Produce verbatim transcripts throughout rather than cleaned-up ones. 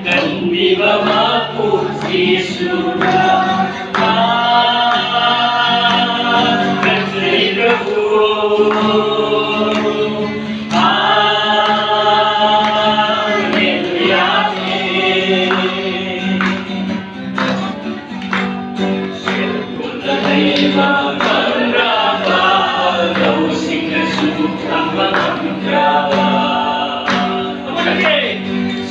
ꯀꯟꯕꯤꯕ ꯃꯄꯨ ꯖꯤꯁꯨꯗ ꯊꯥꯒꯠꯆꯔꯤ ꯄ꯭ꯔꯚꯨ꯫ ꯍꯥꯂꯦꯂꯨꯌꯥ꯫ ꯁꯦꯜ ꯊꯨꯝꯅ ꯂꯩꯕ ꯉꯝꯗ꯭ꯔꯕ, ꯂꯧꯁꯤꯡꯅꯁꯨ ꯊꯝꯕ ꯉꯝꯗ꯭ꯔꯕ꯫ ꯑꯃꯨꯛ ꯍꯟꯅ꯫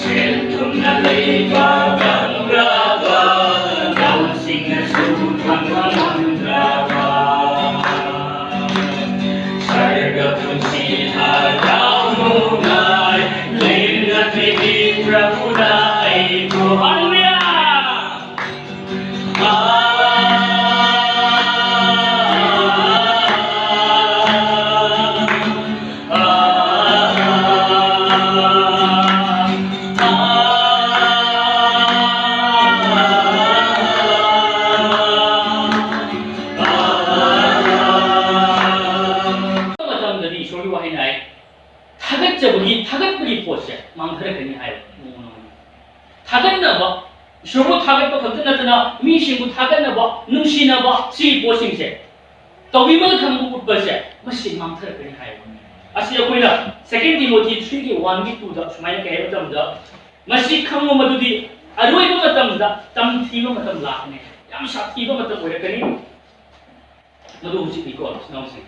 ꯁꯦꯜ ꯊꯨꯝꯅ ꯂꯩꯕ ꯉꯝꯗ꯭ꯔꯕ, ꯂꯧꯁꯤꯡꯅꯁꯨ ꯊꯝꯕ ꯉꯝꯗ꯭ꯔꯕ꯫ ꯁꯔꯒ ꯄꯨꯟꯁꯤ ꯍꯔꯥꯎ ꯅꯨꯡꯉꯥꯏ ꯂꯦꯝꯅ ꯄꯤꯕꯤ ꯄ꯭ꯔꯚꯨꯅ ꯑꯩꯕꯨ꯫ ꯍꯥꯂꯦꯂꯨꯌꯥ! ꯃꯇꯝꯗꯗꯤ ꯏꯁꯣꯔꯒꯤ ꯋꯥꯍꯩꯅ ꯍꯥꯏ, ꯊꯥꯒꯠꯆꯕꯒꯤ, ꯊꯥꯒꯠꯄꯒꯤ ꯄꯣꯠꯁꯦ ꯃꯥꯡꯊꯔꯛꯀꯅꯤ ꯍꯥꯏꯕ ꯃꯑꯣꯡ ꯑꯃꯅꯤ꯫ ꯊꯥꯒꯠꯅꯕ, ꯏꯁꯣꯔꯕꯨ ꯊꯥꯒꯠꯄ ꯈꯛꯇ ꯅꯠꯇꯅ ꯃꯤꯁꯤꯡꯕꯨ ꯊꯥꯒꯠꯅꯕ, ꯅꯨꯡꯁꯤꯅꯕ, ꯁꯤꯒꯤ ꯄꯣꯠꯁꯤꯡꯁꯦ ꯇꯧꯕꯤꯃꯜ ꯈꯪꯕ ꯎꯠꯄꯁꯦ ꯃꯁꯤ ꯃꯥꯡꯊꯔꯛꯀꯅꯤ ꯍꯥꯏꯕ꯫ ꯑꯁꯤ ꯑꯩꯈꯣꯏꯅ Second Timothy three ꯒꯤ one ꯒꯤ two ꯗ ꯁꯨꯃꯥꯏꯅ ꯀꯩ ꯍꯥꯏꯕ ꯃꯇꯝꯗ, ꯃꯁꯤ ꯈꯪꯕ ꯃꯗꯨꯗꯤ ꯑꯔꯣꯏꯕ ꯃꯇꯝꯗ ꯇꯝꯊꯤꯕ ꯃꯇꯝ ꯂꯥꯛꯀꯅꯤ, ꯌꯥꯝ ꯁꯥꯊꯤꯕ ꯃꯇꯝ ꯑꯣꯏꯔꯛꯀꯅꯤ꯫ ꯃꯗꯨ ꯍꯧꯖꯤꯛꯅꯤꯀꯣ, ꯏꯆꯤꯟ ꯏꯅꯥꯎꯁꯤꯡ꯫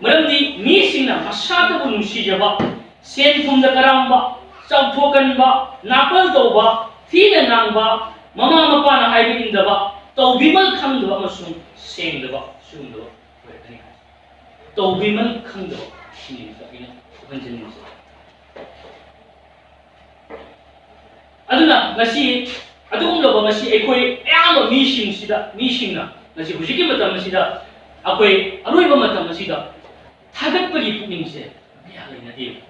ꯃꯔꯝꯗꯤ ꯃꯤꯁꯤꯡꯅ ꯃꯁꯥꯇꯕꯨ ꯅꯨꯡꯁꯤꯖꯕ, ꯁꯦꯟ ꯊꯨꯝꯗ ꯀꯔꯥꯝꯕ, ꯆꯥꯎꯊꯣꯛꯀꯟꯕ, ꯅꯥꯄꯜ ꯇꯧꯕ, ꯊꯤꯅ ꯉꯥꯡꯕ, ꯃꯃꯥ ꯃꯄꯥꯅ ꯍꯥꯏꯕ ꯏꯟꯗꯕ, ꯇꯧꯕꯤꯃꯜ ꯈꯪꯗꯕ ꯑꯃꯁꯨꯡ ꯁꯦꯡꯗꯕ ꯁꯤꯒꯨꯝꯂꯕ ꯑꯣꯏꯔꯛꯀꯅꯤ ꯍꯥꯏ꯫ ꯇꯧꯕꯤꯃꯜ ꯈꯪꯗꯕ ꯁꯤꯅꯤ ꯑꯩꯅ ꯈꯟꯖꯅꯤꯡꯕꯁꯦ꯫ ꯑꯗꯨꯅ ꯉꯁꯤ ꯑꯗꯨꯒꯨꯝꯂꯕ ꯉꯁꯤ ꯑꯩꯈꯣꯏ ꯑꯌꯥꯝꯕ ꯃꯤꯁꯤꯡꯁꯤꯗ, ꯃꯤꯁꯤꯡꯅ ꯉꯁꯤ ꯍꯧꯖꯤꯛꯀꯤ ꯃꯇꯝ ꯑꯁꯤꯗ, ꯑꯩꯈꯣꯏ ꯑꯔꯣꯏꯕ ꯃꯇꯝ ꯑꯁꯤꯗ ꯊꯥꯒꯠꯄꯒꯤ ꯄꯨꯛꯅꯤꯡꯁꯦ ꯀꯌꯥ ꯂꯩꯅꯗꯦꯕ꯫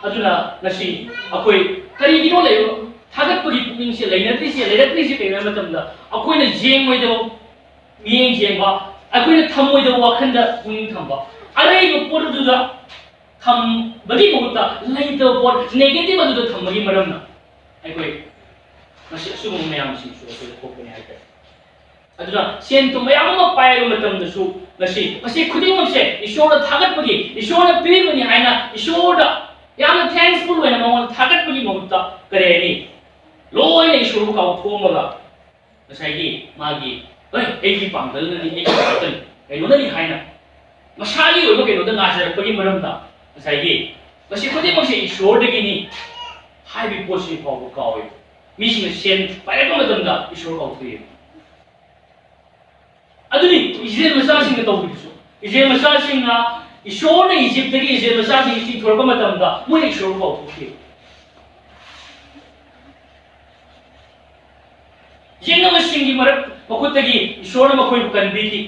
ꯑꯗꯨꯅ ꯉꯁꯤ ꯑꯩꯈꯣꯏ ꯀꯔꯤꯒꯤꯅꯣ ꯂꯩꯕ ꯊꯥꯒꯠꯄꯒꯤ ꯄꯨꯛꯅꯤꯡꯁꯦ ꯂꯩꯅꯗ꯭ꯔꯤꯁꯦ, ꯂꯩꯔꯛꯇ꯭ꯔꯤꯁꯦ ꯀꯩꯅꯣ ꯍꯥꯏꯕ ꯃꯇꯝꯗ, ꯑꯩꯈꯣꯏꯅ ꯌꯦꯡꯉꯣꯏꯗꯕ, ꯃꯤꯠꯌꯦꯡ ꯌꯦꯡꯕ, ꯑꯩꯈꯣꯏꯅ ꯊꯝꯃꯣꯏꯗꯕ ꯋꯥꯈꯜꯗ ꯄꯨꯛꯅꯤꯡ ꯊꯝꯕ, ꯑꯔꯩꯕ ꯄꯣꯠ ꯑꯗꯨꯗ ꯊꯝꯕꯒꯤ ꯃꯍꯨꯠꯇ ꯂꯩꯇꯕ ꯄꯣꯠ, negative ꯑꯗꯨꯗ ꯊꯝꯕꯒꯤ ꯃꯔꯝꯅ ꯑꯩꯈꯣꯏ ꯃꯁꯤ ꯑꯁꯤꯒꯨꯝꯕ ꯃꯌꯥꯝꯁꯤꯡꯁꯨ ꯑꯩꯈꯣꯏꯗ ꯊꯣꯛꯄꯅꯤ ꯍꯥꯏꯇꯥꯔꯦ꯫ ꯑꯗꯨꯅ ꯁꯦꯟ ꯊꯨꯝ ꯃꯌꯥꯝ ꯑꯃ ꯄꯥꯏꯕ ꯃꯇꯝꯗꯁꯨ ꯉꯁꯤ ꯃꯁꯤ ꯈꯨꯗꯤꯡꯃꯛꯁꯦ ꯏꯁꯣꯔꯗ ꯊꯥꯒꯠꯄꯒꯤ, ꯏꯁꯣꯔꯅ ꯄꯤꯔꯤꯕꯅꯤ ꯍꯥꯏꯅ ꯏꯁꯣꯔꯗ ꯌꯥꯝꯅ thankful ꯑꯣꯏꯅ ꯃꯉꯣꯟꯗ ꯊꯥꯒꯠꯄꯒꯤ ꯃꯍꯨꯠꯇ ꯀꯔꯤ ꯍꯥꯏꯅꯤ? ꯂꯣꯏꯅ ꯏꯁꯣꯔꯕꯨ ꯀꯥꯎꯊꯣꯛꯑꯝꯃꯒ ꯉꯁꯥꯏꯒꯤ ꯃꯥꯒꯤ, "ꯑꯦ, ꯑꯩꯒꯤ ꯄꯥꯡꯒꯜꯅꯅꯤ, ꯑꯩꯒꯤ ꯄꯥꯡꯒꯜ ꯀꯩꯅꯣꯅꯅꯤ" ꯍꯥꯏꯅ ꯃꯁꯥꯒꯤ ꯑꯣꯏꯕ ꯀꯩꯅꯣꯗ ꯉꯥꯏꯖꯔꯛꯄꯒꯤ ꯃꯔꯝꯗ ꯉꯁꯥꯏꯒꯤ ꯃꯁꯤ ꯈꯨꯗꯤꯡꯃꯛꯁꯦ ꯏꯁꯣꯔꯗꯒꯤꯅꯤ ꯍꯥꯏꯕꯒꯤ ꯄꯣꯠꯁꯤ ꯐꯥꯎꯕ ꯀꯥꯎꯏ꯫ ꯃꯤꯁꯤꯡꯅ ꯁꯦꯟ ꯄꯥꯏꯔꯛꯄ ꯃꯇꯝꯗ ꯏꯁꯣꯔ ꯀꯥꯎꯊꯣꯛꯏ꯫ ꯑꯗꯨꯅꯤ ꯏꯁꯔꯥꯌꯦꯜ ꯃꯆꯥꯁꯤꯡꯅ ꯇꯧꯈꯤꯕꯁꯨ꯫ ꯏꯁꯔꯥꯌꯦꯜ ꯃꯆꯥꯁꯤꯡꯅ, ꯏꯁꯣꯔꯅ ꯏꯖꯤꯞꯇꯒꯤ ꯏꯁꯔꯥꯌꯦꯜ ꯃꯆꯥꯁꯤꯡ ꯆꯤꯡꯊꯣꯔꯛꯄ ꯃꯇꯝꯗ ꯃꯣꯏꯅ ꯏꯁꯣꯔꯕꯨ ꯀꯥꯎꯊꯣꯛꯈꯤ꯫ ꯌꯦꯛꯅꯕꯁꯤꯡꯒꯤ ꯃꯔꯛ, ꯃꯈꯨꯠꯇꯒꯤ ꯏꯁꯣꯔꯅ ꯃꯈꯣꯏꯕꯨ ꯀꯟꯕꯤꯈꯤ,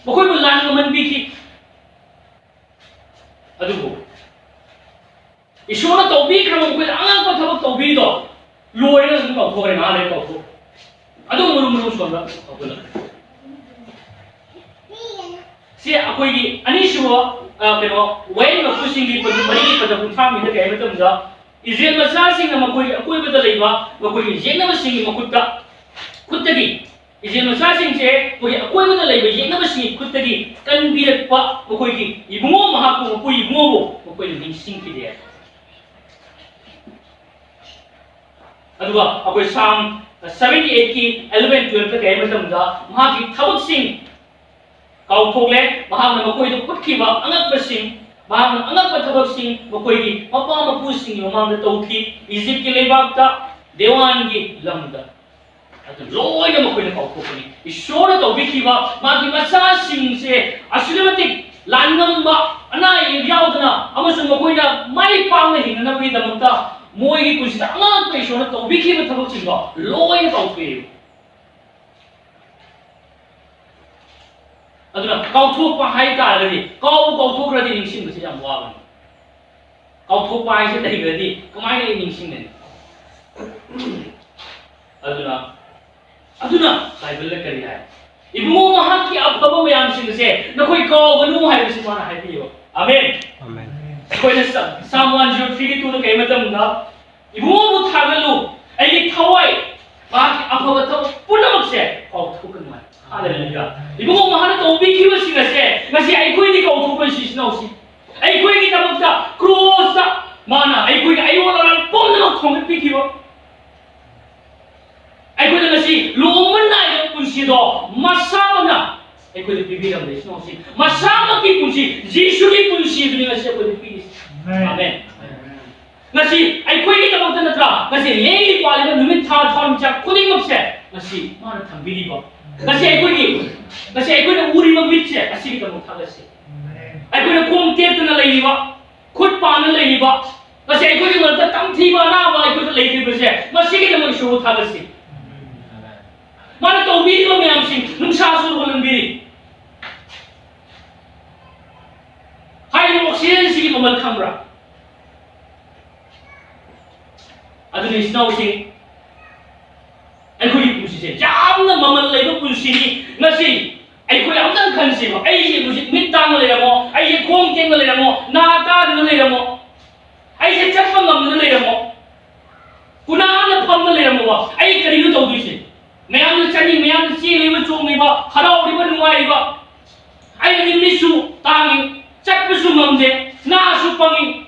ꯃꯈꯣꯏꯕꯨ ꯂꯥꯟ ꯉꯝꯍꯟꯕꯤꯈꯤ꯫ ꯑꯗꯨꯕꯨ ꯏꯁꯣꯔꯅ ꯇꯧꯕꯤꯈ꯭ꯔꯕ ꯃꯈꯣꯏꯗ ꯑꯉꯛꯄ ꯊꯕꯛ ꯇꯧꯕꯤꯗꯣ ꯂꯣꯏꯔꯒ ꯑꯗꯨꯝ ꯀꯥꯎꯊꯣꯛꯈ꯭ꯔꯦ, ꯉꯥꯏꯍꯥꯛ ꯂꯩꯔ ꯀꯥꯎꯊꯣꯛꯈ꯭ꯔꯦ꯫ ꯑꯗꯨꯝ ꯃꯔꯨꯝ ꯃꯔꯨꯝ ꯁꯣꯟꯕ ꯍꯧꯒꯠꯂꯛꯈ꯭ꯔꯦ꯫ ꯁꯤ ꯑꯩꯈꯣꯏꯒꯤ ꯑꯅꯤꯁꯨꯕ, ꯑ, ꯀꯩꯅꯣ, ꯋꯥꯌꯦꯜ ꯃꯄꯨꯁꯤꯡꯒꯤ ꯄꯗꯨ ꯃꯔꯤꯒꯤ ꯄꯗ ꯀꯨꯟꯊ꯭ꯔꯥ ꯃꯔꯤꯗ ꯀꯩ ꯍꯥꯏ ꯃꯇꯝꯗ, ꯏꯁꯔꯥꯌꯦꯜ ꯃꯆꯥꯁꯤꯡꯅ ꯃꯈꯣꯏꯒꯤ ꯑꯀꯣꯏꯕꯗ ꯂꯩꯕ ꯃꯈꯣꯏꯒꯤ ꯌꯦꯛꯅꯕꯁꯤꯡꯒꯤ ꯃꯈꯨꯠꯇ, ꯈꯨꯠꯇꯒꯤ, ꯏꯁꯔꯥꯌꯦꯜ ꯃꯆꯥꯁꯤꯡꯁꯦ ꯑꯩꯈꯣꯏꯒꯤ ꯑꯀꯣꯏꯕꯗ ꯂꯩꯕ ꯌꯦꯛꯅꯕꯁꯤꯡꯒꯤ ꯈꯨꯠꯇꯒꯤ ꯀꯟꯕꯤꯔꯛꯄ ꯃꯈꯣꯏꯒꯤ ꯏꯕꯨꯡꯉꯣ, ꯃꯍꯥꯛꯄꯨ ꯃꯄꯨ ꯏꯕꯨꯡꯉꯣꯕꯨ ꯃꯈꯣꯏꯅ ꯅꯤꯡꯁꯤꯡꯈꯤꯗꯦ꯫ ꯑꯗꯨꯒ ꯑꯩꯈꯣꯏ Psalm seventy eight ꯀꯤ eleven twelve ꯇ ꯀꯩ ꯍꯥꯏ ꯃꯇꯝꯗ, ꯃꯍꯥꯛꯀꯤ ꯊꯕꯛꯁꯤꯡ ꯀꯥꯎꯊꯣꯛꯂꯦ, ꯃꯍꯥꯛꯅ ꯃꯈꯣꯏꯗ ꯎꯠꯈꯤꯕ ꯑꯉꯛꯄꯁꯤꯡ, ꯃꯍꯥꯛꯅ ꯑꯉꯛꯄ ꯊꯕꯛꯁꯤꯡ ꯃꯈꯣꯏꯒꯤ ꯃꯄꯥ ꯃꯄꯨꯁꯤꯡꯒꯤ ꯃꯃꯥꯡꯗ ꯇꯧꯈꯤ꯫ ꯏꯖꯤꯞꯀꯤ ꯂꯩꯕꯥꯛꯇ, ꯗꯦꯋꯥꯟꯒꯤ ꯂꯝꯗ, ꯑꯗꯨ ꯂꯣꯏꯅ ꯃꯈꯣꯏꯅ ꯀꯥꯎꯊꯣꯛꯀꯅꯤ꯫ ꯏꯁꯣꯔꯅ ꯇꯧꯕꯤꯈꯤꯕ ꯃꯥꯒꯤ ꯃꯆꯥꯁꯤꯡꯁꯦ ꯑꯁꯨꯛꯀꯤ ꯃꯇꯤꯛ ꯂꯥꯟꯉꯝꯕ, ꯑꯅꯥ ꯑꯌꯦꯛ ꯌꯥꯎꯗꯅ, ꯑꯃꯁꯨꯡ ꯃꯈꯣꯏꯅ ꯃꯥꯏ ꯄꯥꯛꯅ ꯍꯤꯡꯅꯅꯕꯒꯤꯗꯃꯛꯇ ꯃꯣꯏꯒꯤ ꯄꯨꯟꯁꯤꯗ ꯑꯉꯛꯄ ꯏꯁꯣꯔꯅ ꯇꯧꯕꯤꯈꯤꯕ ꯊꯕꯛꯁꯤꯡꯗꯣ ꯂꯣꯏꯅ ꯀꯥꯎꯊꯣꯛꯏ꯫ ꯑꯗꯨꯅ ꯀꯥꯎꯊꯣꯛꯄ ꯍꯥꯏ ꯇꯥꯔꯒꯗꯤ, ꯀꯥꯎꯕ ꯀꯥꯎꯊꯣꯛꯈ꯭ꯔꯗꯤ ꯅꯤꯡꯁꯤꯡꯕꯁꯦ ꯌꯥꯝ ꯋꯥꯕꯅꯤ꯫ ꯀꯥꯎꯊꯣꯛꯄ ꯍꯥꯏꯁꯦ ꯂꯩꯈ꯭ꯔꯗꯤ ꯀꯃꯥꯏꯅ ꯑꯩ ꯅꯤꯡꯁꯤꯡꯒꯅꯤ? ꯑꯗꯨꯅ ꯑꯗꯨꯅ ꯕꯥꯏꯕꯜꯗ ꯀꯔꯤ ꯍꯥꯏ? "ꯏꯕꯨꯡꯉꯣ, ꯃꯍꯥꯛꯀꯤ ꯑꯐꯕ ꯃꯌꯥꯝꯁꯤꯡ ꯑꯁꯦ ꯅꯈꯣꯏ ꯀꯥꯎꯒꯅꯨ" ꯍꯥꯏꯕꯁꯤ ꯃꯥꯅ ꯍꯥꯏꯕꯤꯌꯦꯕ꯫ ꯑꯃꯦꯟ꯫ ꯑꯩꯈꯣꯏꯅ ꯁꯥ-, Psalm one zero three ꯒꯤ two ꯗ ꯀꯩ ꯃꯇꯝꯗ, "ꯏꯕꯨꯡꯉꯣꯕꯨ ꯊꯥꯒꯠꯂꯨ, ꯑꯩꯒꯤ ꯊꯋꯥꯏ, ꯃꯍꯥꯛꯀꯤ ꯑꯐꯕ ꯊꯕꯛ ꯄꯨꯝꯅꯃꯛꯁꯦ ꯀꯥꯎꯊꯣꯛꯀꯅꯨ" ꯍꯥꯏ꯫ ꯍꯥꯂꯦꯂꯨꯌꯥ꯫ ꯏꯕꯨꯡꯉꯣ, ꯃꯍꯥꯛꯅ ꯇꯧꯕꯤꯈꯤꯕꯁꯤꯡ ꯑꯁꯦ ꯉꯁꯤ ꯑꯩꯈꯣꯏꯗꯤ ꯀꯥꯎꯊꯣꯛꯄ ꯏꯆꯤꯟ ꯏꯅꯥꯎꯁꯤ꯫ ꯑꯩꯈꯣꯏꯒꯤꯗꯃꯛꯇ ꯀ꯭ꯔꯣꯁꯇ ꯃꯥꯅ ꯑꯩꯈꯣꯏꯒꯤ ꯑꯌꯣꯜ ꯑꯔꯥꯟ ꯄꯨꯝꯅꯃꯛ ꯊꯣꯡꯒꯠꯄꯤꯈꯤꯕ꯫ ꯑꯩꯈꯣꯏꯗ ꯉꯁꯤ ꯂꯨꯍꯣꯡꯕ ꯅꯥꯏꯕ ꯄꯨꯟꯁꯤꯗꯣ ꯃꯁꯥꯃꯛꯅ ꯑꯩꯈꯣꯏꯗ ꯄꯤꯕꯤꯔꯝꯂꯦ꯫ ꯏꯆꯤꯟ ꯏꯅꯥꯎꯁꯤ, ꯃꯁꯥꯃꯛꯀꯤ ꯄꯨꯟꯁꯤ, ꯖꯤꯁꯨꯒꯤ ꯄꯨꯟꯁꯤ ꯑꯗꯨꯅꯤ ꯉꯁꯤ ꯑꯩꯈꯣꯏꯗ ꯄꯤꯔꯤꯁꯤ꯫ ꯑꯃꯦꯟ꯫ ꯉꯁꯤ ꯑꯩꯈꯣꯏꯒꯤꯗꯃꯛꯇ ꯅꯠꯇ꯭ꯔꯥ, ꯉꯁꯤ ꯂꯦꯡꯂꯤ ꯄꯥꯜꯂꯤꯕ ꯅꯨꯃꯤꯠ, ꯊꯥ, ꯊꯋꯥꯟꯃꯤꯆꯥꯛ ꯈꯨꯗꯤꯡꯃꯛꯁꯦ ꯉꯁꯤ ꯃꯥꯅ ꯊꯝꯕꯤꯔꯤꯕ꯫ ꯉꯁꯤ ꯑꯩꯈꯣꯏꯒꯤ, ꯉꯁꯤ ꯑꯩꯈꯣꯏꯅ ꯎꯔꯤꯕ ꯃꯤꯠꯁꯦ ꯑꯁꯤꯒꯤꯗꯃꯛ ꯊꯥꯒꯠꯁꯤ꯫ ꯑꯩꯈꯣꯏꯅ ꯈꯣꯡ ꯇꯦꯛꯇꯅ ꯂꯩꯔꯤꯕ, ꯈꯨꯠ ꯄꯥꯟꯅ ꯂꯩꯔꯤꯕ, ꯉꯁꯤ ꯑꯩꯈꯣꯏꯒꯤ ꯃꯔꯛꯇ ꯇꯝꯊꯤꯕ ꯑꯅꯥꯕ ꯑꯩꯈꯣꯏꯗ ꯂꯩꯇ꯭ꯔꯤꯕꯁꯦ, ꯃꯁꯤꯒꯤꯗꯃꯛ ꯏꯁꯣꯔꯕꯨ ꯊꯥꯒꯠꯁꯤ꯫ ꯃꯥꯅ ꯇꯧꯕꯤꯔꯤꯕ ꯃꯌꯥꯝꯁꯤ, ꯅꯨꯡꯁꯥꯁꯨ ꯍꯨꯜꯍꯟꯕꯤꯔꯤ꯫ ꯍꯥꯏꯔꯤꯕ ꯑꯣꯛꯁꯤꯖꯦꯟꯁꯤꯒꯤ ꯃꯃꯜ ꯈꯪꯕ꯭ꯔꯥ? ꯑꯗꯨꯅ ꯏꯆꯤꯟ ꯏꯅꯥꯎꯁꯤꯡ, ꯑꯩꯈꯣꯏꯒꯤ ꯄꯨꯟꯁꯤꯁꯦ ꯌꯥꯝꯅ ꯃꯃꯜ ꯂꯩꯕ ꯄꯨꯟꯁꯤꯅꯤ꯫ ꯉꯁꯤ ꯑꯩꯈꯣꯏ ꯑꯝꯇꯪ ꯈꯟꯁꯦꯕ, ꯑꯩꯁꯦ ꯍꯧꯖꯤꯛ ꯃꯤꯠ ꯇꯥꯡꯅ ꯂꯩꯔꯝꯃꯣ, ꯑꯩꯁꯦ ꯈꯣꯡ ꯇꯦꯛꯅ ꯂꯩꯔꯝꯃꯣ, ꯅꯥ ꯇꯥꯗꯅ ꯂꯩꯔꯝꯃꯣ, ꯑꯩꯁꯦ ꯆꯠꯄ ꯉꯝꯗꯅ ꯂꯩꯔꯝꯃꯣ, ꯎꯅꯥꯅ ꯐꯝꯅ ꯂꯩꯔꯝꯃꯣꯕ, ꯑꯩ ꯀꯔꯤꯅꯣ ꯇꯧꯗꯣꯏꯁꯦ? ꯃꯌꯥꯝꯅ ꯆꯠꯂꯤ, ꯃꯌꯥꯝꯅ ꯆꯦꯜꯂꯤꯕ, ꯆꯣꯡꯂꯤꯕ, ꯍꯔꯥꯎꯔꯤꯕ, ꯅꯨꯡꯉꯥꯏꯔꯤꯕ, ꯑꯩꯅꯗꯤ ꯃꯤꯠꯁꯨ ꯇꯥꯡꯉꯤ, ꯆꯠꯄꯁꯨ ꯉꯝꯗꯦ, ꯅꯥꯁꯨ ꯄꯪꯉꯤ,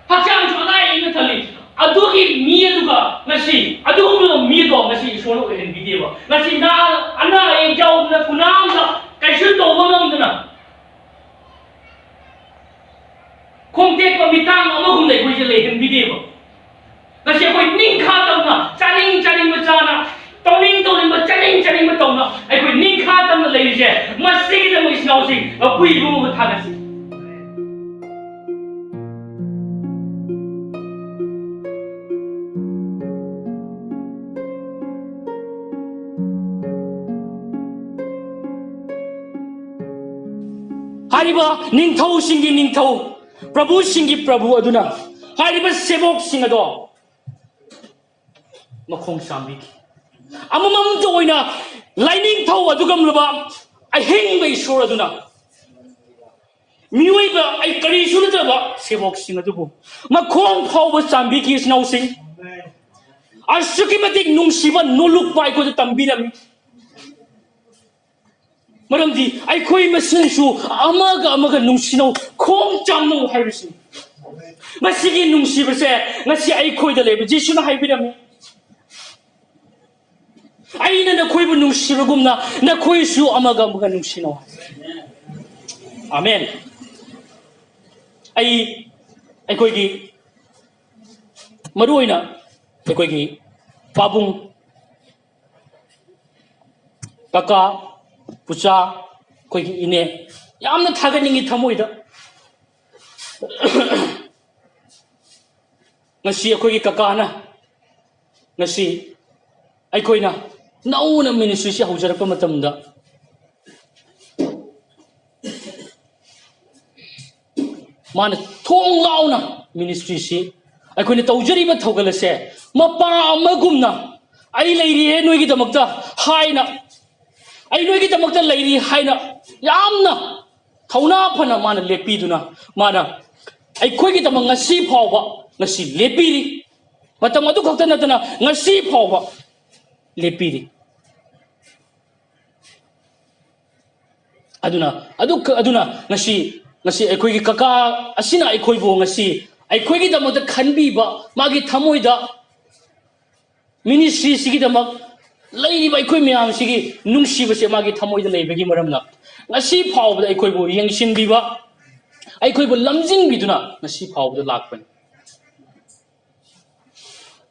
ꯍꯛꯆꯥꯡꯁꯨ ꯑꯅꯥ ꯑꯌꯦꯛꯅ ꯊꯜꯂꯤ꯫ ꯑꯗꯨꯒꯤ ꯃꯤ ꯑꯗꯨꯒ ꯉꯁꯤ ꯑꯗꯨꯒꯨꯝꯂꯕ ꯃꯤ ꯑꯗꯣ ꯉꯁꯤ ꯏꯁꯣꯔꯅ ꯑꯣꯏꯍꯟꯕꯤꯗꯦꯕ꯫ ꯉꯁꯤ ꯅꯥ-, ꯑꯅꯥ ꯑꯌꯦꯛ ꯌꯥꯎꯗꯅ, ꯀꯅꯥꯝꯇ ꯀꯩꯁꯨ ꯇꯧꯕ ꯉꯝꯗꯅ, ꯈꯣꯡꯇꯦꯛꯄ ꯃꯤꯇꯥꯡ ꯑꯃꯒꯨꯝꯅ ꯑꯩꯈꯣꯏꯁꯦ ꯂꯩꯍꯟꯕꯤꯗꯦꯕ꯫ ꯉꯁꯤ ꯑꯩꯈꯣꯏ ꯅꯤꯡꯈꯥ ꯇꯝꯅ, ꯆꯥꯅꯤꯡ ꯆꯥꯅꯤꯡꯕ ꯆꯥꯅ, ꯇꯧꯅꯤꯡ ꯇꯧꯅꯤꯡꯕ, ꯆꯥꯅꯤꯡ ꯆꯥꯅꯤꯡꯕ ꯇꯧꯅ ꯑꯩꯈꯣꯏ ꯅꯤꯡꯈꯥ ꯇꯝꯅ ꯂꯩꯔꯤꯁꯦ, ꯃꯁꯤꯒꯤꯗꯃꯛ ꯏꯆꯤꯟ ꯏꯅꯥꯎꯁꯤꯡ, ꯃꯄꯨ ꯏꯕꯨꯡꯉꯣꯕꯨ ꯊꯥꯒꯠꯁꯤ꯫ ꯍꯥꯏꯔꯤꯕ ꯅꯤꯡꯊꯧꯁꯤꯡꯒꯤ ꯅꯤꯡꯊꯧ, ꯄ꯭ꯔꯚꯨꯁꯤꯡꯒꯤ ꯄ꯭ꯔꯚꯨ ꯑꯗꯨꯅ ꯍꯥꯏꯔꯤꯕ ꯁꯦꯕꯣꯛꯁꯤꯡ ꯑꯗꯣ ꯃꯈꯣꯡ ꯆꯥꯝꯕꯤꯈꯤ꯫ ꯑꯃꯃꯝꯇ ꯑꯣꯏꯅ ꯂꯥꯏꯅꯤꯡꯊꯧ ꯑꯗꯨꯒꯨꯝꯂꯕ ꯑꯍꯤꯡꯕ ꯏꯁꯣꯔ ꯑꯗꯨꯅ ꯃꯤꯑꯣꯏꯕ ꯑꯩ ꯀꯔꯤꯁꯨ ꯅꯠꯇꯕ ꯁꯦꯕꯣꯛꯁꯤꯡ ꯑꯗꯨꯕꯨ ꯃꯈꯣꯡ ꯐꯥꯎꯕ ꯆꯥꯝꯕꯤꯈꯤ꯫ ꯏꯆꯤꯟ ꯏꯅꯥꯎꯁꯤꯡ, ꯑꯁꯨꯛꯀꯤ ꯃꯇꯤꯛ ꯅꯨꯡꯁꯤꯕ ꯅꯣꯂꯨꯛꯄ ꯑꯩꯈꯣꯏꯗ ꯇꯝꯕꯤꯔꯝꯃꯤ꯫ ꯃꯔꯝꯗꯤ ꯑꯩꯈꯣꯏ ꯃꯁꯦꯟꯁꯨ ꯑꯃꯒ ꯑꯃꯒ ꯅꯨꯡꯁꯤꯅꯧ, ꯈꯣꯡ ꯆꯥꯝꯅꯧ ꯍꯥꯏꯕꯁꯤꯅꯤ꯫ ꯃꯁꯤꯒꯤ ꯅꯨꯡꯁꯤꯕꯁꯦ ꯉꯁꯤ ꯑꯩꯈꯣꯏꯗ ꯂꯩꯕ ꯖꯤꯁꯨꯅ ꯍꯥꯏꯕꯤꯔꯝꯃꯤ꯫ "ꯑꯩꯅ ꯅꯈꯣꯏꯕꯨ ꯅꯨꯡꯁꯤꯕꯒꯨꯝꯅ ꯅꯈꯣꯏꯁꯨ ꯑꯃꯒ ꯑꯃꯒ ꯅꯨꯡꯁꯤꯅꯧ" ꯍꯥꯏ꯫ ꯑꯃꯦꯟ꯫ ꯑꯩ ꯑꯩꯈꯣꯏꯒꯤ, ꯃꯔꯨ ꯑꯣꯏꯅ ꯑꯩꯈꯣꯏꯒꯤ ꯄꯥꯕꯨꯡ, ꯀꯀꯥ, ꯄꯨꯆꯥ, ꯑꯩꯈꯣꯏꯒꯤ ꯏꯅꯦ, ꯌꯥꯝꯅ ꯊꯥꯒꯠꯅꯤꯡꯉꯤ ꯊꯃꯣꯏꯗ꯫ ꯉꯁꯤ ꯑꯩꯈꯣꯏꯒꯤ ꯀꯀꯥꯅ, ꯉꯁꯤ ꯑꯩꯈꯣꯏꯅ ꯅꯧꯅ ꯃꯤꯅꯤꯁꯇ꯭ꯔꯤꯁꯤ ꯍꯧꯖꯔꯛꯄ ꯃꯇꯝꯗ, ꯃꯥꯅ ꯊꯣꯡ ꯂꯥꯎꯅ ꯃꯤꯅꯤꯁꯇ꯭ꯔꯤꯁꯤ, ꯑꯩꯈꯣꯏꯅ ꯇꯧꯖꯔꯤꯕ ꯊꯧꯒꯜ ꯑꯁꯦ ꯃꯄꯥ ꯑꯃꯒꯨꯝꯅ "ꯑꯩ ꯂꯩꯔꯤꯌꯦ ꯅꯣꯏꯒꯤꯗꯃꯛꯇ" ꯍꯥꯏꯅ, "ꯑꯩ ꯅꯣꯏꯒꯤꯗꯃꯛꯇ ꯂꯩꯔꯤ" ꯍꯥꯏꯅ ꯌꯥꯝꯅ ꯊꯧꯅꯥ ꯐꯅ ꯃꯥꯅ ꯂꯦꯞꯄꯤꯗꯨꯅ, ꯃꯥꯅ ꯑꯩꯈꯣꯏꯒꯤꯗꯃꯛ ꯉꯁꯤ ꯐꯥꯎꯕ ꯉꯁꯤ ꯂꯦꯞꯄꯤꯔꯤ꯫ ꯃꯇꯝ ꯑꯗꯨ ꯈꯛꯇ ꯅꯠꯇꯅ ꯉꯁꯤ ꯐꯥꯎꯕ ꯂꯦꯞꯄꯤꯔꯤ꯫ ꯑꯗꯨꯅ, ꯑꯗꯨ, ꯑꯗꯨꯅ ꯉꯁꯤ, ꯉꯁꯤ ꯑꯩꯈꯣꯏꯒꯤ ꯀꯀꯥ ꯑꯁꯤꯅ ꯑꯩꯈꯣꯏꯕꯨ ꯉꯁꯤ ꯑꯩꯈꯣꯏꯒꯤꯗꯃꯛꯇ ꯈꯟꯕꯤꯕ, ꯃꯥꯒꯤ ꯊꯃꯣꯏꯗ ꯃꯤꯅꯤꯁꯇ꯭ꯔꯤꯁꯤꯒꯤꯗꯃꯛ ꯂꯩꯔꯤꯕ ꯑꯩꯈꯣꯏ ꯃꯌꯥꯝꯁꯤꯒꯤ ꯅꯨꯡꯁꯤꯕꯁꯦ ꯃꯥꯒꯤ ꯊꯃꯣꯏꯗ ꯂꯩꯕꯒꯤ ꯃꯔꯝꯅ ꯉꯁꯤ ꯐꯥꯎꯕꯗ ꯑꯩꯈꯣꯏꯕꯨ ꯌꯦꯡꯁꯤꯟꯕꯤꯕ, ꯑꯩꯈꯣꯏꯕꯨ ꯂꯝꯖꯤꯡꯕꯤꯗꯨꯅ ꯉꯁꯤ ꯐꯥꯎꯕꯗ ꯂꯥꯛꯄꯅꯤ꯫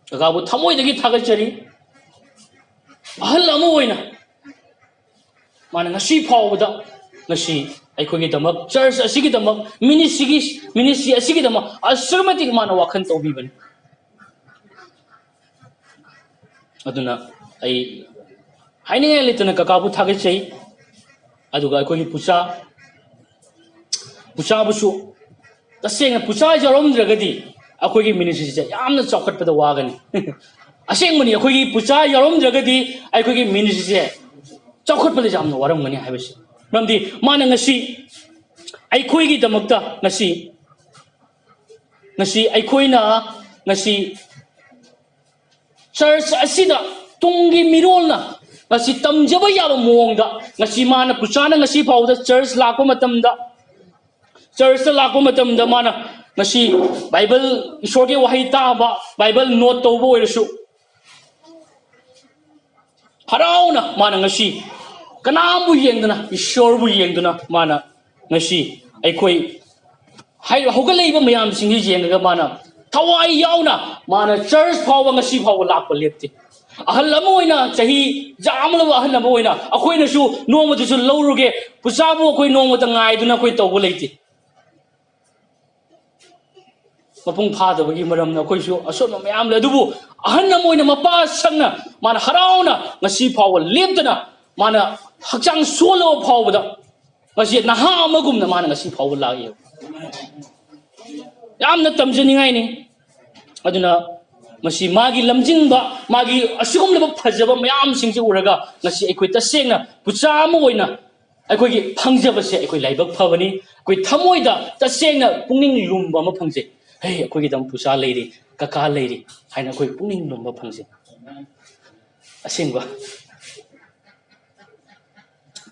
ꯀꯀꯥꯕꯨ ꯊꯃꯣꯏꯗꯒꯤ ꯊꯥꯒꯠꯆꯔꯤ꯫ ꯑꯍꯜ ꯑꯃ ꯑꯣꯏꯅ ꯃꯥꯅ ꯉꯁꯤ ꯐꯥꯎꯕꯗ, ꯉꯁꯤ ꯑꯩꯈꯣꯏꯒꯤꯗꯃꯛ, ꯆꯔꯆ ꯑꯁꯤꯒꯤꯗꯃꯛ, ꯃꯤꯅꯤꯁꯇ꯭ꯔꯤꯒꯤ, ꯃꯤꯅꯤꯁꯇ꯭ꯔꯤ ꯑꯁꯤꯒꯤꯗꯃꯛ ꯑꯁꯨꯛꯀꯤ ꯃꯇꯤꯛ ꯃꯥꯅ ꯋꯥꯈꯜ ꯇꯧꯕꯤꯕꯅꯤ꯫ ꯑꯗꯨꯅ ꯑꯩ ꯍꯥꯏꯅꯤꯡꯉꯥꯏ ꯂꯩꯇꯅ ꯀꯀꯥꯕꯨ ꯊꯥꯒꯠꯆꯩ꯫ ꯑꯗꯨꯒ ꯑꯩꯈꯣꯏꯒꯤ ꯄꯨꯆꯥ, ꯄꯨꯆꯥꯕꯨꯁꯨ, ꯇꯁꯦꯡꯅ ꯄꯨꯆꯥ ꯌꯥꯎꯔꯝꯗ꯭ꯔꯒꯗꯤ ꯑꯩꯈꯣꯏꯒꯤ ꯃꯤꯅꯤꯁꯇ꯭ꯔꯤꯁꯦ ꯌꯥꯝꯅ ꯆꯥꯎꯈꯠꯄꯗ ꯋꯥꯒꯅꯤ꯫ ꯑꯁꯦꯡꯕꯅꯤ, ꯑꯩꯈꯣꯏꯒꯤ ꯄꯨꯆꯥ ꯌꯥꯎꯔꯝꯗ꯭ꯔꯒꯗꯤ ꯑꯩꯈꯣꯏꯒꯤ ꯃꯤꯅꯤꯁꯇ꯭ꯔꯤꯁꯦ ꯆꯥꯎꯈꯠꯄꯗ ꯌꯥꯝꯅ ꯋꯥꯔꯝꯒꯅꯤ ꯍꯥꯏꯕꯁꯦ꯫ ꯃꯔꯝꯗꯤ ꯃꯥꯅ ꯉꯁꯤ ꯑꯩꯈꯣꯏꯒꯤꯗꯃꯛꯇ, ꯉꯁꯤ, ꯉꯁꯤ ꯑꯩꯈꯣꯏꯅ, ꯉꯁꯤ ꯆꯔꯆ ꯑꯁꯤꯗ ꯇꯨꯡꯒꯤ ꯃꯤꯔꯣꯜꯅ ꯉꯁꯤ ꯇꯝꯖꯕ ꯌꯥꯕ ꯃꯑꯣꯡꯗ ꯉꯁꯤ ꯃꯥꯅ, ꯄꯨꯆꯥꯅ ꯉꯁꯤ ꯐꯥꯎꯕꯗ ꯆꯔꯆ ꯂꯥꯛꯄ ꯃꯇꯝꯗ, ꯆꯔꯆꯇ ꯂꯥꯛꯄ ꯃꯇꯝꯗ ꯃꯥꯅ ꯉꯁꯤ ꯕꯥꯏꯕꯜ, ꯏꯁꯣꯔꯒꯤ ꯋꯥꯍꯩ ꯇꯥꯕ, ꯕꯥꯏꯕꯜ ꯅꯣꯠ ꯇꯧꯕ ꯑꯣꯏꯔꯁꯨ, ꯍꯔꯥꯎꯅ ꯃꯥꯅ ꯉꯁꯤ ꯀꯅꯥꯕꯨ ꯌꯦꯡꯗꯅ, ꯏꯁꯣꯔꯕꯨ ꯌꯦꯡꯗꯨꯅ ꯃꯥꯅ ꯉꯁꯤ ꯑꯩꯈꯣꯏ ꯍꯥꯏ-, ꯍꯧꯒꯠꯂꯛꯏꯕ ꯃꯌꯥꯝꯁꯤꯡꯁꯤ ꯌꯦꯡꯉꯒ ꯃꯥꯅ ꯊꯋꯥꯏ ꯌꯥꯎꯅ ꯃꯥꯅ ꯆꯔꯆ ꯐꯥꯎꯕ ꯉꯁꯤ ꯐꯥꯎꯕ ꯂꯥꯛꯄ ꯂꯦꯞꯇꯦ꯫ ꯑꯍꯜ ꯑꯃ ꯑꯣꯏꯅ, ꯆꯍꯤ ꯌꯥꯝꯂꯕ ꯑꯍꯜ ꯑꯃ ꯑꯣꯏꯅ ꯑꯩꯈꯣꯏꯅꯁꯨ ꯅꯣꯡꯃꯇꯁꯨ ꯂꯧꯔꯨꯒꯦ, ꯄꯨꯆꯥꯕꯨ ꯑꯩꯈꯣꯏ ꯅꯣꯡꯃꯇ ꯉꯥꯏꯗꯨꯅ ꯑꯩꯈꯣꯏ ꯇꯧꯕ ꯂꯩꯇꯦ꯫ ꯃꯄꯨꯡ ꯐꯥꯗꯕꯒꯤ ꯃꯔꯝꯅ ꯑꯩꯈꯣꯏꯁꯨ ꯑꯁꯣꯟꯕ ꯃꯌꯥꯝ ꯂꯩ꯫ ꯑꯗꯨꯕꯨ ꯑꯍꯟ ꯑꯃ ꯑꯣꯏꯅ ꯃꯄꯥ ꯁꯛꯅ ꯃꯥꯅ ꯍꯔꯥꯎꯅ ꯉꯁꯤ ꯐꯥꯎꯕ ꯂꯦꯞꯇꯅ ꯃꯥꯅ ꯍꯛꯆꯥꯡ ꯁꯣꯜꯂꯕ ꯐꯥꯎꯕꯗ ꯉꯁꯤ ꯅꯍꯥ ꯑꯃꯒꯨꯝꯅ ꯃꯥꯅ ꯉꯁꯤ ꯐꯥꯎꯕ ꯂꯥꯛꯏ꯫ ꯌꯥꯝꯅ ꯇꯝꯖꯅꯤꯡꯉꯥꯏꯅꯤ꯫ ꯑꯗꯨꯅ ꯃꯁꯤ ꯃꯥꯒꯤ ꯂꯝꯖꯤꯡꯕ, ꯃꯥꯒꯤ ꯑꯁꯤꯒꯨꯝꯂꯕ ꯐꯖꯕ ꯃꯌꯥꯝꯁꯤꯡꯁꯤ ꯎꯔꯒ ꯉꯁꯤ ꯑꯩꯈꯣꯏ ꯇꯁꯦꯡꯅ ꯄꯨꯆꯥ ꯑꯃ ꯑꯣꯏꯅ ꯑꯩꯈꯣꯏꯒꯤ ꯐꯪꯖꯕꯁꯦ ꯑꯩꯈꯣꯏ ꯂꯥꯏꯕꯛ ꯐꯕꯅꯤ꯫ ꯑꯩꯈꯣꯏ ꯊꯃꯣꯏꯗ ꯇꯁꯦꯡꯅ ꯄꯨꯛꯅꯤꯡ ꯂꯨꯝꯕ ꯑꯃ ꯐꯪꯖꯩ꯫ "ꯍꯦ, ꯑꯩꯈꯣꯏꯒꯤꯗꯃꯛ ꯄꯨꯆꯥ ꯂꯩꯔꯤ, ꯀꯀꯥ ꯂꯩꯔꯤ" ꯍꯥꯏꯅ ꯑꯩꯈꯣꯏ ꯄꯨꯛꯅꯤꯡ ꯂꯨꯝꯕ ꯐꯪꯖꯩ꯫ ꯑꯁꯦꯡꯕ꯫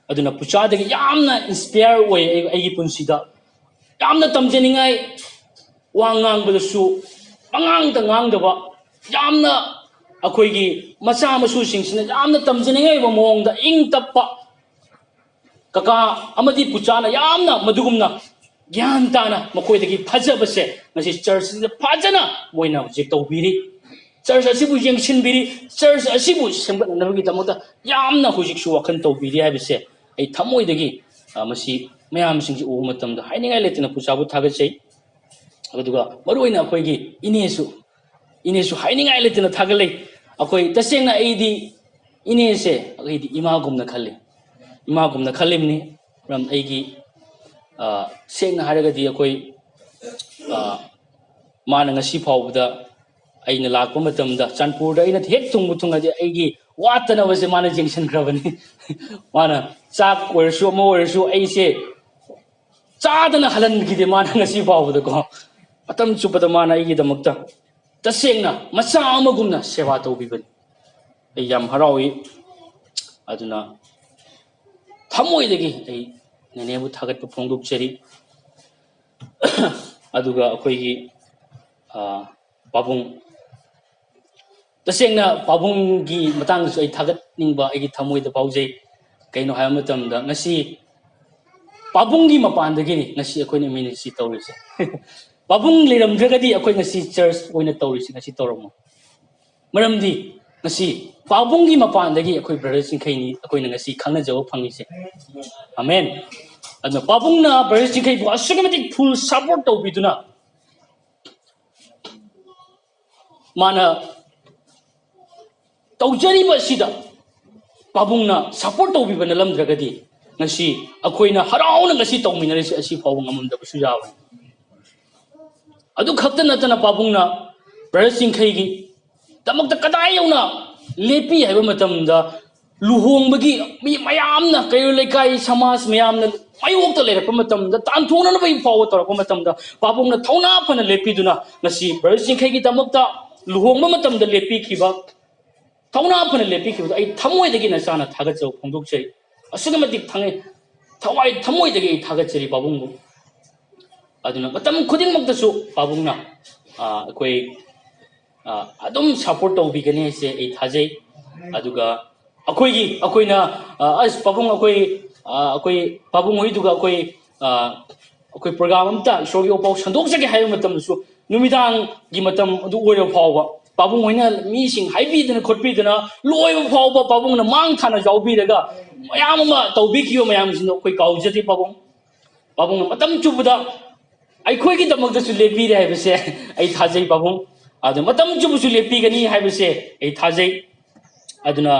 ꯑꯗꯨꯅ ꯄꯨꯆꯥꯗꯒꯤ ꯌꯥꯝꯅ ꯏꯟꯁꯄꯤꯌꯔ ꯑꯣꯏ ꯑꯩ, ꯑꯩꯒꯤ ꯄꯨꯟꯁꯤꯗ꯫ ꯌꯥꯝꯅ ꯇꯝꯖꯅꯤꯡꯉꯥꯏ, ꯋꯥ ꯉꯥꯡꯕꯗꯁꯨ ꯄꯉꯥꯡꯗ ꯉꯥꯡꯗꯕ, ꯌꯥꯝꯅ ꯑꯩꯈꯣꯏꯒꯤ ꯃꯆꯥ ꯃꯁꯨꯁꯤꯡꯁꯤꯅ ꯌꯥꯝꯅ ꯇꯝꯖꯅꯤꯡꯉꯥꯏ ꯑꯣꯏꯕ ꯃꯑꯣꯡꯗ ꯏꯪ ꯇꯞꯄ ꯀꯀꯥ ꯑꯃꯗꯤ ꯄꯨꯆꯥꯅ ꯌꯥꯝꯅ ꯃꯗꯨꯒꯨꯝꯅ ꯒ꯭ꯌꯥꯟ ꯇꯥꯅ ꯃꯈꯣꯏꯗꯒꯤ ꯐꯖꯕꯁꯦ ꯉꯁꯤ ꯆꯔꯆꯁꯤꯗ ꯐꯖꯅ ꯃꯣꯏꯅ ꯍꯧꯖꯤꯛ ꯇꯧꯕꯤꯔꯤ꯫ ꯆꯔꯆ ꯑꯁꯤꯕꯨ ꯌꯦꯡꯁꯤꯟꯕꯤꯔꯤ, ꯆꯔꯆ ꯑꯁꯤꯕꯨ ꯁꯦꯝꯒꯠꯅꯅꯕꯒꯤꯗꯃꯛꯇ ꯌꯥꯝꯅ ꯍꯧꯖꯤꯛꯁꯨ ꯋꯥꯈꯜ ꯇꯧꯕꯤꯔꯤ ꯍꯥꯏꯕꯁꯦ ꯑꯩ ꯊꯃꯣꯏꯗꯒꯤ, ꯑ, ꯃꯁꯤ ꯃꯌꯥꯝꯁꯤꯡꯁꯤ ꯎꯕ ꯃꯇꯝꯗ ꯍꯥꯏꯅꯤꯡꯉꯥꯏ ꯂꯩꯇꯅ ꯄꯨꯆꯥꯕꯨ ꯊꯥꯒꯠꯆꯩ꯫ ꯑꯗꯨꯒ ꯃꯔꯨꯑꯣꯏꯅ ꯑꯩꯈꯣꯏꯒꯤ ꯏꯅꯦꯁꯨ, ꯏꯅꯦꯁꯨ ꯍꯥꯏꯅꯤꯡꯉꯥꯏ ꯂꯩꯇꯅ ꯊꯥꯒꯠꯂꯤ꯫ ꯑꯩꯈꯣꯏ ꯇꯁꯦꯡꯅ ꯑꯩꯗꯤ ꯏꯅꯦꯁꯦ ꯑꯩꯗꯤ ꯏꯃꯥꯒꯨꯝꯅ ꯈꯜꯂꯤ꯫ ꯏꯃꯥꯒꯨꯝꯅ ꯈꯜꯂꯤꯕꯅꯤ꯫ ꯃꯔꯝ ꯑꯩꯒꯤ, ꯑ, ꯁꯦꯡꯅ ꯍꯥꯏꯔꯒꯗꯤ ꯑꯩꯈꯣꯏ, ꯑ, ꯃꯥꯅ ꯉꯁꯤ ꯐꯥꯎꯕꯗ ꯑꯩꯅ ꯂꯥꯛꯄ ꯃꯇꯝꯗ ꯆꯥꯟꯄꯨꯔꯗ ꯑꯩꯅ ꯍꯦꯛ ꯊꯨꯡꯕ ꯊꯨꯡꯉꯗꯤ ꯑꯩꯒꯤ ꯋꯥꯠꯇꯅꯕꯁꯦ ꯃꯥꯅ ꯌꯦꯡꯁꯤꯟꯈ꯭ꯔꯕꯅꯤ꯫ ꯃꯥꯅ ꯆꯥꯛ ꯑꯣꯏꯔꯁꯨ ꯑꯃ ꯑꯣꯏꯔꯁꯨ ꯑꯩꯁꯦ ꯆꯥꯗꯅ ꯍꯜꯍꯟꯈꯤꯗꯦ ꯃꯥꯅ ꯉꯁꯤ ꯐꯥꯎꯕꯗꯀꯣ꯫ ꯃꯇꯝ ꯆꯨꯞꯄꯗ ꯃꯥꯅ ꯑꯩꯒꯤꯗꯃꯛꯇ ꯇꯁꯦꯡꯅ ꯃꯆꯥ ꯑꯃꯒꯨꯝꯅ ꯁꯦꯕꯥ ꯇꯧꯕꯤꯕꯅꯤ꯫ ꯑꯩ ꯌꯥꯝ ꯍꯔꯥꯎꯏ꯫ ꯑꯗꯨꯅ ꯊꯃꯣꯏꯗꯒꯤ ꯑꯩ ꯅꯦꯅꯦꯕꯨ ꯊꯥꯒꯠꯄ ꯐꯣꯡꯗꯣꯛꯆꯔꯤ꯫ ꯑꯗꯨꯒ ꯑꯩꯈꯣꯏꯒꯤ, ꯑ, ꯄꯥꯕꯨꯡ, ꯇꯁꯦꯡꯅ ꯄꯥꯕꯨꯡꯒꯤ ꯃꯇꯥꯡꯗꯁꯨ ꯑꯩ ꯊꯥꯒꯠꯅꯤꯡꯕ ꯑꯩꯒꯤ ꯊꯃꯣꯏꯗ ꯐꯥꯎꯖꯩ꯫ ꯀꯩꯅꯣ ꯍꯥꯏꯕ ꯃꯇꯝꯗ ꯉꯁꯤ ꯄꯥꯕꯨꯡꯒꯤ ꯃꯄꯥꯟꯗꯒꯤꯅꯤ ꯉꯁꯤ ꯑꯩꯈꯣꯏꯅ ꯃꯤꯅꯤꯁꯇ꯭ꯔꯤ ꯇꯧꯔꯤꯁꯦ꯫ ꯄꯥꯕꯨꯡ ꯂꯩꯔꯝꯗ꯭ꯔꯒꯗꯤ ꯑꯩꯈꯣꯏ ꯉꯁꯤ ꯆꯔꯆ ꯑꯣꯏꯅ ꯇꯧꯔꯤꯁꯦ ꯉꯁꯤ ꯇꯧꯔꯝꯃꯣꯏ꯫ ꯃꯔꯝꯗꯤ ꯉꯁꯤ ꯄꯥꯕꯨꯡꯒꯤ ꯃꯄꯥꯟꯗꯒꯤ ꯑꯩꯈꯣꯏ ꯕ꯭ꯔꯗꯔ ꯆꯤꯡꯈꯩꯅꯤ ꯑꯩꯈꯣꯏꯅ ꯉꯁꯤ ꯈꯪꯅꯖꯕ ꯐꯪꯉꯤꯁꯦ꯫ ꯑꯃꯦꯟ꯫ ꯑꯗꯨꯅ ꯄꯥꯕꯨꯡꯅ ꯕ꯭ꯔꯗꯔ ꯆꯤꯡꯈꯩꯕꯨ ꯑꯁꯨꯛꯀꯤ ꯃꯇꯤꯛ ꯐꯨꯜ ꯁꯄꯣꯔꯠ ꯇꯧꯕꯤꯗꯨꯅ ꯃꯥꯅ ꯇꯧꯖꯔꯤꯕ ꯑꯁꯤꯗ ꯄꯥꯕꯨꯡꯅ ꯁꯄꯣꯔꯠ ꯇꯧꯕꯤꯕ ꯅꯠꯂꯝꯗ꯭ꯔꯒꯗꯤ ꯉꯁꯤ ꯑꯩꯈꯣꯏꯅ ꯍꯔꯥꯎꯅ ꯉꯁꯤ ꯇꯧꯃꯤꯟꯅꯔꯤꯁꯦ ꯑꯁꯤ ꯐꯥꯎꯕ ꯉꯝꯃꯝꯗꯕꯁꯨ ꯌꯥꯕꯅꯤ꯫ ꯑꯗꯨ ꯈꯛꯇ ꯅꯠꯇꯅ ꯄꯥꯕꯨꯡꯅ ꯕ꯭ꯔꯗꯔ ꯆꯤꯡꯈꯩꯒꯤ ꯗꯃꯛꯇ ꯀꯗꯥꯏ ꯌꯧꯅ ꯂꯦꯞꯄꯤ ꯍꯥꯏꯕ ꯃꯇꯝꯗ ꯂꯨꯍꯣꯡꯕꯒꯤ ꯃꯤ ꯃꯌꯥꯝꯅ ꯀꯩꯔꯣꯜ ꯂꯩꯀꯥꯏ ꯁꯃꯥꯖ ꯃꯌꯥꯝꯅ ꯃꯥꯌꯣꯛꯇ ꯂꯩꯔꯛꯄ ꯃꯇꯝꯗ ꯇꯥꯟꯊꯣꯛꯅꯅꯕꯒꯤ ꯐꯥꯎꯕ ꯇꯧꯔꯛꯄ ꯃꯇꯝꯗ ꯄꯥꯕꯨꯡꯅ ꯊꯧꯅꯥ ꯐꯅ ꯂꯦꯞꯄꯤꯗꯨꯅ ꯉꯁꯤ ꯕ꯭ꯔꯗꯔ ꯆꯤꯡꯈꯩꯒꯤꯗꯃꯛꯇ ꯂꯨꯍꯣꯡꯕ ꯃꯇꯝꯗ ꯂꯦꯞꯄꯤꯈꯤꯕ ꯊꯧꯅꯥ ꯐꯅ ꯂꯦꯞꯄꯤꯈꯤꯕꯗꯣ ꯑꯩ ꯊꯃꯣꯏꯗꯒꯤ ꯅꯆꯥꯅ ꯊꯥꯒꯠꯆꯕ ꯐꯣꯡꯗꯣꯛꯆꯔꯤ꯫ ꯑꯁꯨꯛꯀꯤ ꯃꯇꯤꯛ ꯊꯥꯒꯠ ꯊꯋꯥꯏ ꯊꯃꯣꯏꯗꯒꯤ ꯑꯩ ꯊꯥꯒꯠꯆꯔꯤ ꯄꯥꯕꯨꯡꯕꯨ꯫ ꯑꯗꯨꯅ ꯃꯇꯝ ꯈꯨꯗꯤꯡꯃꯛꯇꯁꯨ ꯄꯥꯕꯨꯡꯅ, ꯑ, ꯑꯩꯈꯣꯏ, ꯑ, ꯑꯗꯨꯝ ꯁꯄꯣꯔꯠ ꯇꯧꯕꯤꯒꯅꯤ ꯍꯥꯏꯁꯦ ꯑꯩ ꯊꯥꯖꯩ꯫ ꯑꯗꯨꯒ ꯑꯩꯈꯣꯏꯒꯤ ꯑꯩꯈꯣꯏꯅ, ꯑ, ꯑꯁ ꯄꯥꯕꯨꯡ ꯑꯩꯈꯣꯏ, ꯑ, ꯑꯩꯈꯣꯏ ꯄꯥꯕꯨꯡ ꯍꯣꯏꯗꯨꯒ ꯑꯩꯈꯣꯏ, ꯑ, ꯑꯩꯈꯣꯏ ꯄ꯭ꯔꯣꯒ꯭ꯔꯥꯝ ꯑꯝꯇ ꯏꯁꯣꯔꯒꯤ ꯄꯥꯎ ꯁꯟꯗꯣꯛꯆꯒꯦ ꯍꯥꯏꯕ ꯃꯇꯝꯗꯁꯨ ꯅꯨꯃꯤꯗꯥꯡꯒꯤ ꯃꯇꯝ ꯑꯗꯨ ꯑꯣꯏꯔ ꯐꯥꯎꯕ ꯄꯥꯕꯨꯡ ꯍꯣꯏꯅ ꯃꯤꯁꯤꯡ ꯍꯥꯏꯕꯤꯗꯅ ꯈꯣꯠꯄꯤꯗꯅ ꯂꯣꯏꯕ ꯐꯥꯎꯕ ꯄꯥꯕꯨꯡꯅ ꯃꯥꯡ ꯊꯥꯅ ꯌꯥꯎꯕꯤꯔꯒ ꯃꯌꯥꯝ ꯑꯃ ꯇꯧꯕꯤꯈꯤꯕ ꯃꯌꯥꯝꯁꯤꯡꯗꯣ ꯑꯩꯈꯣꯏ ꯀꯥꯎꯖꯗꯦ ꯄꯥꯕꯨꯡ꯫ ꯄꯥꯕꯨꯡꯅ ꯃꯇꯝ ꯆꯨꯞꯄꯗ ꯑꯩꯈꯣꯏꯒꯤꯗꯃꯛꯇꯁꯨ ꯂꯦꯞꯄꯤꯔꯦ ꯍꯥꯏꯕꯁꯦ ꯑꯩ ꯊꯥꯖꯩ ꯄꯥꯕꯨꯡ꯫ ꯑꯗꯨ ꯃꯇꯝ ꯆꯨꯞꯄꯁꯨ ꯂꯦꯞꯄꯤꯒꯅꯤ ꯍꯥꯏꯕꯁꯦ ꯑꯩ ꯊꯥꯖꯩ꯫ ꯑꯗꯨꯅ,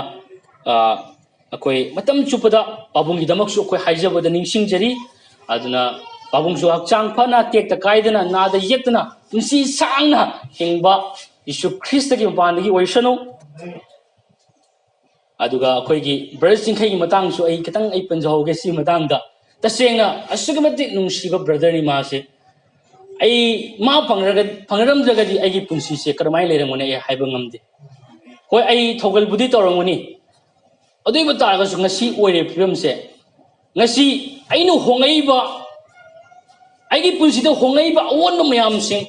ꯑ, ꯑꯩꯈꯣꯏ ꯃꯇꯝ ꯆꯨꯞꯄꯗ ꯄꯥꯕꯨꯡꯒꯤꯗꯃꯛꯁꯨ ꯑꯩꯈꯣꯏ ꯍꯥꯏꯖꯕꯗ ꯅꯤꯡꯁꯤꯡꯖꯔꯤ꯫ ꯑꯗꯨꯅ ꯄꯥꯕꯨꯡꯁꯨ ꯍꯛꯆꯥꯡ ꯐꯅ, ꯇꯦꯛꯇ ꯀꯥꯏꯗꯅ, ꯅꯥꯗ ꯌꯦꯛꯇꯅ ꯄꯨꯟꯁꯤ ꯁꯥꯡꯅ ꯍꯤꯡꯕ ꯌꯤꯁꯨ ꯈ꯭ꯔꯤꯁꯇꯒꯤ ꯃꯄꯥꯟꯗꯒꯤ ꯑꯣꯏꯁꯅꯨ꯫ ꯑꯗꯨꯒ ꯑꯩꯈꯣꯏꯒꯤ ꯕ꯭ꯔꯗꯔ ꯆꯤꯡꯈꯩꯒꯤ ꯃꯇꯥꯡꯁꯨ ꯑꯩ ꯈꯤꯇꯪ ꯑꯩ ꯄꯟꯖꯍꯧꯒꯦ꯫ ꯁꯤ ꯃꯇꯥꯡꯗ ꯇꯁꯦꯡꯅ ꯑꯁꯨꯛꯀꯤ ꯃꯇꯤꯛ ꯅꯨꯡꯁꯤꯕ ꯕ꯭ꯔꯗꯔꯅꯤ ꯃꯥꯁꯦ꯫ ꯑꯩ ꯃꯥ ꯐꯪꯔꯒ ꯐꯪꯅꯔꯝꯗ꯭ꯔꯒꯗꯤ ꯑꯩꯒꯤ ꯄꯨꯟꯁꯤꯁꯦ ꯀꯔꯝꯍꯥꯏꯅ ꯂꯩꯔꯝꯒꯅꯤ ꯑꯩ ꯍꯥꯏꯕ ꯉꯝꯗꯦ꯫ ꯍꯣꯏ, ꯑꯩ ꯊꯧꯒꯜꯕꯨꯗꯤ ꯇꯧꯔꯝꯒꯅꯤ, ꯑꯗꯨ ꯑꯣꯏꯕ ꯇꯥꯔꯒꯁꯨ ꯉꯁꯤ ꯑꯣꯏꯔꯤꯕ ꯐꯤꯕꯝꯁꯦ, ꯉꯁꯤ ꯑꯩꯅ ꯍꯣꯡꯉꯛꯏꯕ, ꯑꯩꯒꯤ ꯄꯨꯟꯁꯤꯗ ꯍꯣꯡꯉꯛꯏꯕ ꯑꯑꯣꯟꯕ ꯃꯌꯥꯝꯁꯤꯡ,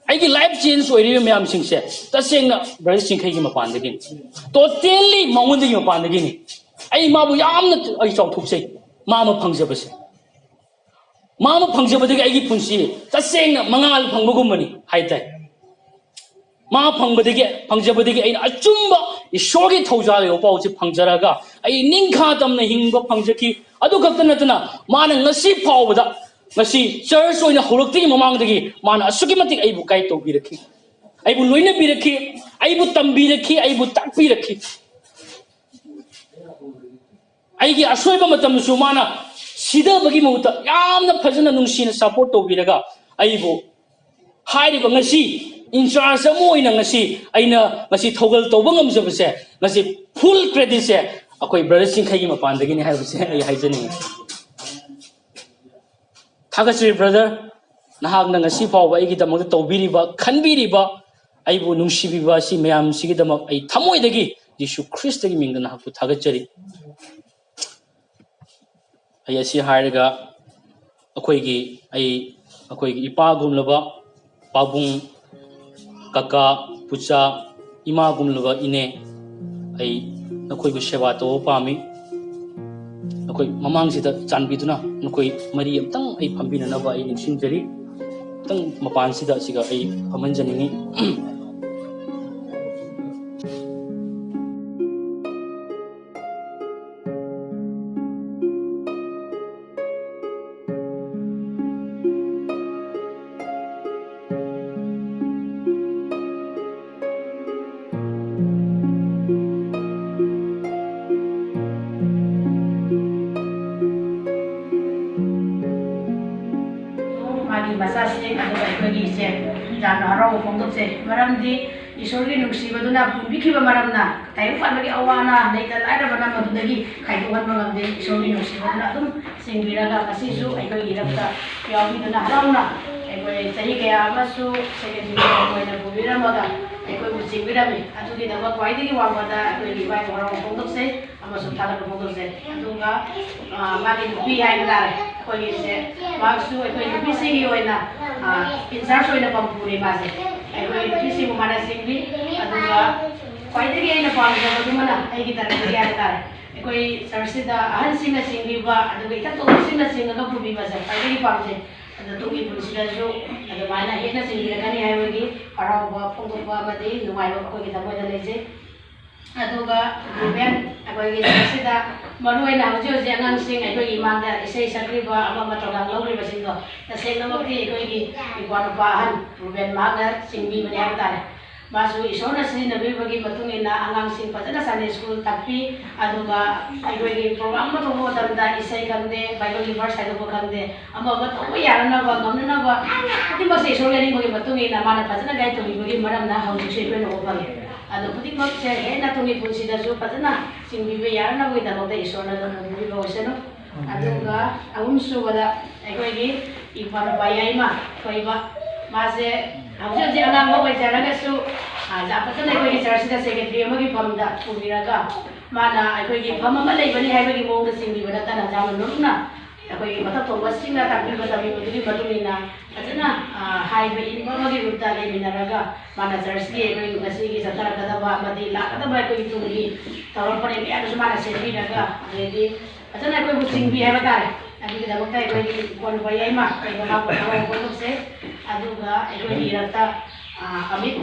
ꯑꯩꯒꯤ ꯂꯥꯏꯐ ꯆꯦꯟꯖ ꯑꯣꯏꯔꯤꯕ ꯃꯌꯥꯝꯁꯤꯡꯁꯦ ꯇꯁꯦꯡꯅ ꯕ꯭ꯔꯗꯔ ꯆꯤꯡꯈꯩꯒꯤ ꯃꯄꯥꯟꯗꯒꯤꯅꯤ꯫ ꯇꯣꯇꯦꯜꯂꯤ ꯃꯉꯣꯟꯗꯒꯤ ꯃꯄꯥꯟꯗꯒꯤꯅꯤ꯫ ꯑꯩ ꯃꯥꯕꯨ ꯌꯥꯝꯅ ꯑꯩ ꯆꯥꯎꯊꯣꯛꯆꯩ꯫ ꯃꯥ ꯑꯃ ꯐꯪꯖꯕꯁꯦ, ꯃꯥ ꯑꯃ ꯐꯪꯖꯕꯗꯒꯤ ꯑꯩꯒꯤ ꯄꯨꯟꯁꯤ ꯇꯁꯦꯡꯅ ꯃꯉꯥꯜ ꯐꯪꯕꯒꯨꯝꯕꯅꯤ ꯍꯥꯏꯇꯥꯏ꯫ ꯃꯥ ꯐꯪꯕꯗꯒꯤ, ꯐꯪꯖꯕꯗꯒꯤ ꯑꯩꯅ ꯑꯆꯨꯝꯕ ꯏꯁꯣꯔꯒꯤ ꯊꯧꯖꯥꯜ ꯌꯧꯕ ꯐꯥꯎꯁꯤ ꯐꯪꯖꯔꯒ ꯑꯩ ꯅꯤꯡꯈꯥ ꯇꯝꯅ ꯍꯤꯡꯕ ꯐꯪꯖꯈꯤ꯫ ꯑꯗꯨ ꯈꯛꯇ ꯅꯠꯇꯅ ꯃꯥꯅ ꯉꯁꯤ ꯐꯥꯎꯕꯗ, ꯉꯁꯤ ꯆꯔꯆ ꯑꯣꯏꯅ ꯍꯧꯔꯛꯇ꯭ꯔꯤꯉꯩ ꯃꯃꯥꯡꯗꯒꯤ ꯃꯥꯅ ꯑꯁꯨꯛꯀꯤ ꯃꯇꯤꯛ ꯑꯩꯕꯨ ꯒꯥꯏꯗ ꯇꯧꯕꯤꯔꯛꯈꯤ, ꯑꯩꯕꯨ ꯂꯣꯏꯅꯕꯤꯔꯛꯈꯤ, ꯑꯩꯕꯨ ꯇꯝꯕꯤꯔꯛꯈꯤ, ꯑꯩꯕꯨ ꯇꯥꯛꯄꯤꯔꯛꯈꯤ꯫ ꯑꯩꯒꯤ ꯑꯁꯣꯏꯕ ꯃꯇꯝꯗꯁꯨ ꯃꯥꯅ ꯁꯤꯊꯕꯒꯤ ꯃꯍꯨꯠꯇ ꯌꯥꯝꯅ ꯐꯖꯅ ꯅꯨꯡꯁꯤꯅ ꯁꯞꯄꯣꯔꯠ ꯇꯧꯕꯤꯔꯒ ꯑꯩꯕꯨ ꯍꯥꯏꯔꯤꯕ ꯉꯁꯤ ꯏꯟꯆꯥꯔꯖ ꯑꯃ ꯑꯣꯏꯅ ꯉꯁꯤ ꯑꯩꯅ ꯉꯁꯤ ꯊꯧꯒꯜ ꯇꯧꯕ ꯉꯝꯖꯕꯁꯦ, ꯉꯁꯤ ꯐꯨꯜ ꯀ꯭ꯔꯦꯗꯤꯠꯁꯦ ꯑꯩꯈꯣꯏ ꯕ꯭ꯔꯗꯔ ꯆꯤꯡꯈꯩꯒꯤ ꯃꯄꯥꯟꯗꯒꯤꯅꯤ ꯍꯥꯏꯕꯁꯦ ꯑꯩ ꯍꯥꯏꯖꯅꯤꯡꯉꯤ꯫ ꯊꯥꯒꯠꯆꯔꯤ ꯕ꯭ꯔꯗꯔ, ꯅꯍꯥꯛꯅ ꯉꯁꯤ ꯐꯥꯎꯕ ꯑꯩꯒꯤꯗꯃꯛꯇ ꯇꯧꯕꯤꯔꯤꯕ, ꯈꯟꯕꯤꯔꯤꯕ, ꯑꯩꯕꯨ ꯅꯨꯡꯁꯤꯕꯤꯕ ꯑꯁꯤ ꯃꯌꯥꯝꯁꯤꯒꯤꯗꯃꯛ ꯑꯩ ꯊꯃꯣꯏꯗꯒꯤ ꯌꯤꯁꯨ ꯈ꯭ꯔꯤꯁꯇꯒꯤ ꯃꯤꯡꯗ ꯅꯍꯥꯛꯄꯨ ꯊꯥꯒꯠꯆꯔꯤ꯫ ꯑꯩ ꯑꯁꯤ ꯍꯥꯏꯔꯒ ꯑꯩꯈꯣꯏꯒꯤ, ꯑꯩ, ꯑꯩꯈꯣꯏꯒꯤ ꯏꯄꯥꯒꯨꯝꯂꯕ ꯄꯥꯕꯨꯡ, ꯀꯀꯥ, ꯄꯨꯆꯥ, ꯏꯃꯥꯒꯨꯝꯂꯕ ꯏꯅꯦ, ꯑꯩ ꯅꯈꯣꯏꯕꯨ ꯁꯦꯕꯥ ꯇꯧꯕ ꯄꯥꯝꯃꯤ꯫ ꯅꯈꯣꯏ ꯃꯃꯥꯡꯁꯤꯗ ꯆꯥꯟꯕꯤꯗꯨꯅ ꯅꯈꯣꯏ ꯃꯔꯤ ꯑꯝꯇꯪ ꯑꯩ ꯐꯝꯕꯤꯅꯅꯕ ꯑꯩ ꯅꯤꯡꯁꯤꯡꯖꯔꯤ꯫ ꯑꯝꯇꯪ ꯃꯄꯥꯟꯁꯤꯗ ꯑꯁꯤꯒ ꯑꯩ ꯐꯝꯍꯟꯖꯅꯤꯡꯉꯤ꯫ ꯃꯥꯒꯤ ꯃꯆꯥꯁꯤꯡ ꯑꯗꯨꯒ ꯑꯩꯈꯣꯏꯒꯤ ꯏꯆꯦ ꯌꯥꯝꯅ ꯍꯔꯥꯎꯕ ꯐꯣꯡꯗꯣꯛꯆꯩ꯫ ꯃꯔꯝꯗꯤ ꯏꯁꯣꯔꯒꯤ ꯅꯨꯡꯁꯤꯕꯗꯨꯅ ꯄꯨꯟꯕꯤꯈꯤꯕ ꯃꯔꯝꯅ, ꯇꯥꯏꯕꯪ ꯄꯥꯟꯕꯒꯤ ꯑꯋꯥ ꯑꯅꯥ, ꯂꯩꯇ ꯂꯥꯏꯔꯕꯅ ꯃꯗꯨꯗꯒꯤ ꯈꯥꯏꯗꯣꯛꯍꯟꯕ ꯉꯝꯗꯦ꯫ ꯏꯁꯣꯔꯒꯤ ꯅꯨꯡꯁꯤꯕꯗꯨꯅ ꯑꯗꯨꯝ ꯆꯤꯡꯕꯤꯔꯒ ꯉꯁꯤꯁꯨ ꯑꯩꯈꯣꯏꯒꯤ ꯏꯔꯛꯇ ꯌꯥꯎꯕꯤꯗꯨꯅ ꯍꯔꯥꯎꯅ ꯑꯩꯈꯣꯏ ꯆꯍꯤ ꯀꯌꯥ ꯑꯃꯁꯨ ꯁꯦꯀꯦꯟꯗꯔꯤ ꯑꯣꯏꯅ ꯄꯨꯕꯤꯔꯝꯃꯒ ꯑꯩꯈꯣꯏꯕꯨ ꯆꯤꯡꯕꯤꯔꯝꯃꯤ꯫ ꯑꯗꯨꯒꯤꯗꯃꯛ ꯈ꯭ꯋꯥꯏꯗꯒꯤ ꯋꯥꯡꯃꯗ ꯑꯩꯈꯣꯏꯒꯤ ꯏꯃꯥ ꯏꯕꯦꯟ ꯍꯔꯥꯎꯕ ꯐꯣꯡꯗꯣꯛꯆꯩ ꯑꯃꯁꯨꯡ ꯊꯥꯒꯠꯄ ꯐꯣꯡꯗꯣꯛꯆꯩ꯫ ꯑꯗꯨꯒ, ꯑ, ꯃꯥꯒꯤ ꯅꯨꯄꯤ ꯍꯥꯏꯕ ꯇꯥꯔꯦ, ꯑꯩꯈꯣꯏꯒꯤꯁꯦ, ꯃꯍꯥꯛꯁꯨ ꯑꯩꯈꯣꯏ ꯅꯨꯄꯤꯁꯤꯒꯤ ꯑꯣꯏꯅ, ꯑ, in charge ꯑꯣꯏꯅ ꯄꯝꯄꯨꯔꯦ ꯃꯥꯁꯦ꯫ ꯑꯩꯈꯣꯏ ꯅꯨꯄꯤꯁꯤꯕꯨ ꯃꯥꯅ ꯆꯤꯡꯕꯤ꯫ ꯑꯗꯨꯒ ꯈ꯭ꯋꯥꯏꯗꯒꯤ ꯑꯩꯅ ꯄꯥꯝꯖꯕꯗꯨꯃꯅ ꯑꯩꯒꯤ ꯇꯔꯛꯇꯒꯤ ꯍꯥꯏꯕ ꯇꯥꯔꯦ, ꯑꯩꯈꯣꯏ ꯆꯔꯆꯁꯤꯗ ꯑꯍꯟꯁꯤꯡꯅ ꯆꯤꯡꯕꯤꯕ, ꯑꯗꯨꯒ ꯏꯊꯛ ꯊꯣꯡꯕꯁꯤꯡꯅ ꯆꯤꯡꯉꯒ ꯄꯨꯕꯤꯕꯁꯦ ꯈ꯭ꯋꯥꯏꯗꯒꯤ ꯄꯥꯝꯖꯩ꯫ ꯑꯗꯣ ꯇꯨꯡꯒꯤ ꯄꯨꯟꯁꯤꯗꯁꯨ ꯑꯗꯨꯃꯥꯏꯅ ꯍꯦꯟꯅ ꯆꯤꯡꯕꯤꯔꯛꯀꯅꯤ ꯍꯥꯏꯕꯒꯤ ꯍꯔꯥꯎꯕ ꯐꯣꯡꯗꯣꯛꯄ ꯑꯃꯗꯤ ꯅꯨꯡꯉꯥꯏꯕ ꯑꯩꯈꯣꯏꯒꯤ ꯊꯃꯣꯏꯗ ꯂꯩꯖꯩ꯫ ꯑꯗꯨꯒ ꯔꯨꯕꯦꯟ, ꯑꯩꯈꯣꯏꯒꯤ ꯆꯔꯆꯁꯤꯗ ꯃꯔꯨꯑꯣꯏꯅ ꯍꯧꯖꯤꯛ ꯍꯧꯖꯤꯛ ꯑꯉꯥꯡꯁꯤꯡ ꯑꯩꯈꯣꯏꯒꯤ ꯏꯃꯥꯡꯗ ꯏꯁꯩ ꯁꯛꯂꯤꯕ ꯑꯃ ꯑꯃ ꯊꯧꯗꯥꯡ ꯂꯧꯔꯤꯕꯁꯤꯡꯗꯣ, ꯇꯁꯦꯡꯅꯃꯛꯇꯤ ꯑꯩꯈꯣꯏꯒꯤ ꯏꯄ꯭ꯋꯥ ꯅꯨꯄꯥ ꯑꯍꯟ ꯔꯨꯕꯦꯟ ꯃꯍꯥꯛꯅ ꯆꯤꯡꯕꯤꯕꯅꯤ ꯍꯥꯏꯕ ꯇꯥꯔꯦ꯫ ꯃꯥꯁꯨ ꯏꯁꯣꯔꯅ ꯁꯤꯖꯤꯟꯅꯕꯤꯕꯒꯤ ꯃꯇꯨꯡ ꯏꯟꯅ ꯑꯉꯥꯡꯁꯤꯡ ꯐꯖꯅ Sunday school ꯇꯥꯛꯄꯤ꯫ ꯑꯗꯨꯒ ꯑꯩꯈꯣꯏꯒꯤ program ꯑꯃ ꯊꯣꯛꯄ ꯃꯇꯝꯗ ꯏꯁꯩ ꯈꯪꯗꯦ, Bible ꯒꯤ verse ꯍꯥꯏꯗꯣꯛꯄ ꯈꯪꯗꯦ, ꯑꯃ ꯑꯃ ꯇꯧꯕ ꯌꯥꯅꯅꯕ, ꯉꯝꯅꯅꯕ ꯈꯨꯗꯤꯡꯃꯛꯁꯦ ꯏꯁꯣꯔꯒꯤ ꯑꯅꯤꯡꯕꯒꯤ ꯃꯇꯨꯡ ꯏꯟꯅ ꯃꯥꯅ ꯐꯖꯅ guide ꯇꯧꯕꯤꯕꯒꯤ ꯃꯔꯝꯅ ꯍꯧꯖꯤꯛꯁꯨ ꯑꯩꯈꯣꯏꯅ ꯎꯕ ꯐꯪꯉꯤ꯫ ꯑꯗꯣ ꯈꯨꯗꯤꯡꯃꯛꯁꯦ ꯍꯦꯟꯅ ꯇꯨꯡꯒꯤ ꯄꯨꯟꯁꯤꯗꯁꯨ ꯐꯖꯅ ꯆꯤꯡꯕꯤꯕ ꯌꯥꯅꯅꯕꯒꯤꯗꯃꯛꯇ ꯏꯁꯣꯔꯅ ꯑꯗꯨꯝ ꯄꯨꯕꯤꯕ ꯑꯣꯏꯁꯅꯨ꯫ ꯑꯗꯨꯒ ꯑꯍꯨꯝꯁꯨꯕꯗ ꯑꯩꯈꯣꯏꯒꯤ ꯏꯄ꯭ꯋꯥ ꯅꯨꯄꯥ ꯌꯥꯏꯃ ꯊꯣꯏꯕ, ꯃꯥꯁꯦ ꯍꯧꯖꯤꯛ ꯍꯧꯖꯤꯛ ꯑꯉꯥꯡꯕ ꯑꯣꯏꯖꯔꯒꯁꯨ, ꯑ, ꯌꯥꯝ ꯐꯖꯅ ꯑꯩꯈꯣꯏꯒꯤ ꯆꯔꯆꯁꯤꯗ ꯁꯦꯀ꯭ꯔꯦꯇꯔꯤ ꯑꯃꯒꯤ ꯐꯝꯗ ꯄꯨꯕꯤꯔꯒ, ꯃꯥꯅ ꯑꯩꯈꯣꯏꯒꯤ ꯐꯝ ꯑꯃ ꯂꯩꯕꯅꯤ ꯍꯥꯏꯕꯒꯤ ꯃꯑꯣꯡꯗ ꯆꯤꯡꯕꯤꯕ ꯅꯠꯇꯅ, ꯌꯥꯝꯅ ꯂꯨꯝꯅ ꯑꯩꯈꯣꯏꯒꯤ ꯃꯊꯛ ꯊꯣꯡꯕꯁꯤꯡꯅ ꯇꯥꯛꯄꯤꯕ ꯇꯝꯕꯤꯕꯗꯨꯒꯤ ꯃꯇꯨꯡ ꯏꯟꯅ ꯐꯖꯅ, ꯑ, ꯍꯥꯏꯕ ꯏꯟꯕ ꯑꯃꯒꯤ ꯔꯨꯞꯇ ꯂꯩꯃꯤꯟꯅꯔꯒ, ꯃꯥꯅ ꯆꯔꯆꯀꯤ ꯑꯩꯈꯣꯏ ꯉꯁꯤꯒꯤ ꯆꯠꯊꯔꯛꯀꯗꯕ ꯑꯃꯗꯤ ꯂꯥꯛꯀꯗꯕ ꯑꯩꯈꯣꯏꯒꯤ ꯇꯨꯡꯒꯤ ꯊꯧꯔꯝ ꯄꯔꯦꯡ ꯃꯌꯥꯝꯗꯁꯨ ꯃꯥꯅ ꯁꯦꯝꯕꯤꯔꯒ, ꯑꯗꯩꯗꯤ ꯐꯖꯅ ꯑꯩꯈꯣꯏꯕꯨ ꯆꯤꯡꯕꯤ ꯍꯥꯏꯕ ꯇꯥꯔꯦ꯫ ꯑꯗꯨꯒꯤꯗꯃꯛꯇ ꯑꯩꯈꯣꯏꯒꯤ ꯏꯄ꯭ꯋꯥ ꯅꯨꯄꯥ ꯌꯥꯏꯃ ꯀꯩꯅꯣ ꯃꯥꯕꯨ ꯊꯥꯒꯠꯄ ꯐꯣꯡꯗꯣꯛꯆꯩ꯫ ꯑꯗꯨꯒ ꯑꯩꯈꯣꯏꯒꯤ ꯏꯔꯛꯇ, ꯑ, ꯑꯃꯤꯠ,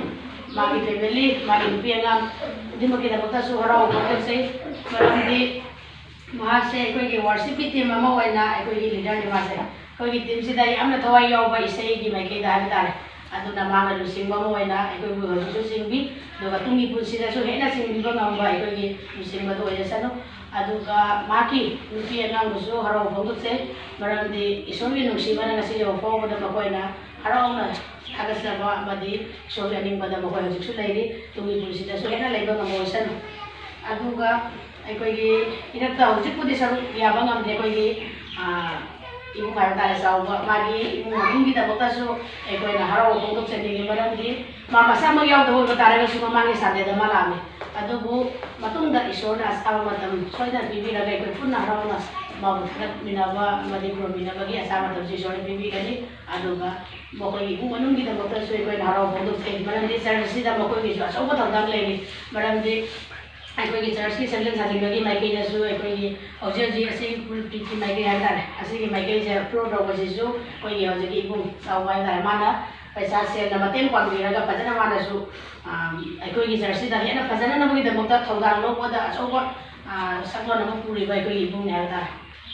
ꯃꯥꯒꯤ family, ꯃꯥꯒꯤ ꯅꯨꯄꯤ ꯑꯉꯥꯡ ꯈꯨꯗꯤꯡꯃꯛꯀꯤꯗꯃꯛꯇꯁꯨ ꯍꯔꯥꯎꯕ ꯐꯣꯡꯗꯣꯛꯆꯩ꯫ ꯃꯔꯝꯗꯤ ꯃꯍꯥꯛꯁꯦ ꯑꯩꯈꯣꯏꯒꯤ worship ꯀꯤ team ꯑꯃ ꯑꯣꯏꯅ ꯑꯩꯈꯣꯏꯒꯤ leader ꯅꯤ ꯃꯥꯁꯦ꯫ ꯑꯩꯈꯣꯏꯒꯤ team ꯁꯤꯗ ꯌꯥꯝꯅ ꯊꯋꯥꯏ ꯌꯥꯎꯕ ꯏꯁꯩꯒꯤ ꯃꯥꯏꯀꯩꯗ ꯍꯥꯏꯕ ꯇꯥꯔꯦ꯫ ꯑꯗꯨꯅ ꯃꯥꯅ ꯂꯨꯆꯤꯡꯕ ꯑꯃ ꯑꯣꯏꯅ ꯑꯩꯈꯣꯏꯕꯨ ꯍꯧꯖꯤꯛꯁꯨ ꯆꯤꯡꯕꯤ, ꯑꯗꯨꯒ ꯇꯨꯡꯒꯤ ꯄꯨꯟꯁꯤꯗꯁꯨ ꯍꯦꯟꯅ ꯆꯤꯡꯕꯤꯕ ꯉꯝꯕ ꯑꯩꯈꯣꯏꯒꯤ ꯂꯨꯆꯤꯡꯕꯗꯨ ꯑꯣꯏꯖꯁꯅꯨ꯫ ꯑꯗꯨꯒ ꯃꯍꯥꯛꯀꯤ ꯅꯨꯄꯤ ꯑꯉꯥꯡꯕꯨꯁꯨ ꯍꯔꯥꯎꯕ ꯐꯣꯡꯗꯣꯛꯆꯩ, ꯃꯔꯝꯗꯤ ꯏꯁꯣꯔꯒꯤ ꯅꯨꯡꯁꯤꯕꯅ ꯉꯁꯤ ꯌꯧꯕ ꯐꯥꯎꯕꯗ ꯃꯈꯣꯏꯅ ꯍꯔꯥꯎꯅ ꯊꯥꯒꯠꯆꯕ ꯑꯃꯗꯤ ꯏꯁꯣꯔꯒꯤ ꯑꯅꯤꯡꯕꯗ ꯃꯈꯣꯏ ꯍꯧꯖꯤꯛꯁꯨ ꯂꯩꯔꯤ, ꯇꯨꯡꯒꯤ ꯄꯨꯟꯁꯤꯗꯁꯨ ꯍꯦꯟꯅ ꯂꯩꯕ ꯉꯝꯍꯧꯁꯅꯨ꯫ ꯑꯗꯨꯒ ꯑꯩꯈꯣꯏꯒꯤ ꯏꯔꯛꯇ ꯍꯧꯖꯤꯛꯄꯨꯗꯤ ꯁꯔꯨꯛ ꯌꯥꯕ ꯉꯝꯗꯦ, ꯑꯩꯈꯣꯏꯒꯤ, ꯑꯥ, ꯏꯕꯨꯡ ꯍꯥꯏꯕ ꯇꯥꯔꯦ, ꯆꯥꯎꯕ, ꯃꯥꯒꯤ ꯏꯃꯨꯡ ꯃꯅꯨꯡꯒꯤꯗꯃꯛꯇꯁꯨ ꯑꯩꯈꯣꯏꯅ ꯍꯔꯥꯎꯕ ꯐꯣꯡꯗꯣꯛꯆꯅꯤꯡꯉꯤ꯫ ꯃꯔꯝꯗꯤ ꯃꯥ ꯃꯁꯥꯃꯛ ꯌꯥꯎꯗꯕ ꯑꯣꯏꯕ ꯇꯥꯔꯒꯁꯨ ꯃꯃꯥꯡꯒꯤ ꯁꯟꯗꯦꯗ ꯃꯥ ꯂꯥꯛꯑꯝꯃꯤ꯫ ꯑꯗꯨꯕꯨ ꯃꯇꯨꯡꯗ ꯏꯁꯣꯔꯅ ꯑꯁꯥꯕ ꯃꯇꯝ ꯁꯣꯏꯗꯅ ꯄꯤꯕꯤꯔꯒ ꯑꯩꯈꯣꯏ ꯄꯨꯟꯅ ꯍꯔꯥꯎꯅ ꯃꯥꯕꯨ ꯊꯥꯒꯠꯃꯤꯟꯅꯕ ꯑꯃꯗꯤ ꯈꯨꯔꯨꯝꯃꯤꯟꯅꯕꯒꯤ ꯑꯁꯥꯕ ꯃꯇꯝꯁꯨ ꯏꯁꯣꯔꯅ ꯄꯤꯕꯤꯒꯅꯤ꯫ ꯑꯗꯨꯒ ꯃꯈꯣꯏꯒꯤ ꯏꯃꯨꯡ ꯃꯅꯨꯡꯒꯤꯗꯃꯛꯇꯁꯨ ꯑꯩꯈꯣꯏꯅ ꯍꯔꯥꯎꯕ ꯐꯣꯡꯗꯣꯛꯆꯩ꯫ ꯃꯔꯝꯗꯤ ꯆꯔꯆꯁꯤꯗ ꯃꯈꯣꯏꯒꯤꯁꯨ ꯑꯆꯧꯕ ꯊꯧꯗꯥꯡ ꯂꯩꯔꯤ꯫ ꯃꯔꯝꯗꯤ ꯑꯩꯈꯣꯏꯒꯤ ꯆꯔꯆꯀꯤ ꯁꯦꯝꯖꯤꯟ ꯁꯥꯖꯤꯟꯕꯒꯤ ꯃꯥꯏꯀꯩꯗꯁꯨ ꯑꯩꯈꯣꯏꯒꯤ ꯍꯧꯖꯤꯛ ꯍꯧꯖꯤꯛ ꯑꯁꯤ ꯄꯨꯜꯄꯤꯠꯀꯤ ꯃꯥꯏꯀꯩ ꯍꯥꯏ ꯇꯥꯔꯦ, ꯑꯁꯤꯒꯤ ꯃꯥꯏꯀꯩꯁꯦ ꯐ꯭ꯂꯣꯔ ꯇꯧꯕꯁꯤꯁꯨ ꯑꯩꯈꯣꯏꯒꯤ ꯍꯧꯖꯤꯛꯀꯤ ꯏꯕꯨꯡ ꯆꯥꯎꯕ ꯍꯥꯏ ꯇꯥꯔꯦ, ꯃꯥꯅ ꯄꯩꯁꯥ ꯁꯦꯜꯅ ꯃꯇꯦꯡ ꯄꯥꯡꯕꯤꯔꯒ ꯐꯖꯅ ꯃꯥꯅꯁꯨ, ꯑꯥ, ꯑꯩꯈꯣꯏꯒꯤ ꯆꯔꯆꯁꯤꯗ ꯍꯦꯟꯅ ꯐꯖꯅꯅꯕꯒꯤꯗꯃꯛꯇ ꯊꯧꯗꯥꯡ ꯂꯧꯕꯗ ꯑꯆꯧꯕ, ꯑꯥ, ꯁꯛꯂꯣꯟ ꯑꯃ ꯄꯨꯔꯤꯕ ꯑꯩꯈꯣꯏꯒꯤ ꯏꯕꯨꯡꯅꯤ ꯍꯥꯏꯕ ꯇꯥꯔꯦ꯫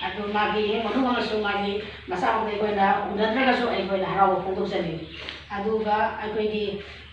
ꯑꯗꯨ ꯃꯥꯒꯤ ꯏꯃꯨꯡ ꯃꯅꯨꯡ ꯑꯃꯁꯨꯡ ꯃꯥꯒꯤ ꯃꯆꯥꯃꯛꯇ ꯑꯩꯈꯣꯏꯅ ꯎꯅꯗ꯭ꯔꯒꯁꯨ ꯑꯩꯈꯣꯏꯅ ꯍꯔꯥꯎꯕ ꯐꯣꯡꯗꯣꯛꯆꯅꯤꯡꯉꯤ꯫ ꯑꯗꯨꯒ ꯑꯩꯈꯣꯏꯒꯤ,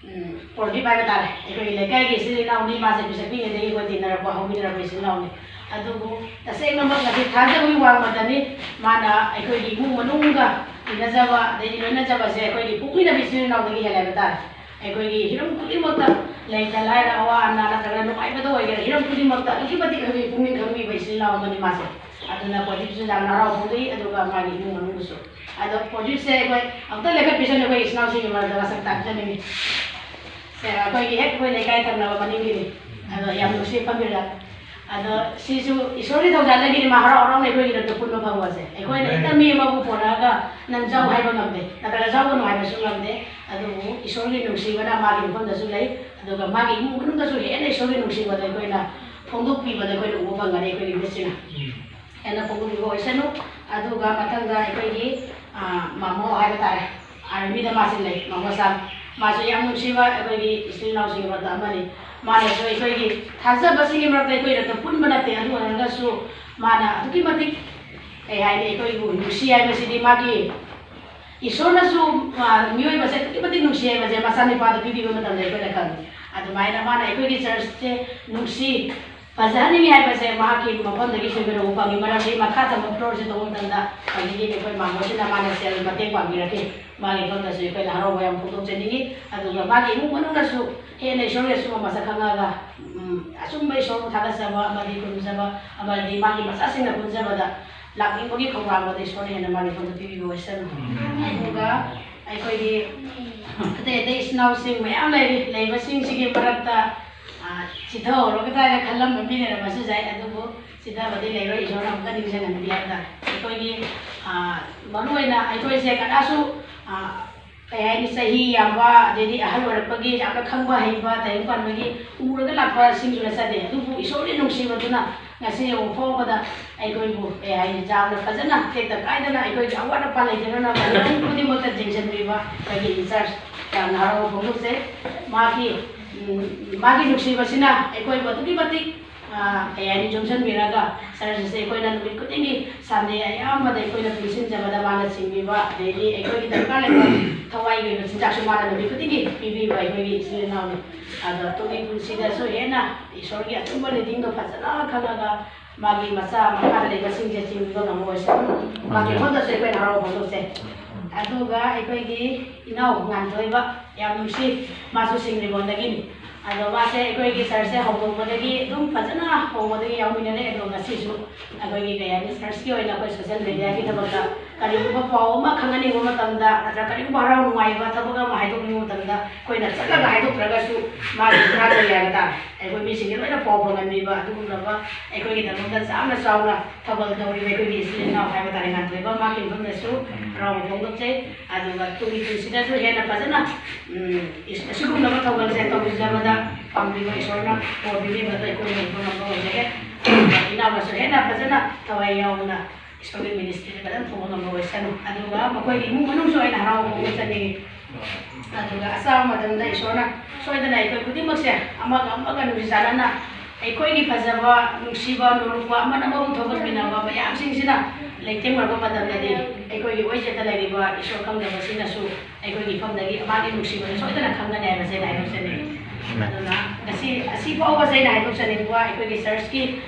ꯎꯝ, ꯄ꯭ꯔꯗꯤꯞ ꯍꯥꯏꯕ ꯇꯥꯔꯦ, ꯑꯩꯈꯣꯏꯒꯤ ꯂꯩꯀꯥꯏꯒꯤ ꯏꯆꯤꯜ ꯏꯅꯥꯎꯅꯤ, ꯃꯥꯁꯦ ꯄꯤꯁꯛ ꯄꯤꯛꯂꯤꯉꯩꯗꯒꯤ ꯑꯩꯈꯣꯏ ꯇꯤꯟꯅꯔꯛꯄ, ꯍꯧꯃꯤꯟꯅꯔꯛꯄ ꯏꯆꯤꯜ ꯏꯅꯥꯎꯅꯤ꯫ ꯑꯗꯨꯕꯨ ꯇꯁꯦꯡꯅꯃꯛ ꯉꯁꯤ ꯊꯥꯖꯕꯒꯤ ꯋꯥꯡꯃꯗꯅꯤ, ꯃꯥꯅ ꯑꯩꯈꯣꯏꯒꯤ ꯏꯃꯨꯡ ꯃꯅꯨꯡꯒ ꯇꯤꯟꯅꯖꯕ ꯑꯗꯩꯗꯤ ꯂꯣꯏꯅꯖꯕꯁꯦ ꯑꯩꯈꯣꯏꯒꯤ ꯄꯣꯛꯃꯤꯟꯅꯕ ꯏꯆꯤꯜ ꯏꯅꯥꯎꯗꯒꯤ ꯍꯦꯜꯂꯦ ꯍꯥꯏꯕ ꯇꯥꯔꯦ꯫ ꯑꯩꯈꯣꯏꯒꯤ ꯍꯤꯔꯝ ꯈꯨꯗꯤꯡꯃꯛꯇ, ꯂꯩꯇ ꯂꯥꯏꯔ, ꯑꯋꯥ ꯑꯅꯥ ꯅꯠꯇ꯭ꯔꯒꯅ ꯅꯨꯡꯉꯥꯏꯕꯗ ꯑꯣꯏꯒꯦꯔꯥ, ꯍꯤꯔꯝ ꯈꯨꯗꯤꯡꯃꯛꯇ ꯑꯗꯨꯛꯀꯤ ꯃꯇꯤꯛ ꯑꯩꯈꯣꯏꯒꯤ ꯄꯨꯛꯅꯤꯡ ꯈꯪꯕꯤꯕ ꯏꯆꯤꯜ ꯏꯅꯥꯎ ꯑꯃꯅꯤ ꯃꯥꯁꯦ꯫ ꯑꯗꯨꯅ ꯄ꯭ꯔꯗꯤꯞꯁꯨ ꯌꯥꯝꯅ ꯍꯔꯥꯎꯕ ꯐꯣꯡꯗꯣꯛꯏ, ꯑꯗꯨꯒ ꯃꯥꯒꯤ ꯏꯃꯨꯡ ꯃꯅꯨꯡꯕꯨꯁꯨ꯫ ꯑꯗꯣ ꯄ꯭ꯔꯗꯤꯞꯁꯦ ꯑꯩꯈꯣꯏ ꯑꯃꯨꯛꯇ ꯂꯦꯞꯈꯠꯄꯤꯁꯅꯨ, ꯑꯩꯈꯣꯏ ꯏꯆꯤꯜ ꯏꯅꯥꯎꯁꯤꯡꯒꯤ ꯃꯔꯛꯇ ꯃꯁꯛ ꯇꯥꯛꯆꯅꯤꯡꯉꯤ꯫ ꯁꯦ, ꯑꯩꯈꯣꯏꯒꯤ ꯍꯦꯛ ꯑꯩꯈꯣꯏ ꯂꯩꯀꯥꯏ ꯊꯪꯅꯕ ꯃꯅꯤꯡꯒꯤꯅꯤ꯫ ꯑꯗꯣ ꯌꯥꯝ ꯅꯨꯡꯁꯤ ꯐꯝꯕꯤꯔ꯫ ꯑꯗꯣ ꯁꯤꯁꯨ ꯏꯁꯣꯔꯒꯤ ꯊꯧꯖꯥꯜꯗꯒꯤꯗꯤ ꯃꯥ ꯍꯔꯥꯎ ꯍꯔꯥꯎꯅ ꯑꯩꯈꯣꯏꯒꯤ ꯏꯔꯛꯇ ꯄꯨꯟꯕ ꯐꯪꯕꯁꯦ꯫ ꯑꯩꯈꯣꯏꯅ ꯍꯦꯛꯇ ꯃꯤ ꯑꯃꯕꯨ ꯄꯣꯔꯛꯑꯒ ꯅꯪ ꯖꯥꯎ ꯍꯥꯏꯕ ꯉꯝꯗꯦ, ꯅꯠꯇ꯭ꯔꯒ ꯖꯥꯎꯒꯅꯨ ꯍꯥꯏꯕꯁꯨ ꯉꯝꯗꯦ꯫ ꯑꯗꯨꯕꯨ ꯏꯁꯣꯔꯒꯤ ꯅꯨꯡꯁꯤꯕꯅ ꯃꯥꯒꯤ ꯃꯐꯝꯗꯁꯨ ꯂꯩ, ꯑꯗꯨꯒ ꯃꯥꯒꯤ ꯏꯃꯨꯡ ꯃꯅꯨꯡꯗꯁꯨ ꯍꯦꯟꯅ ꯏꯁꯣꯔꯒꯤ ꯅꯨꯡꯁꯤꯕꯗ ꯑꯩꯈꯣꯏꯅ ꯐꯣꯡꯗꯣꯛꯄꯤꯕꯗ ꯑꯩꯈꯣꯏꯅ ꯎꯕ ꯐꯪꯒꯅꯤ ꯑꯩꯈꯣꯏꯒꯤ ꯃꯤꯠꯁꯤꯅ꯫ ꯍꯦꯟꯅ ꯐꯣꯡꯗꯣꯛꯄꯤꯕ ꯑꯣꯏꯁꯅꯨ꯫ ꯑꯗꯨꯒ ꯃꯊꯪꯗ ꯑꯩꯈꯣꯏꯒꯤ, ꯑ, ꯃꯥꯃꯣ ꯍꯥꯏꯕ ꯇꯥꯔꯦ, ꯑꯥꯔꯃꯤꯗ ꯃꯥꯁꯤ ꯂꯩ, ꯃꯥꯃꯣ ꯁꯥꯝ꯫ ꯃꯥꯁꯨ ꯌꯥꯝ ꯅꯨꯡꯁꯤꯕ ꯑꯩꯈꯣꯏꯒꯤ ꯏꯆꯤꯜ ꯏꯅꯥꯎꯁꯤꯡꯒꯤ ꯃꯔꯛꯇ ꯑꯃꯅꯤ꯫ ꯃꯥꯅꯁꯨ ꯑꯩꯈꯣꯏꯒꯤ ꯊꯥꯖꯕꯁꯤꯡꯒꯤ ꯃꯔꯛꯇ ꯑꯩꯈꯣꯏ ꯏꯔꯛꯇ ꯄꯨꯟꯕ ꯅꯠꯇꯦ, ꯑꯗꯨ ꯑꯣꯏꯔꯒꯁꯨ ꯃꯥꯅ ꯑꯗꯨꯛꯀꯤ ꯃꯇꯤꯛ, ꯀꯩ ꯍꯥꯏꯅꯤ, ꯑꯩꯈꯣꯏꯕꯨ ꯅꯨꯡꯁꯤ ꯍꯥꯏꯕꯁꯤꯗꯤ ꯃꯥꯒꯤ ꯏꯁꯣꯔꯅꯁꯨ, ꯑ, ꯃꯤꯑꯣꯏꯕꯁꯦ ꯑꯗꯨꯛꯀꯤ ꯃꯇꯤꯛ ꯅꯨꯡꯁꯤ ꯍꯥꯏꯕꯁꯦ ꯃꯆꯥꯅꯤꯄꯥꯗ ꯄꯤꯕꯤꯕ ꯃꯇꯝꯗ ꯑꯩꯈꯣꯏꯅ ꯈꯪꯉꯤ꯫ ꯑꯗꯨꯃꯥꯏꯅ ꯃꯥꯅ ꯑꯩꯈꯣꯏꯒꯤ ꯆꯔꯆꯁꯦ ꯅꯨꯡꯁꯤ, ꯐꯖꯍꯟꯅꯤꯡꯉꯤ ꯍꯥꯏꯕꯁꯦ ꯃꯍꯥꯛꯀꯤ ꯃꯐꯝꯗꯒꯤꯁꯨ ꯑꯩꯈꯣꯏꯅ ꯎꯕ ꯐꯪꯉꯤ꯫ ꯃꯔꯝꯗꯤ ꯃꯈꯥ ꯊꯪꯕ floorꯁꯤ ꯇꯧꯕ ꯃꯇꯝꯗ ꯍꯧꯖꯤꯛꯀꯤ ꯑꯩꯈꯣꯏ ꯃꯥꯃꯣꯁꯤꯅ ꯃꯥꯅ ꯁꯦꯜ ꯃꯇꯦꯡ ꯄꯥꯡꯕꯤꯔꯛꯈꯤ꯫ ꯃꯥꯒꯤ ꯃꯐꯝꯗꯁꯨ ꯑꯩꯈꯣꯏꯅ ꯍꯔꯥꯎꯕ ꯌꯥꯝ ꯐꯣꯡꯗꯣꯛꯆꯅꯤꯡꯉꯤ꯫ ꯑꯗꯨꯒ ꯃꯥꯒꯤ ꯏꯃꯨꯡ ꯃꯅꯨꯡꯅꯁꯨ ꯍꯦꯟꯅ ꯏꯁꯣꯔꯒꯤ ꯑꯆꯨꯝꯕ ꯃꯁꯛ ꯈꯪꯉꯒ, ꯎꯝ, ꯑꯆꯨꯝꯕ ꯏꯁꯣꯔꯕꯨ ꯊꯥꯒꯠꯆꯕ ꯑꯃꯗꯤ ꯈꯨꯔꯨꯝꯖꯕ ꯑꯃꯗꯤ ꯃꯥꯒꯤ ꯃꯆꯥꯁꯤꯡꯅ ꯄꯨꯟꯖꯕꯗ ꯂꯥꯛꯅꯤꯡꯕꯒꯤ ꯈꯧꯔꯥꯡꯕꯗ ꯏꯁꯣꯔꯅ ꯍꯦꯟꯅ ꯃꯥꯒꯤ ꯃꯐꯝꯗ ꯄꯤꯕꯤꯕ ꯑꯣꯏꯁꯅꯨ꯫ ꯑꯗꯨꯒ ꯑꯩꯈꯣꯏꯒꯤ ꯑꯇꯩ ꯑꯇꯩ ꯏꯆꯤꯟ ꯏꯅꯥꯎꯁꯤꯡ ꯃꯌꯥꯝ ꯂꯩꯔꯤ꯫ ꯂꯩꯕꯁꯤꯡꯁꯤꯒꯤ ꯃꯔꯛꯇ, ꯑ, ꯆꯤꯊꯍꯧꯔꯒꯗ꯭ꯔꯥ ꯍꯥꯏꯅ ꯈꯜꯂꯝꯕ ꯃꯤ ꯂꯩꯔꯝꯕꯁꯨ ꯌꯥꯏ, ꯑꯗꯨꯕꯨ ꯆꯤꯊꯕꯗꯤ ꯂꯩꯔꯣꯏ, ꯏꯁꯣꯔꯅ ꯑꯃꯨꯛꯀ ꯅꯤꯡꯁꯤꯡꯍꯟꯕꯤ ꯍꯥꯏꯕ ꯇꯥꯔꯦ꯫ ꯑꯩꯈꯣꯏꯒꯤ, ꯑ, ꯃꯔꯨꯑꯣꯏꯅ ꯑꯩꯈꯣꯏꯁꯦ ꯀꯅꯥꯁꯨ, ꯑ, ꯀꯩ ꯍꯥꯏꯅꯤ, ꯆꯍꯤ ꯌꯥꯝꯕ ꯑꯗꯩꯗꯤ ꯑꯍꯜ ꯑꯣꯏꯔꯛꯄꯒꯤ ꯌꯥꯝꯅ ꯈꯪꯕ ꯍꯩꯕ ꯇꯥꯏꯕꯪ ꯄꯥꯟꯕꯒꯤ ꯎꯔꯒ ꯂꯥꯛꯄꯁꯤꯡꯁꯨ ꯅꯠꯆꯗꯦ, ꯑꯗꯨꯕꯨ ꯏꯁꯣꯔꯒꯤ ꯅꯨꯡꯁꯤꯕꯗꯨꯅ ꯉꯁꯤ ꯌꯧꯕ ꯐꯥꯎꯕꯗ ꯑꯩꯈꯣꯏꯕꯨ, ꯀꯩ ꯍꯥꯏꯅꯤ, ꯌꯥꯝꯅ ꯐꯖꯅ ꯇꯦꯛꯇ ꯀꯥꯏꯗꯅ ꯑꯩꯈꯣꯏꯒꯤ ꯑꯋꯥꯠ ꯑꯄꯥ ꯂꯩꯖꯅꯅꯕ ꯍꯤꯔꯝ ꯈꯨꯗꯤꯡꯃꯛꯇ ꯌꯦꯡꯁꯤꯟꯕꯤꯕ ꯑꯩꯈꯣꯏꯒꯤ in charge ꯌꯥꯝꯅ ꯍꯔꯥꯎꯕ ꯐꯣꯡꯗꯣꯛꯆꯩ꯫ ꯃꯥꯒꯤ, ꯎꯝ, ꯃꯥꯒꯤ ꯅꯨꯡꯁꯤꯕꯁꯤꯅ ꯑꯩꯈꯣꯏꯕꯨ ꯑꯗꯨꯛꯀꯤ ꯃꯇꯤꯛ, ꯑ, ꯀꯩ ꯍꯥꯏꯅꯤ, ꯌꯣꯝꯁꯤꯟꯕꯤꯔꯒ church ꯑꯁꯦ ꯑꯩꯈꯣꯏꯅ ꯅꯨꯃꯤꯠ ꯈꯨꯗꯤꯡꯒꯤ Sunday ꯑꯌꯥꯝꯕꯗ ꯑꯩꯈꯣꯏꯅ ꯄꯨꯟꯁꯤꯟꯖꯕꯗ ꯃꯥꯅ ꯆꯤꯡꯕꯤꯕ, ꯑꯗꯩꯗꯤ ꯑꯩꯈꯣꯏꯒꯤ ꯗꯔꯀꯥꯔ ꯂꯩꯕ ꯊꯋꯥꯏꯒꯤ ꯑꯣꯏꯕ ꯆꯤꯟꯖꯥꯛꯁꯨ ꯃꯥꯅ ꯅꯨꯃꯤꯠ ꯈꯨꯗꯤꯡꯒꯤ ꯄꯤꯕꯤꯕ ꯑꯩꯈꯣꯏꯒꯤ ꯏꯆꯤꯜ ꯏꯅꯥꯎꯅꯤ꯫ ꯑꯗꯣ ꯇꯨꯡꯒꯤ ꯄꯨꯟꯁꯤꯗꯁꯨ ꯍꯦꯟꯅ ꯏꯁꯣꯔꯒꯤ ꯑꯆꯨꯝꯕ leadingꯗꯣ ꯐꯖꯅ ꯈꯪꯉꯒ ꯃꯥꯒꯤ ꯃꯆꯥ ꯃꯈꯥꯗ ꯂꯩꯕꯁꯤꯡꯁꯦ ꯆꯤꯡꯕꯤꯕ ꯉꯝꯕ ꯑꯣꯏꯁꯅꯨ꯫ ꯃꯥꯒꯤ ꯃꯐꯝꯗꯁꯨ ꯑꯩꯈꯣꯏꯅ ꯍꯔꯥꯎꯕ ꯐꯣꯡꯗꯣꯛꯆꯩ꯫ ꯑꯗꯨꯒ ꯑꯩꯈꯣꯏꯒꯤ ꯏꯅꯥꯎ ꯉꯥꯟꯊꯣꯏꯕ, ꯌꯥꯝ ꯅꯨꯡꯁꯤ, ꯃꯥꯁꯨ ꯁꯤꯡꯖꯃꯩꯔꯣꯡꯗꯒꯤꯅꯤ꯫ ꯑꯗꯣ ꯃꯥꯁꯦ ꯑꯩꯈꯣꯏꯒꯤ churchꯁꯦ ꯍꯧꯗꯣꯛꯄꯗꯒꯤ ꯑꯗꯨꯝ ꯐꯖꯅ ꯍꯧꯕꯗꯒꯤ ꯌꯥꯎꯃꯤꯟꯅꯔꯦ꯫ ꯑꯗꯣ ꯉꯁꯤꯁꯨ ꯑꯩꯈꯣꯏꯒꯤ, ꯀꯩ ꯍꯥꯏꯅꯤ, churchꯀꯤ ꯑꯣꯏꯅ ꯑꯩꯈꯣꯏ social mediaꯒꯤ ꯊꯕꯛꯇ ꯀꯔꯤꯒꯨꯝꯕ ꯄꯥꯎ ꯑꯃ ꯈꯪꯍꯟꯅꯤꯡꯕ ꯃꯇꯝꯗ ꯅꯠꯇ꯭ꯔꯒ ꯀꯔꯤꯒꯨꯝꯕ ꯍꯔꯥꯎ ꯅꯨꯡꯉꯥꯏꯕ ꯊꯕꯛ ꯑꯃ ꯍꯥꯏꯗꯣꯛꯅꯤꯡꯕ ꯃꯇꯝꯗ ꯑꯩꯈꯣꯏꯅ ꯆꯠꯂꯒ ꯍꯥꯏꯗꯣꯛꯇ꯭ꯔꯒꯁꯨ ꯃꯥꯒꯤ ꯊꯥꯖꯔꯤ ꯍꯥꯏꯕ ꯇꯥꯔꯦ꯫ ꯑꯩꯈꯣꯏ ꯃꯤꯁꯤꯡꯒꯤ ꯂꯣꯏꯅ ꯄꯥꯎ ꯐꯪꯍꯟꯕꯤꯕ ꯑꯗꯨꯒꯨꯝꯂꯕ ꯑꯩꯈꯣꯏꯒꯤꯗꯃꯛꯇ ꯌꯥꯝꯅ ꯆꯥꯎꯅ ꯊꯧꯒꯜ ꯇꯧꯔꯤꯕ ꯑꯩꯈꯣꯏꯒꯤ ꯏꯆꯤꯜ ꯏꯅꯥꯎ ꯍꯥꯏꯕ ꯇꯥꯔꯦ, ꯉꯥꯟꯊꯣꯏꯕ, ꯃꯥꯒꯤ ꯃꯐꯝꯗꯁꯨ ꯍꯔꯥꯎꯕ ꯐꯣꯡꯗꯣꯛꯆꯩ꯫ ꯑꯗꯨꯒ ꯇꯨꯡꯒꯤ ꯄꯨꯟꯁꯤꯗꯁꯨ ꯍꯦꯟꯅ ꯐꯖꯅ, ꯎꯝ, ꯏꯁ-, ꯑꯁꯤꯒꯨꯝꯂꯕ ꯊꯧꯒꯜꯁꯦ ꯇꯧꯕꯤꯖꯕꯗ ꯄꯥꯝꯕꯤꯕ ꯏꯁꯣꯔꯅ ꯕꯣꯔ ꯄꯤꯕꯤꯕꯗ ꯑꯩꯈꯣꯏꯅ ꯎꯕ ꯉꯝꯕ ꯑꯣꯏꯖꯒꯦ꯫ ꯑꯗꯨꯒ ꯏꯅꯥꯎꯅꯁꯨ ꯍꯦꯟꯅ ꯐꯖꯅ ꯊꯋꯥꯏ ꯌꯥꯎꯅ ꯏꯁꯣꯔꯒꯤ ministryꯗ ꯐꯖꯅ ꯇꯧꯕ ꯉꯝꯕ ꯑꯣꯏꯁꯅꯨ꯫ ꯑꯗꯨꯒ ꯃꯈꯣꯏꯒꯤ ꯏꯃꯨꯡ ꯃꯅꯨꯡꯁꯨ ꯑꯩꯅ ꯍꯔꯥꯎꯕ ꯐꯣꯡꯗꯣꯛꯆꯅꯤꯡꯉꯤ꯫ ꯑꯗꯨꯒ ꯑꯆꯥꯎꯕ ꯃꯇꯝꯗ ꯏꯁꯣꯔꯅ ꯁꯣꯏꯗꯅ ꯑꯩꯈꯣꯏ ꯈꯨꯗꯤꯡꯃꯛꯁꯦ ꯑꯃꯒ ꯑꯃꯒ ꯅꯨꯡꯁꯤ ꯆꯥꯟꯅꯅ ꯑꯩꯈꯣꯏꯒꯤ ꯐꯖꯕ, ꯅꯨꯡꯁꯤꯕ, ꯅꯣꯡꯂꯨꯛꯄ ꯑꯃꯅ ꯑꯃꯕꯨ ꯊꯧꯒꯠꯃꯤꯟꯅꯕ ꯃꯌꯥꯝꯁꯤꯡꯁꯤꯅ ꯂꯩꯇꯦꯡꯂꯛꯄ ꯃꯇꯝꯗꯗꯤ ꯑꯩꯈꯣꯏꯒꯤ ꯑꯣꯏꯖꯗ ꯂꯩꯔꯤꯕ ꯏꯁꯣꯔ ꯈꯪꯗꯕꯁꯤꯡꯅꯁꯨ ꯑꯩꯈꯣꯏꯒꯤ ꯏꯐꯝꯗꯒꯤ ꯃꯥꯒꯤ ꯅꯨꯡꯁꯤꯕꯗꯨ ꯁꯣꯏꯗꯅ ꯈꯪꯒꯅꯤ ꯍꯥꯏꯕꯁꯦ ꯑꯩꯅ ꯍꯥꯏꯗꯣꯛꯆꯅꯤꯡꯉꯤ꯫ ꯑꯗꯨꯅ ꯁꯤ ꯑꯁꯤ ꯐꯥꯎꯕꯁꯦ ꯑꯩꯅ ꯍꯥꯏꯗꯣꯛꯆꯅꯤꯡꯕ, ꯑꯩꯈꯣꯏꯒꯤ ꯆꯔꯆꯀꯤ,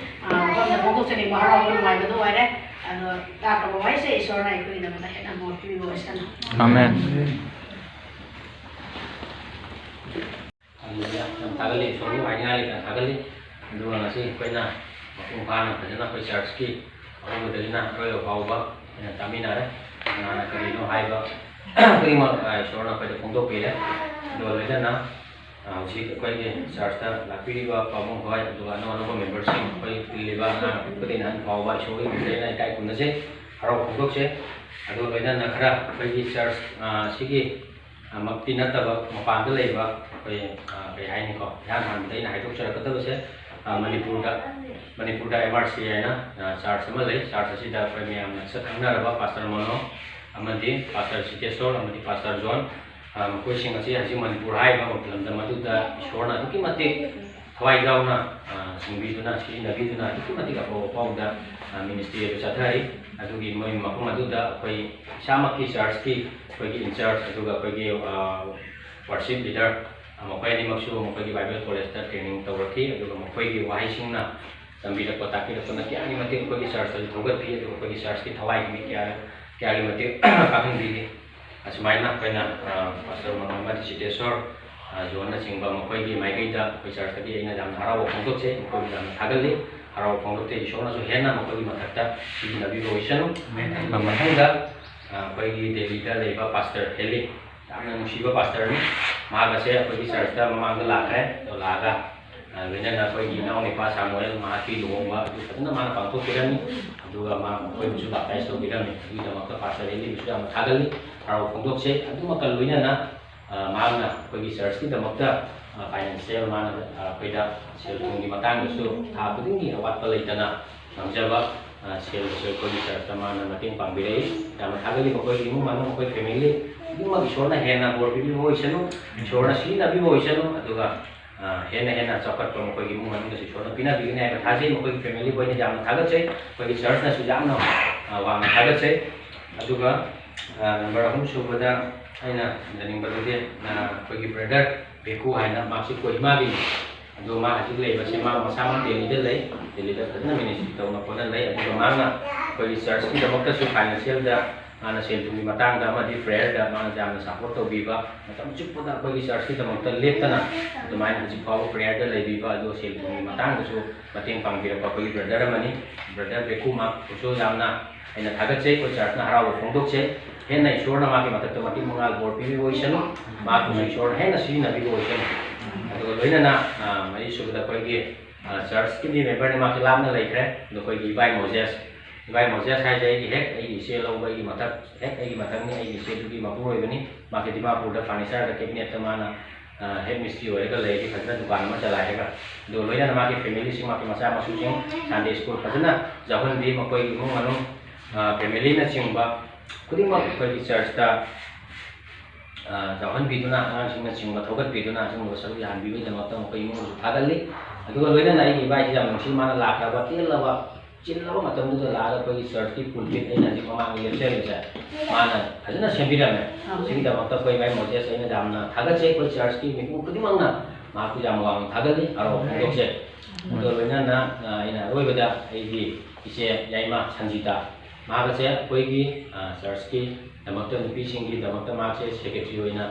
ꯑ, ꯃꯐꯝꯗ ꯐꯣꯡꯗꯣꯛꯆꯅꯤꯡꯕ ꯍꯔꯥꯎꯕ ꯅꯨꯡꯉꯥꯏꯕꯗꯣ ꯑꯣꯏꯔꯦ꯫ ꯑꯗꯣ ꯇꯥꯛꯈ꯭ꯔꯕ ꯋꯥꯍꯩꯁꯦ ꯏꯁꯣꯔꯅ ꯑꯩꯈꯣꯏꯒꯤꯗꯃꯛꯇ ꯍꯦꯟꯅ ꯃꯍꯨꯠ ꯄꯤꯕꯤꯕ ꯑꯣꯏꯁꯅꯨ꯫ ꯑꯃꯦꯟ꯫ ꯍꯜꯂꯦꯂꯨꯌꯥ꯫ ꯌꯥꯝ ꯊꯥꯒꯠꯂꯤ, ꯏꯁꯣꯔꯕꯨ ꯍꯥꯏꯅꯤꯡꯉꯥꯏ ꯂꯩꯇꯅ ꯊꯥꯒꯠꯂꯤ꯫ ꯑꯗꯨꯒ ꯉꯁꯤ ꯑꯩꯈꯣꯏꯅ ꯃꯄꯨꯡ ꯐꯥꯅ ꯐꯖꯅ ꯑꯩꯈꯣꯏ ꯆꯔꯆꯀꯤ ꯑꯍꯧꯕꯗꯒꯤꯅ ꯑꯔꯣꯏꯕ ꯐꯥꯎꯕ ꯑꯩꯈꯣꯏꯅ ꯇꯥꯃꯤꯟꯅꯔꯦ꯫ ꯀꯅꯥꯅ ꯀꯔꯤꯅꯣ ꯍꯥꯏꯕ ꯈꯨꯗꯤꯡꯃꯛ, ꯑ, ꯏꯁꯣꯔꯅ ꯑꯩꯈꯣꯏꯗ ꯐꯣꯡꯗꯣꯛꯄꯤꯔꯦ꯫ ꯑꯗꯨꯒ ꯂꯣꯏꯅꯅ, ꯑ, ꯍꯧꯖꯤꯛ ꯑꯩꯈꯣꯏꯒꯤ ꯆꯔꯆꯇ ꯂꯥꯛꯄꯤꯔꯤꯕ ꯄꯥꯕꯨꯡ ꯍꯣꯏ, ꯑꯗꯨꯒ ꯑꯅꯧ ꯑꯅꯧꯕ ꯃꯦꯝꯕꯔꯁꯤꯡ, ꯑꯩꯈꯣꯏ ꯇꯤꯜꯂꯤꯕ ꯑꯉꯥꯡ ꯑꯄꯤꯛꯄꯗꯒꯤꯅ ꯑꯍꯟ ꯐꯥꯎꯕ ꯏꯁꯣꯔꯒꯤ ꯃꯤꯡꯗ ꯑꯩꯅ ꯏꯀꯥꯏ ꯈꯨꯝꯅꯖꯩ, ꯍꯔꯥꯎ ꯐꯣꯡꯗꯣꯛꯆꯩ꯫ ꯑꯗꯨꯒ ꯂꯣꯏꯅꯅ ꯈꯔ ꯑꯩꯈꯣꯏꯒꯤ ꯆꯔꯆ, ꯑ, ꯁꯤꯒꯤ ꯃꯛꯇꯤ ꯅꯠꯇꯕ ꯃꯄꯥꯟꯗ ꯂꯩꯕ ꯑꯩꯈꯣꯏ, ꯑ, ꯀꯩ ꯍꯥꯏꯅꯤꯀꯣ, ꯏꯍꯥꯟ ꯍꯥꯟꯕꯗ ꯑꯩꯅ ꯍꯥꯏꯗꯣꯛꯆꯔꯛꯀꯗꯕꯁꯦ, ꯑ, ꯃꯅꯤꯄꯨꯔꯗ, ꯃꯅꯤꯄꯨꯔꯗ M R C ꯍꯥꯏꯅ, ꯑ, ꯆꯔꯆ ꯑꯃ ꯂꯩ꯫ ꯆꯔꯆ ꯑꯁꯤꯗ ꯑꯩꯈꯣꯏ ꯃꯌꯥꯝꯅ ꯁꯛ ꯈꯪꯅꯔꯕ ꯄꯥꯁꯇꯔ ꯃꯣꯅꯣ ꯑꯃꯗꯤ ꯄꯥꯁꯇꯔ ꯁꯤꯇꯦꯁꯣꯔ ꯑꯃꯗꯤ ꯄꯥꯁꯇꯔ ꯖꯣꯟ, ꯑ, ꯃꯈꯣꯏꯁꯤꯡ ꯑꯁꯤ ꯍꯧꯖꯤꯛ ꯃꯅꯤꯄꯨꯔ ꯍꯥꯏꯔꯤꯕ ꯂꯝꯗꯝ ꯑꯗꯨꯗ ꯏꯁꯣꯔꯅ ꯑꯗꯨꯛꯀꯤ ꯃꯇꯤꯛ ꯊꯋꯥꯏ ꯌꯥꯎꯅ, ꯑ, ꯁꯤꯡꯕꯤꯗꯨꯅ, ꯁꯤꯖꯤꯟꯅꯕꯤꯗꯨꯅ ꯑꯗꯨꯛꯀꯤ ꯃꯇꯤꯛ ꯑꯐꯕ ꯐꯥꯎꯕꯗ, ꯑ, ꯃꯤꯅꯤꯁꯇ꯭ꯔꯤ ꯑꯗꯨ ꯆꯠꯊꯔꯤ꯫ ꯑꯗꯨꯒꯤ ꯃꯣꯏ ꯃꯐꯝ ꯑꯗꯨꯗ ꯑꯩꯈꯣꯏ ꯏꯁꯥꯃꯛꯀꯤ ꯆꯔꯆꯀꯤ ꯑꯩꯈꯣꯏꯒꯤ ꯏꯟꯆꯥꯔꯖ, ꯑꯗꯨꯒ ꯑꯩꯈꯣꯏꯒꯤ, ꯑ, ꯋꯥꯔꯁꯤꯞ ꯂꯤꯗꯔ, ꯑ, ꯃꯈꯣꯏ ꯑꯅꯤꯃꯛꯁꯨ ꯃꯈꯣꯏꯒꯤ ꯕꯥꯏꯕꯜ ꯀꯣꯂꯦꯖꯇ ꯇ꯭ꯔꯦꯅꯤꯡ ꯇꯧꯔꯛꯈꯤ꯫ ꯑꯗꯨꯒ ꯃꯈꯣꯏꯒꯤ ꯋꯥꯍꯩꯁꯤꯡꯅ ꯇꯝꯕꯤꯔꯛꯄ, ꯇꯥꯛꯄꯤꯔꯛꯄꯅ ꯀꯌꯥꯒꯤ ꯃꯇꯤꯛ ꯑꯩꯈꯣꯏꯒꯤ ꯆꯔꯆꯇꯁꯨ ꯊꯧꯒꯠꯄꯤ, ꯑꯗꯨꯒ ꯑꯩꯈꯣꯏꯒꯤ ꯆꯔꯆꯀꯤ ꯊꯋꯥꯏꯒꯤ ꯃꯤ ꯀꯌꯥ, ꯀꯌꯥꯒꯤ ꯃꯇꯤꯛ ꯀꯥꯍꯟꯕꯤꯔꯤ꯫ ꯑꯁꯨꯃꯥꯏꯅ ꯑꯩꯈꯣꯏꯅ, ꯑ, ꯄꯥꯁꯇꯔ ꯃꯅꯣꯍꯔ ꯑꯃꯗꯤ ꯁꯤꯇꯦꯁꯣꯔ, ꯑ, ꯖꯣꯟꯅꯆꯤꯡꯕ ꯃꯈꯣꯏꯒꯤ ꯃꯥꯏꯀꯩꯗ ꯑꯩꯈꯣꯏ ꯆꯔꯆꯇꯒꯤ ꯑꯩꯅ ꯌꯥꯝꯅ ꯍꯔꯥꯎꯕ ꯐꯣꯡꯗꯣꯛꯆꯩ, ꯃꯈꯣꯏꯕꯨ ꯌꯥꯝꯅ ꯊꯥꯒꯠꯂꯤ꯫ ꯍꯔꯥꯎꯕ ꯐꯣꯡꯗꯣꯛꯆꯩ, ꯏꯁꯣꯔꯅꯁꯨ ꯍꯦꯟꯅ ꯃꯈꯣꯏꯒꯤ ꯃꯊꯛꯇ ꯁꯤꯖꯤꯟꯅꯕꯤꯕ ꯑꯣꯏꯁꯅꯨ꯫ ꯑꯃꯦꯟ꯫ ꯑꯗꯨꯒ ꯃꯊꯪꯗ, ꯑ, ꯑꯩꯈꯣꯏꯒꯤ ꯗꯦꯜꯂꯤꯗ ꯂꯩꯕ ꯄꯥꯁꯇꯔ ꯍꯦꯂꯤ, ꯌꯥꯝꯅ ꯅꯨꯡꯁꯤꯕ ꯄꯥꯁꯇꯔꯅꯤ꯫ ꯃꯍꯥꯛ ꯑꯁꯦ ꯑꯩꯈꯣꯏꯒꯤ ꯆꯔꯆꯇ ꯃꯃꯥꯡꯗ ꯂꯥꯛꯈ꯭ꯔꯦ, ꯑꯗꯣ ꯂꯥꯛꯑꯒ, ꯑ, ꯂꯣꯏꯅꯅ ꯑꯩꯈꯣꯏꯒꯤ ꯏꯅꯥꯎꯅꯨꯄꯥ ꯁꯥꯃꯨꯑꯦꯜ ꯃꯍꯥꯛꯀꯤ ꯂꯨꯍꯣꯡꯕ ꯑꯗꯨ ꯐꯖꯅ ꯃꯥꯅ ꯄꯥꯡꯊꯣꯛꯄꯤꯔꯝꯃꯤ꯫ ꯑꯗꯨꯒ ꯃꯥ ꯃꯈꯣꯏꯕꯨꯁꯨ ꯕꯥꯞꯇꯥꯏꯖ ꯇꯧꯕꯤꯔꯝꯃꯤ꯫ ꯑꯗꯨꯒꯤꯗꯃꯛꯇ ꯄꯥꯁꯇꯔ ꯍꯦꯂꯤꯕꯨꯁꯨ ꯌꯥꯝꯅ ꯊꯥꯒꯠꯂꯤ, ꯍꯔꯥꯎꯕ ꯐꯣꯡꯗꯣꯛꯆꯩ꯫ ꯑꯗꯨꯃꯛꯇ ꯂꯣꯏꯅꯅ, ꯑ, ꯃꯍꯥꯛꯅ ꯑꯩꯈꯣꯏꯒꯤ ꯆꯔꯆꯀꯤꯗꯃꯛꯇ, ꯑ, ꯐꯥꯏꯅꯥꯟꯁꯤꯌꯦꯜ ꯃꯥꯅ, ꯑ, ꯑꯩꯈꯣꯏꯗ ꯁꯦꯜ ꯊꯨꯝꯒꯤ ꯃꯇꯥꯡꯗꯁꯨ ꯊꯥ ꯈꯨꯗꯤꯡꯒꯤ ꯑꯋꯥꯠꯄ ꯂꯩꯇꯅ ꯉꯝꯖꯕ, ꯑ, ꯁꯦꯜꯗꯁꯨ ꯑꯩꯈꯣꯏꯒꯤ ꯆꯔꯆꯇ ꯃꯥꯅ ꯃꯇꯦꯡ ꯄꯥꯡꯕꯤꯔꯛꯏ꯫ ꯌꯥꯝꯅ ꯊꯥꯒꯠꯂꯤ꯫ ꯃꯈꯣꯏꯒꯤ ꯏꯃꯨꯡ ꯃꯅꯨꯡ, ꯃꯈꯣꯏ ꯐꯦꯃꯤꯂꯤ ꯈꯨꯗꯤꯡꯃꯛ ꯏꯁꯣꯔꯅ ꯍꯦꯟꯅ ꯕꯣꯔ ꯄꯤꯕꯤꯕ ꯑꯣꯏꯁꯅꯨ, ꯏꯁꯣꯔꯅ ꯁꯤꯖꯤꯟꯅꯕꯤꯕ ꯑꯣꯏꯁꯅꯨ꯫ ꯑꯗꯨꯒ, ꯑ, ꯍꯦꯟꯅ ꯍꯦꯟꯅ ꯆꯥꯎꯈꯠꯄ ꯃꯈꯣꯏꯒꯤ ꯏꯃꯨꯡ ꯃꯅꯨꯡꯗꯁꯨ ꯏꯁꯣꯔꯅ ꯄꯤꯅꯕꯤꯒꯅꯤ ꯍꯥꯏꯕ ꯊꯥꯖꯩ꯫ ꯃꯈꯣꯏꯒꯤ ꯐꯦꯃꯤꯂꯤ ꯂꯣꯏꯅ ꯌꯥꯝꯅ ꯊꯥꯒꯠꯆꯩ꯫ ꯑꯩꯈꯣꯏꯒꯤ ꯆꯔꯆꯅꯁꯨ ꯌꯥꯝꯅ, ꯑ, ꯋꯥꯡꯅ ꯊꯥꯒꯠꯆꯩ꯫ ꯑꯗꯨꯒ, ꯑ, ꯅꯝꯕꯔ ꯑꯍꯨꯝ ꯁꯨꯕꯗ ꯑꯩꯅ ꯊꯝꯖꯅꯤꯡꯕꯗꯨꯗꯤ, ꯑ, ꯑꯩꯈꯣꯏꯒꯤ ꯕ꯭ꯔꯗꯔ ꯕꯦꯀꯨ ꯍꯥꯏꯅ, ꯃꯍꯥꯛꯁꯤ ꯀꯣꯍꯤꯃꯥꯒꯤ ꯑꯗꯣ ꯃꯥ ꯍꯧꯖꯤꯛ ꯂꯩꯕꯁꯦ ꯃꯥ ꯃꯁꯥꯃꯛ ꯗꯦꯜꯂꯤꯗ ꯂꯩ꯫ ꯗꯦꯜꯂꯤꯗ ꯐꯖꯅ ꯃꯤꯅꯤꯁꯇ꯭ꯔꯤ ꯇꯧꯅ ꯈꯣꯠꯅ ꯂꯩ꯫ ꯑꯗꯨꯒ ꯃꯥꯅ ꯑꯩꯈꯣꯏꯒꯤ ꯆꯔꯆꯀꯤꯗꯃꯛꯇꯁꯨ ꯐꯥꯏꯅꯥꯟꯁꯤꯌꯦꯜꯗ, ꯃꯥꯅ ꯁꯦꯜ ꯊꯨꯝꯒꯤ ꯃꯇꯥꯡꯗ ꯑꯃꯗꯤ ꯄ꯭ꯔꯦꯌꯔꯗ ꯃꯥꯅ ꯌꯥꯝꯅ ꯁꯞꯄꯣꯔꯠ ꯇꯧꯕꯤꯕ, ꯃꯇꯝ ꯆꯨꯞꯄꯗ ꯑꯩꯈꯣꯏꯒꯤ ꯆꯔꯆꯀꯤꯗꯃꯛꯇ ꯂꯦꯞꯇꯅ ꯑꯗꯨꯃꯥꯏꯅ ꯍꯧꯖꯤꯛ ꯐꯥꯎꯕ ꯄ꯭ꯔꯦꯌꯔꯗ ꯂꯩꯕꯤꯕ, ꯑꯗꯨꯒ ꯁꯦꯜ ꯊꯨꯝꯒꯤ ꯃꯇꯥꯡꯗꯁꯨ ꯃꯇꯦꯡ ꯄꯥꯡꯕꯤꯔꯛꯄ ꯑꯩꯈꯣꯏꯒꯤ ꯕ꯭ꯔꯗꯔ ꯑꯃꯅꯤ꯫ ꯕ꯭ꯔꯗꯔ ꯕꯦꯀꯨ ꯃꯍꯥꯛꯄꯨꯁꯨ ꯌꯥꯝꯅ ꯑꯩꯅ ꯊꯥꯒꯠꯆꯩ꯫ ꯑꯩꯈꯣꯏ ꯆꯔꯆꯅ ꯍꯔꯥꯎꯕ ꯐꯣꯡꯗꯣꯛꯆꯩ꯫ ꯍꯦꯟꯅ ꯏꯁꯣꯔꯅ ꯃꯥꯒꯤ ꯃꯊꯛꯇ ꯃꯇꯤꯛ ꯃꯉꯥꯜ ꯕꯣꯔ ꯄꯤꯕꯤꯕ ꯑꯣꯏꯁꯅꯨ꯫ ꯃꯍꯥꯛꯄꯨꯁꯨ ꯏꯁꯣꯔꯅ ꯍꯦꯟꯅ ꯁꯤꯖꯤꯟꯅꯕꯤꯕ ꯑꯣꯏꯁꯅꯨ꯫ ꯑꯗꯨꯒ ꯂꯣꯏꯅꯅ, ꯑ, ꯃꯔꯤꯁꯨꯕꯗ ꯑꯩꯈꯣꯏꯒꯤ, ꯑ, ꯆꯔꯆꯀꯤꯗꯤ ꯃꯦꯝꯕꯔꯅꯤ, ꯃꯥꯁꯨ ꯂꯥꯞꯅ ꯂꯩꯈ꯭ꯔꯦ꯫ ꯑꯗꯣ ꯑꯩꯈꯣꯏꯒꯤ ꯏꯕꯥꯏ ꯃꯣꯖꯦꯁ, ꯏꯕꯥꯏ ꯃꯣꯖꯦꯁ ꯍꯥꯏꯁꯦ ꯑꯩꯒꯤ ꯍꯦꯛ ꯑꯩꯒꯤ ꯏꯆꯦ ꯂꯧꯕ ꯑꯩꯒꯤ ꯃꯊꯛ, ꯍꯦꯛ ꯑꯩꯒꯤ ꯃꯊꯛꯅꯤ꯫ ꯑꯩꯒꯤ ꯏꯆꯦꯗꯨꯒꯤ ꯃꯄꯨꯔꯣꯏꯕꯅꯤ꯫ ꯃꯥꯒꯤ ꯗꯤꯃꯥꯄꯨꯔꯗ ꯐꯔꯅꯤꯆꯔꯗ ꯀꯦꯕꯤꯅꯦꯠꯇ ꯃꯥꯅ, ꯑ, ꯍꯦꯗ ꯃꯤꯁꯇ꯭ꯔꯤ ꯑꯣꯏꯔꯒ ꯂꯩꯔꯤ, ꯐꯖꯅ ꯗꯨꯀꯥꯟ ꯑꯃ ꯆꯂꯥꯏꯔꯒ꯫ ꯑꯗꯨꯒ ꯂꯣꯏꯅꯅ ꯃꯥꯒꯤ ꯐꯦꯃꯤꯂꯤꯁꯤꯡ, ꯃꯥꯒꯤ ꯃꯆꯥ ꯃꯁꯨꯁꯤꯡ ꯁꯟꯗꯦ ꯁ꯭ꯀꯨꯜ ꯐꯖꯅ ꯌꯥꯎꯍꯟꯕꯤ, ꯃꯈꯣꯏꯒꯤ ꯏꯃꯨꯡ ꯃꯅꯨꯡ, ꯑ, ꯐꯦꯃꯤꯂꯤꯅꯆꯤꯡꯕ ꯈꯨꯗꯤꯡꯃꯛ ꯑꯩꯈꯣꯏꯒꯤ ꯆꯔꯆꯇ, ꯑ, ꯌꯥꯎꯍꯟꯕꯤꯗꯨꯅ, ꯑꯉꯥꯡꯁꯤꯡꯅꯆꯤꯡꯕ ꯊꯧꯒꯠꯄꯤꯗꯨꯅ ꯑꯁꯤꯒꯨꯝꯕ ꯁꯔꯨꯛ ꯌꯥꯍꯟꯕꯤꯕꯒꯤꯗꯃꯛꯇ ꯃꯈꯣꯏ ꯏꯃꯨꯡꯕꯨꯁꯨ ꯊꯥꯒꯠꯂꯤ꯫ ꯑꯗꯨꯒ ꯂꯣꯏꯅꯅ ꯑꯩꯒꯤ ꯏꯕꯥꯏꯁꯤ ꯌꯥꯝ ꯅꯨꯡꯁꯤ, ꯃꯥꯅ ꯂꯥꯛꯈ꯭ꯔꯕ ꯇꯦꯜꯂꯕ ꯆꯤꯜꯂꯕ ꯃꯇꯝꯗꯨꯗ ꯂꯥꯛꯑꯒ ꯑꯩꯈꯣꯏꯒꯤ ꯆꯔꯆꯀꯤ ꯄꯨꯜꯄꯤꯠ ꯑꯩꯅ ꯍꯧꯖꯤꯛ ꯃꯃꯥꯡꯗ ꯂꯦꯞꯆꯔꯤꯕꯁꯦ ꯃꯥꯅ ꯐꯖꯅ ꯁꯦꯝꯕꯤꯔꯝꯃꯦ꯫ ꯑꯥ꯫ ꯁꯤꯒꯤꯗꯃꯛꯇ ꯑꯩꯈꯣꯏ ꯏꯕꯥꯏ ꯃꯣꯖꯦꯁ ꯑꯩꯅ ꯌꯥꯝꯅ ꯊꯥꯒꯠꯆꯩ꯫ ꯑꯩꯈꯣꯏ ꯆꯔꯆꯀꯤ ꯃꯤꯄꯨꯝ ꯈꯨꯗꯤꯡꯃꯛꯅ ꯃꯍꯥꯛꯄꯨ ꯌꯥꯝ ꯋꯥꯡꯅ ꯊꯥꯒꯠꯂꯤ, ꯍꯔꯥꯎꯕ ꯐꯣꯡꯗꯣꯛꯆꯩ꯫ ꯑꯗꯨꯒ ꯂꯣꯏꯅꯅ, ꯑ, ꯑꯩꯅ ꯑꯔꯣꯏꯕꯗ ꯑꯩꯒꯤ ꯏꯆꯦ ꯌꯥꯏꯃ ꯁꯟꯖꯤꯇꯥ, ꯃꯍꯥꯛ ꯑꯁꯦ ꯑꯩꯈꯣꯏꯒꯤ, ꯑ, ꯆꯔꯆꯀꯤꯗꯃꯛꯇ, ꯅꯨꯄꯤꯁꯤꯡꯒꯤꯗꯃꯛꯇ ꯃꯍꯥꯛꯁꯦ ꯁꯦꯀ꯭ꯔꯦꯇꯔꯤ ꯑꯣꯏꯅ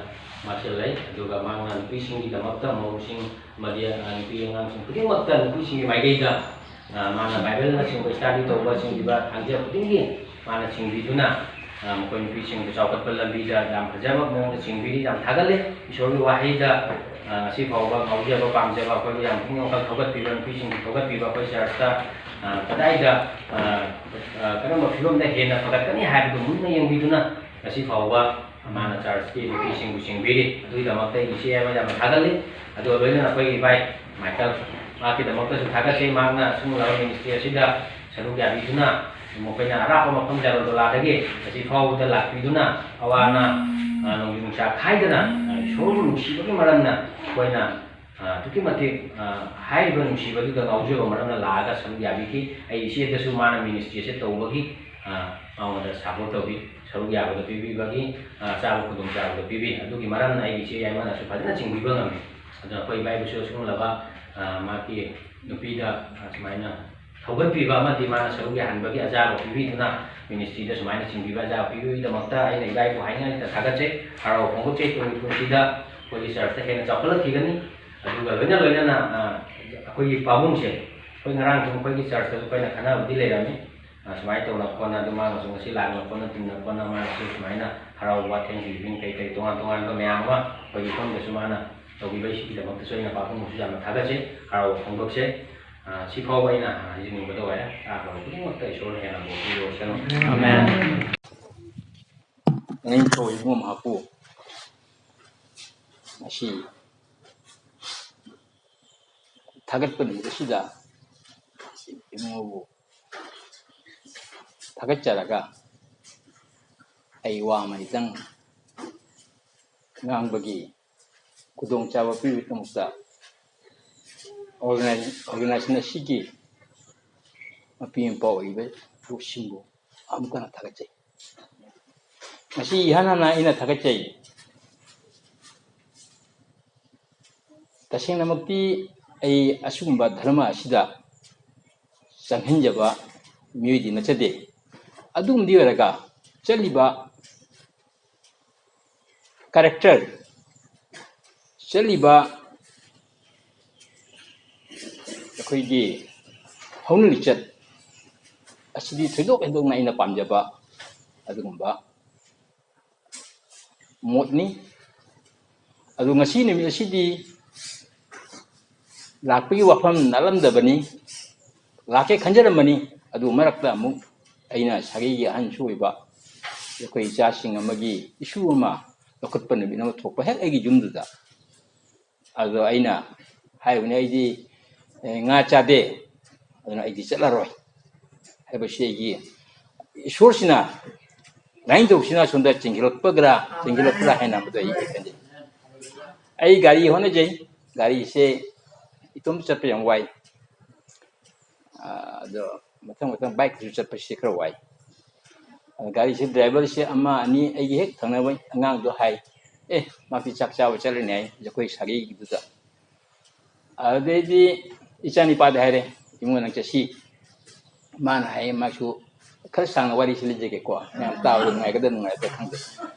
ꯃꯍꯥꯛꯁꯦ ꯂꯩ꯫ ꯑꯗꯨꯒ ꯃꯍꯥꯛꯅ ꯅꯨꯄꯤꯁꯤꯡꯒꯤꯗꯃꯛꯇ, ꯃꯧꯁꯤꯡ ꯑꯃꯗꯤ, ꯑ, ꯅꯨꯄꯤ ꯑꯉꯥꯡꯁꯤꯡ ꯈꯨꯗꯤꯡꯃꯛꯇ ꯅꯨꯄꯤꯁꯤꯡꯒꯤ ꯃꯥꯏꯀꯩꯗ, ꯑ, ꯃꯥꯅ ꯕꯥꯏꯕꯜꯅꯆꯤꯡꯕ ꯁ꯭ꯇꯗꯤ ꯇꯧꯕꯁꯤꯡꯁꯤꯗ ꯊꯥꯡꯖꯕ ꯈꯨꯗꯤꯡꯒꯤ ꯃꯥꯅ ꯆꯤꯡꯕꯤꯗꯨꯅ, ꯑ, ꯃꯈꯣꯏ ꯅꯨꯄꯤꯁꯤꯡꯕꯨ ꯆꯥꯎꯈꯠꯄ ꯂꯝꯕꯤꯗ ꯌꯥꯝ ꯐꯖꯕ ꯃꯑꯣꯡꯗ ꯆꯤꯡꯕꯤꯔꯤ꯫ ꯌꯥꯝ ꯊꯥꯒꯠꯂꯤ꯫ ꯏꯁꯣꯔꯒꯤ ꯋꯥꯍꯩꯗ, ꯑ, ꯉꯁꯤ ꯐꯥꯎꯕ ꯉꯥꯎꯖꯕ ꯄꯥꯝꯖꯕ ꯑꯩꯈꯣꯏꯕꯨ ꯌꯥꯝ ꯄꯨꯛꯅꯤꯡ ꯋꯥꯈꯜ ꯊꯧꯒꯠꯄꯤꯕ, ꯅꯨꯄꯤꯁꯤꯡꯕꯨ ꯊꯧꯒꯠꯄꯤꯕ, ꯑꯩꯈꯣꯏ ꯆꯔꯆꯇ, ꯑ, ꯀꯗꯥꯏꯗ, ꯑ, ꯑ, ꯀꯔꯝꯕ ꯐꯤꯕꯝꯗ ꯍꯦꯟꯅ ꯐꯒꯠꯀꯅꯤ ꯍꯥꯏꯕꯗꯨ ꯃꯨꯟꯅ ꯌꯦꯡꯕꯤꯗꯨꯅ ꯉꯁꯤ ꯐꯥꯎꯕ ꯃꯥꯅ ꯆꯔꯆꯀꯤ ꯅꯨꯄꯤꯁꯤꯡꯕꯨ ꯆꯤꯡꯕꯤꯔꯤ꯫ ꯑꯗꯨꯒꯤꯗꯃꯛꯇ ꯑꯩꯒꯤ ꯏꯆꯦ ꯑꯃ ꯌꯥꯝꯅ ꯊꯥꯒꯠꯂꯤ꯫ ꯑꯗꯨꯒ ꯂꯣꯏꯅꯅ ꯑꯩꯈꯣꯏꯒꯤ ꯏꯕꯥꯏ ꯃꯥꯏꯀꯦꯜ, ꯃꯍꯥꯛꯀꯤꯗꯃꯛꯇꯁꯨ ꯊꯥꯒꯠꯆꯩ꯫ ꯃꯍꯥꯛꯅ ꯑꯁꯤꯒꯨꯝꯂꯕ ꯃꯤꯅꯤꯁꯇ꯭ꯔꯤ ꯑꯁꯤꯗ ꯁꯔꯨꯛ ꯌꯥꯕꯤꯗꯨꯅ, ꯃꯈꯣꯏꯅ ꯑꯔꯥꯞꯄ ꯃꯐꯝ ꯖꯔꯣꯗꯣꯂꯥꯗꯒꯤ ꯑꯁꯤ ꯐꯥꯎꯕꯗ ꯂꯥꯛꯄꯤꯗꯨꯅ, ꯑꯋꯥ ꯑꯅꯥ, ꯑ, ꯅꯣꯡꯖꯨ ꯅꯨꯡꯁꯥ ꯈꯥꯏꯗꯅ, ꯑ, ꯏꯁꯣꯔꯕꯨ ꯅꯨꯡꯁꯤꯕꯒꯤ ꯃꯔꯝꯅ ꯑꯩꯈꯣꯏꯅ, ꯑ, ꯑꯗꯨꯛꯀꯤ ꯃꯇꯤꯛ, ꯑ, ꯍꯥꯏꯔꯤꯕ ꯅꯨꯡꯁꯤꯕꯗꯨꯗ ꯉꯥꯎꯖꯕ ꯃꯔꯝꯅ ꯂꯥꯛꯑꯒ ꯁꯔꯨꯛ ꯌꯥꯕꯤꯈꯤ꯫ ꯑꯩ ꯏꯆꯦꯗꯁꯨ ꯃꯥꯅ ꯃꯤꯅꯤꯁꯇ꯭ꯔꯤ ꯑꯁꯤ ꯇꯧꯕꯒꯤ, ꯑ, ꯃꯉꯣꯟꯗ ꯁꯄꯣꯔꯠ ꯇꯧꯕꯤ, ꯁꯔꯨꯛ ꯌꯥꯕꯗ ꯄꯤꯕꯤꯕꯒꯤ, ꯑ, ꯆꯥꯕ ꯈꯨꯗꯣꯡꯆꯥꯕꯗ ꯄꯤꯕꯤ꯫ ꯑꯗꯨꯒꯤ ꯃꯔꯝꯅ ꯑꯩꯒꯤ ꯏꯆꯦ ꯌꯥꯏꯃꯅꯁꯨ ꯐꯖꯅ ꯆꯤꯡꯕꯤꯕ ꯉꯝꯃꯤ꯫ ꯑꯗꯨꯅ ꯑꯩꯈꯣꯏ ꯏꯕꯥꯏꯕꯨꯁꯨ ꯑꯁꯤꯒꯨꯝꯂꯕ ꯃꯍꯥꯛꯀꯤ ꯅꯨꯄꯤꯗ ꯁꯨꯃꯥꯏꯅ ꯊꯧꯒꯠꯄꯤꯕ ꯑꯃꯗꯤ ꯃꯥꯅ ꯁꯔꯨꯛ ꯌꯥꯍꯟꯕꯒꯤ ꯑꯖꯥꯕ ꯄꯤꯕꯤꯗꯨꯅ ꯃꯤꯅꯤꯁꯇ꯭ꯔꯤꯗ ꯁꯨꯃꯥꯏꯅ ꯆꯤꯡꯕꯤꯕ ꯑꯖꯥꯕ ꯄꯤꯕꯤꯕꯒꯤꯗꯃꯛꯇ ꯑꯩꯅ ꯏꯔꯥꯏꯕꯨ ꯍꯥꯏꯅ ꯊꯥꯒꯠꯆꯩ꯫ ꯍꯔꯥꯎ ꯐꯣꯡꯗꯣꯛꯆꯩ꯫ ꯇꯨꯡꯒꯤ ꯄꯨꯟꯁꯤꯗ ꯑꯩꯈꯣꯏꯒꯤ ꯆꯔꯆꯇ ꯍꯦꯟꯅ ꯆꯥꯎꯈꯠꯂꯛꯈꯤꯒꯅꯤ꯫ ꯑꯗꯨꯒ ꯂꯣꯏꯅ ꯂꯣꯏꯅꯅ ꯑꯩꯈꯣꯏꯒꯤ ꯄꯥꯕꯨꯡꯁꯦ, ꯑꯩꯈꯣꯏ ꯉꯔꯥꯡꯁꯨ ꯑꯩꯈꯣꯏꯒꯤ ꯆꯔꯆꯇꯁꯨ ꯑꯩꯈꯣꯏꯅ ꯈꯟꯅꯕꯗꯤ ꯂꯩꯔꯝꯃꯤ꯫ ꯁꯨꯃꯥꯏꯅ ꯇꯧꯅ ꯈꯣꯠꯅ ꯑꯗꯨ ꯃꯥꯅꯁꯨ ꯉꯁꯤ ꯂꯥꯛꯅ ꯈꯣꯠꯅ ꯇꯤꯟꯅ ꯈꯣꯠꯅ ꯃꯥꯅꯁꯨ ꯁꯨꯃꯥꯏꯅ ꯍꯔꯥꯎꯕ ꯊꯦꯡꯁ ꯒꯤꯚꯤꯡ ꯀꯩ ꯀꯩ ꯇꯣꯉꯥꯟ ꯇꯣꯉꯥꯟꯕ ꯃꯌꯥꯝ ꯑꯃ ꯑꯩꯈꯣꯏꯒꯤ ꯃꯐꯝꯗꯁꯨ ꯃꯥꯅ ꯇꯧꯕꯤꯕꯩꯁꯤꯒꯤꯗꯃꯛꯇꯁꯨ ꯑꯩꯅ ꯄꯥꯕꯨꯡꯕꯨꯁꯨ ꯌꯥꯝꯅ ꯊꯥꯒꯠꯆꯩ꯫ ꯍꯔꯥꯎꯕ ꯐꯣꯡꯗꯣꯛꯆꯩ꯫ ꯁꯤ ꯐꯥꯎꯕ ꯑꯩꯅ ꯍꯥꯏꯖꯅꯤꯡꯕꯗ ꯑꯣꯏꯔꯦ꯫ ꯇꯥꯈ꯭ꯔꯕ ꯈꯨꯗꯤꯡꯃꯛꯇ ꯏꯁꯣꯔꯅ ꯍꯦꯟꯅ ꯕꯣꯔ ꯄꯤꯕꯤꯔꯁꯅꯨ꯫ ꯑꯃꯦꯟ꯫ ꯅꯤꯡꯊꯧ ꯏꯕꯨꯡꯉꯣ ꯃꯍꯥꯛꯄꯨ ꯉꯁꯤ ꯊꯥꯒꯠꯄ ꯅꯨꯃꯤꯠ ꯑꯁꯤꯗ ꯏꯕꯨꯡꯉꯣꯕꯨ ꯊꯥꯒꯠꯆꯔꯒ ꯑꯩ ꯋꯥ ꯑꯃꯅꯤꯇꯪ ꯉꯥꯡꯕꯒꯤ ꯈꯨꯗꯣꯡꯆꯥꯕ ꯄꯤꯕꯒꯤꯗꯃꯛꯇ ꯑꯣꯔꯒꯅꯥꯏꯖꯦꯁꯟ ꯑꯁꯤꯒꯤ ꯃꯄꯤ ꯃꯄꯥ ꯑꯣꯏꯔꯤꯕ ꯁꯤꯡꯕꯨ ꯑꯃꯨꯛ ꯍꯟꯅ ꯊꯥꯒꯠꯆꯩ꯫ ꯃꯁꯤ ꯏꯍꯥꯟ ꯍꯥꯟꯅ ꯑꯩꯅ ꯊꯥꯒꯠꯆꯩ꯫ ꯇꯁꯦꯡꯅꯃꯛꯇꯤ ꯑꯩ ꯑꯁꯤꯒꯨꯝꯕ ꯙꯔꯃ ꯑꯁꯤꯗ ꯆꯪꯍꯟꯖꯕ ꯃꯤꯑꯣꯏꯗꯤ ꯅꯠꯆꯗꯦ꯫ ꯑꯗꯨꯒꯨꯝꯕꯗꯤ ꯑꯣꯏꯔꯒ ꯆꯠꯂꯤꯕ ꯀꯦꯔꯦꯛꯇꯔ, ꯆꯠꯂꯤꯕ ꯑꯩꯈꯣꯏꯒꯤ ꯍꯧꯅ ꯂꯤꯆꯠ ꯑꯁꯤꯗꯤ ꯊꯣꯏꯗꯣꯛ ꯍꯦꯟꯗꯣꯛꯅ ꯑꯩꯅ ꯄꯥꯝꯖꯕ ꯑꯗꯨꯒꯨꯝꯕ ꯃꯣꯠꯅꯤ꯫ ꯑꯗꯨ ꯉꯁꯤ ꯅꯨꯃꯤꯠ ꯑꯁꯤꯗꯤ ꯂꯥꯛꯄꯒꯤ ꯋꯥꯐꯝ ꯅꯠꯂꯝꯗꯕꯅꯤ, ꯂꯥꯛꯀꯦ ꯈꯟꯖꯔꯝꯕꯅꯤ꯫ ꯑꯗꯨ ꯃꯔꯛꯇ ꯑꯃꯨꯛ ꯑꯩꯅ ꯁꯥꯒꯩꯒꯤ ꯑꯍꯟꯁꯨ ꯑꯣꯏꯕ ꯑꯩꯈꯣꯏ ꯏꯆꯥꯁꯤꯡ ꯑꯃꯒꯤ ꯏꯁꯨ ꯑꯃ ꯂꯧꯈꯠꯄ ꯅꯨꯃꯤꯠ ꯑꯃ ꯊꯣꯛꯄ ꯍꯦꯛ ꯑꯩꯒꯤ ꯌꯨꯝꯗꯨꯗ꯫ ꯑꯗꯣ ꯑꯩꯅ ꯍꯥꯏꯕꯅꯤ, "ꯑꯩꯗꯤ, ꯑꯦ, ꯉꯥ ꯆꯥꯗꯦ, ꯑꯗꯨꯅ ꯑꯩꯗꯤ ꯆꯠꯂꯔꯣꯏ" ꯍꯥꯏꯕꯁꯤ ꯑꯩꯒꯤ ꯏꯁꯣꯔꯁꯤꯅ ꯂꯥꯏꯅꯤꯡꯊꯧꯁꯤꯅ ꯁꯣꯝꯗ ꯆꯦꯟꯁꯤꯜꯂꯛꯄꯒ꯭ꯔꯥ, ꯆꯦꯟꯁꯤꯜꯂꯛꯄ꯭ꯔꯥ ꯍꯥꯏꯅ ꯃꯗꯨ ꯑꯩ ꯈꯟꯖꯩ꯫ ꯑꯩ ꯒꯥꯔꯤ ꯍꯣꯠꯅꯖꯩ꯫ ꯒꯥꯔꯤꯁꯦ ꯏꯇꯣꯝ ꯆꯠꯄ ꯌꯥꯝ ꯋꯥꯏ꯫ ꯑꯥ, ꯑꯗꯣ ꯃꯊꯪ ꯃꯊꯪ ꯕꯥꯏꯛꯇꯁꯨ ꯆꯠꯄꯁꯤ ꯈꯔ ꯋꯥꯏ꯫ ꯑꯗꯣ ꯒꯥꯔꯤꯁꯦ ꯗ꯭ꯔꯥꯏꯚꯔꯁꯦ ꯑꯃ ꯑꯅꯤ ꯑꯩꯒꯤ ꯍꯦꯛ ꯊꯪꯅꯕ ꯑꯉꯥꯡꯗꯣ ꯍꯥꯏ, "ꯑꯦ, ꯃꯥꯗꯤ ꯆꯥꯛ ꯆꯥꯕ ꯆꯠꯂꯅꯤ" ꯍꯥꯏ, ꯑꯩꯈꯣꯏ ꯁꯥꯒꯩꯒꯤꯗꯨꯗ꯫ ꯑꯗꯩꯗꯤ ꯏꯆꯥꯅꯤꯄꯥꯗ ꯍꯥꯏꯔꯦ, "ꯏꯕꯨꯡꯉꯣ, ꯅꯪ ꯆꯠꯁꯤ꯫" ꯃꯥꯅ ꯍꯥꯏ, ꯃꯥꯁꯨ ꯈꯔ ꯁꯥꯡꯅ ꯋꯥꯔꯤꯁꯤ ꯂꯤꯖꯒꯦꯀꯣ, ꯃꯌꯥꯝ ꯇꯥꯕꯗ ꯅꯨꯡꯉꯥꯏꯒꯗ꯭ꯔꯥ ꯅꯨꯡꯉꯥꯏꯒꯗ꯭ꯔꯥ ꯈꯪꯗꯦ꯫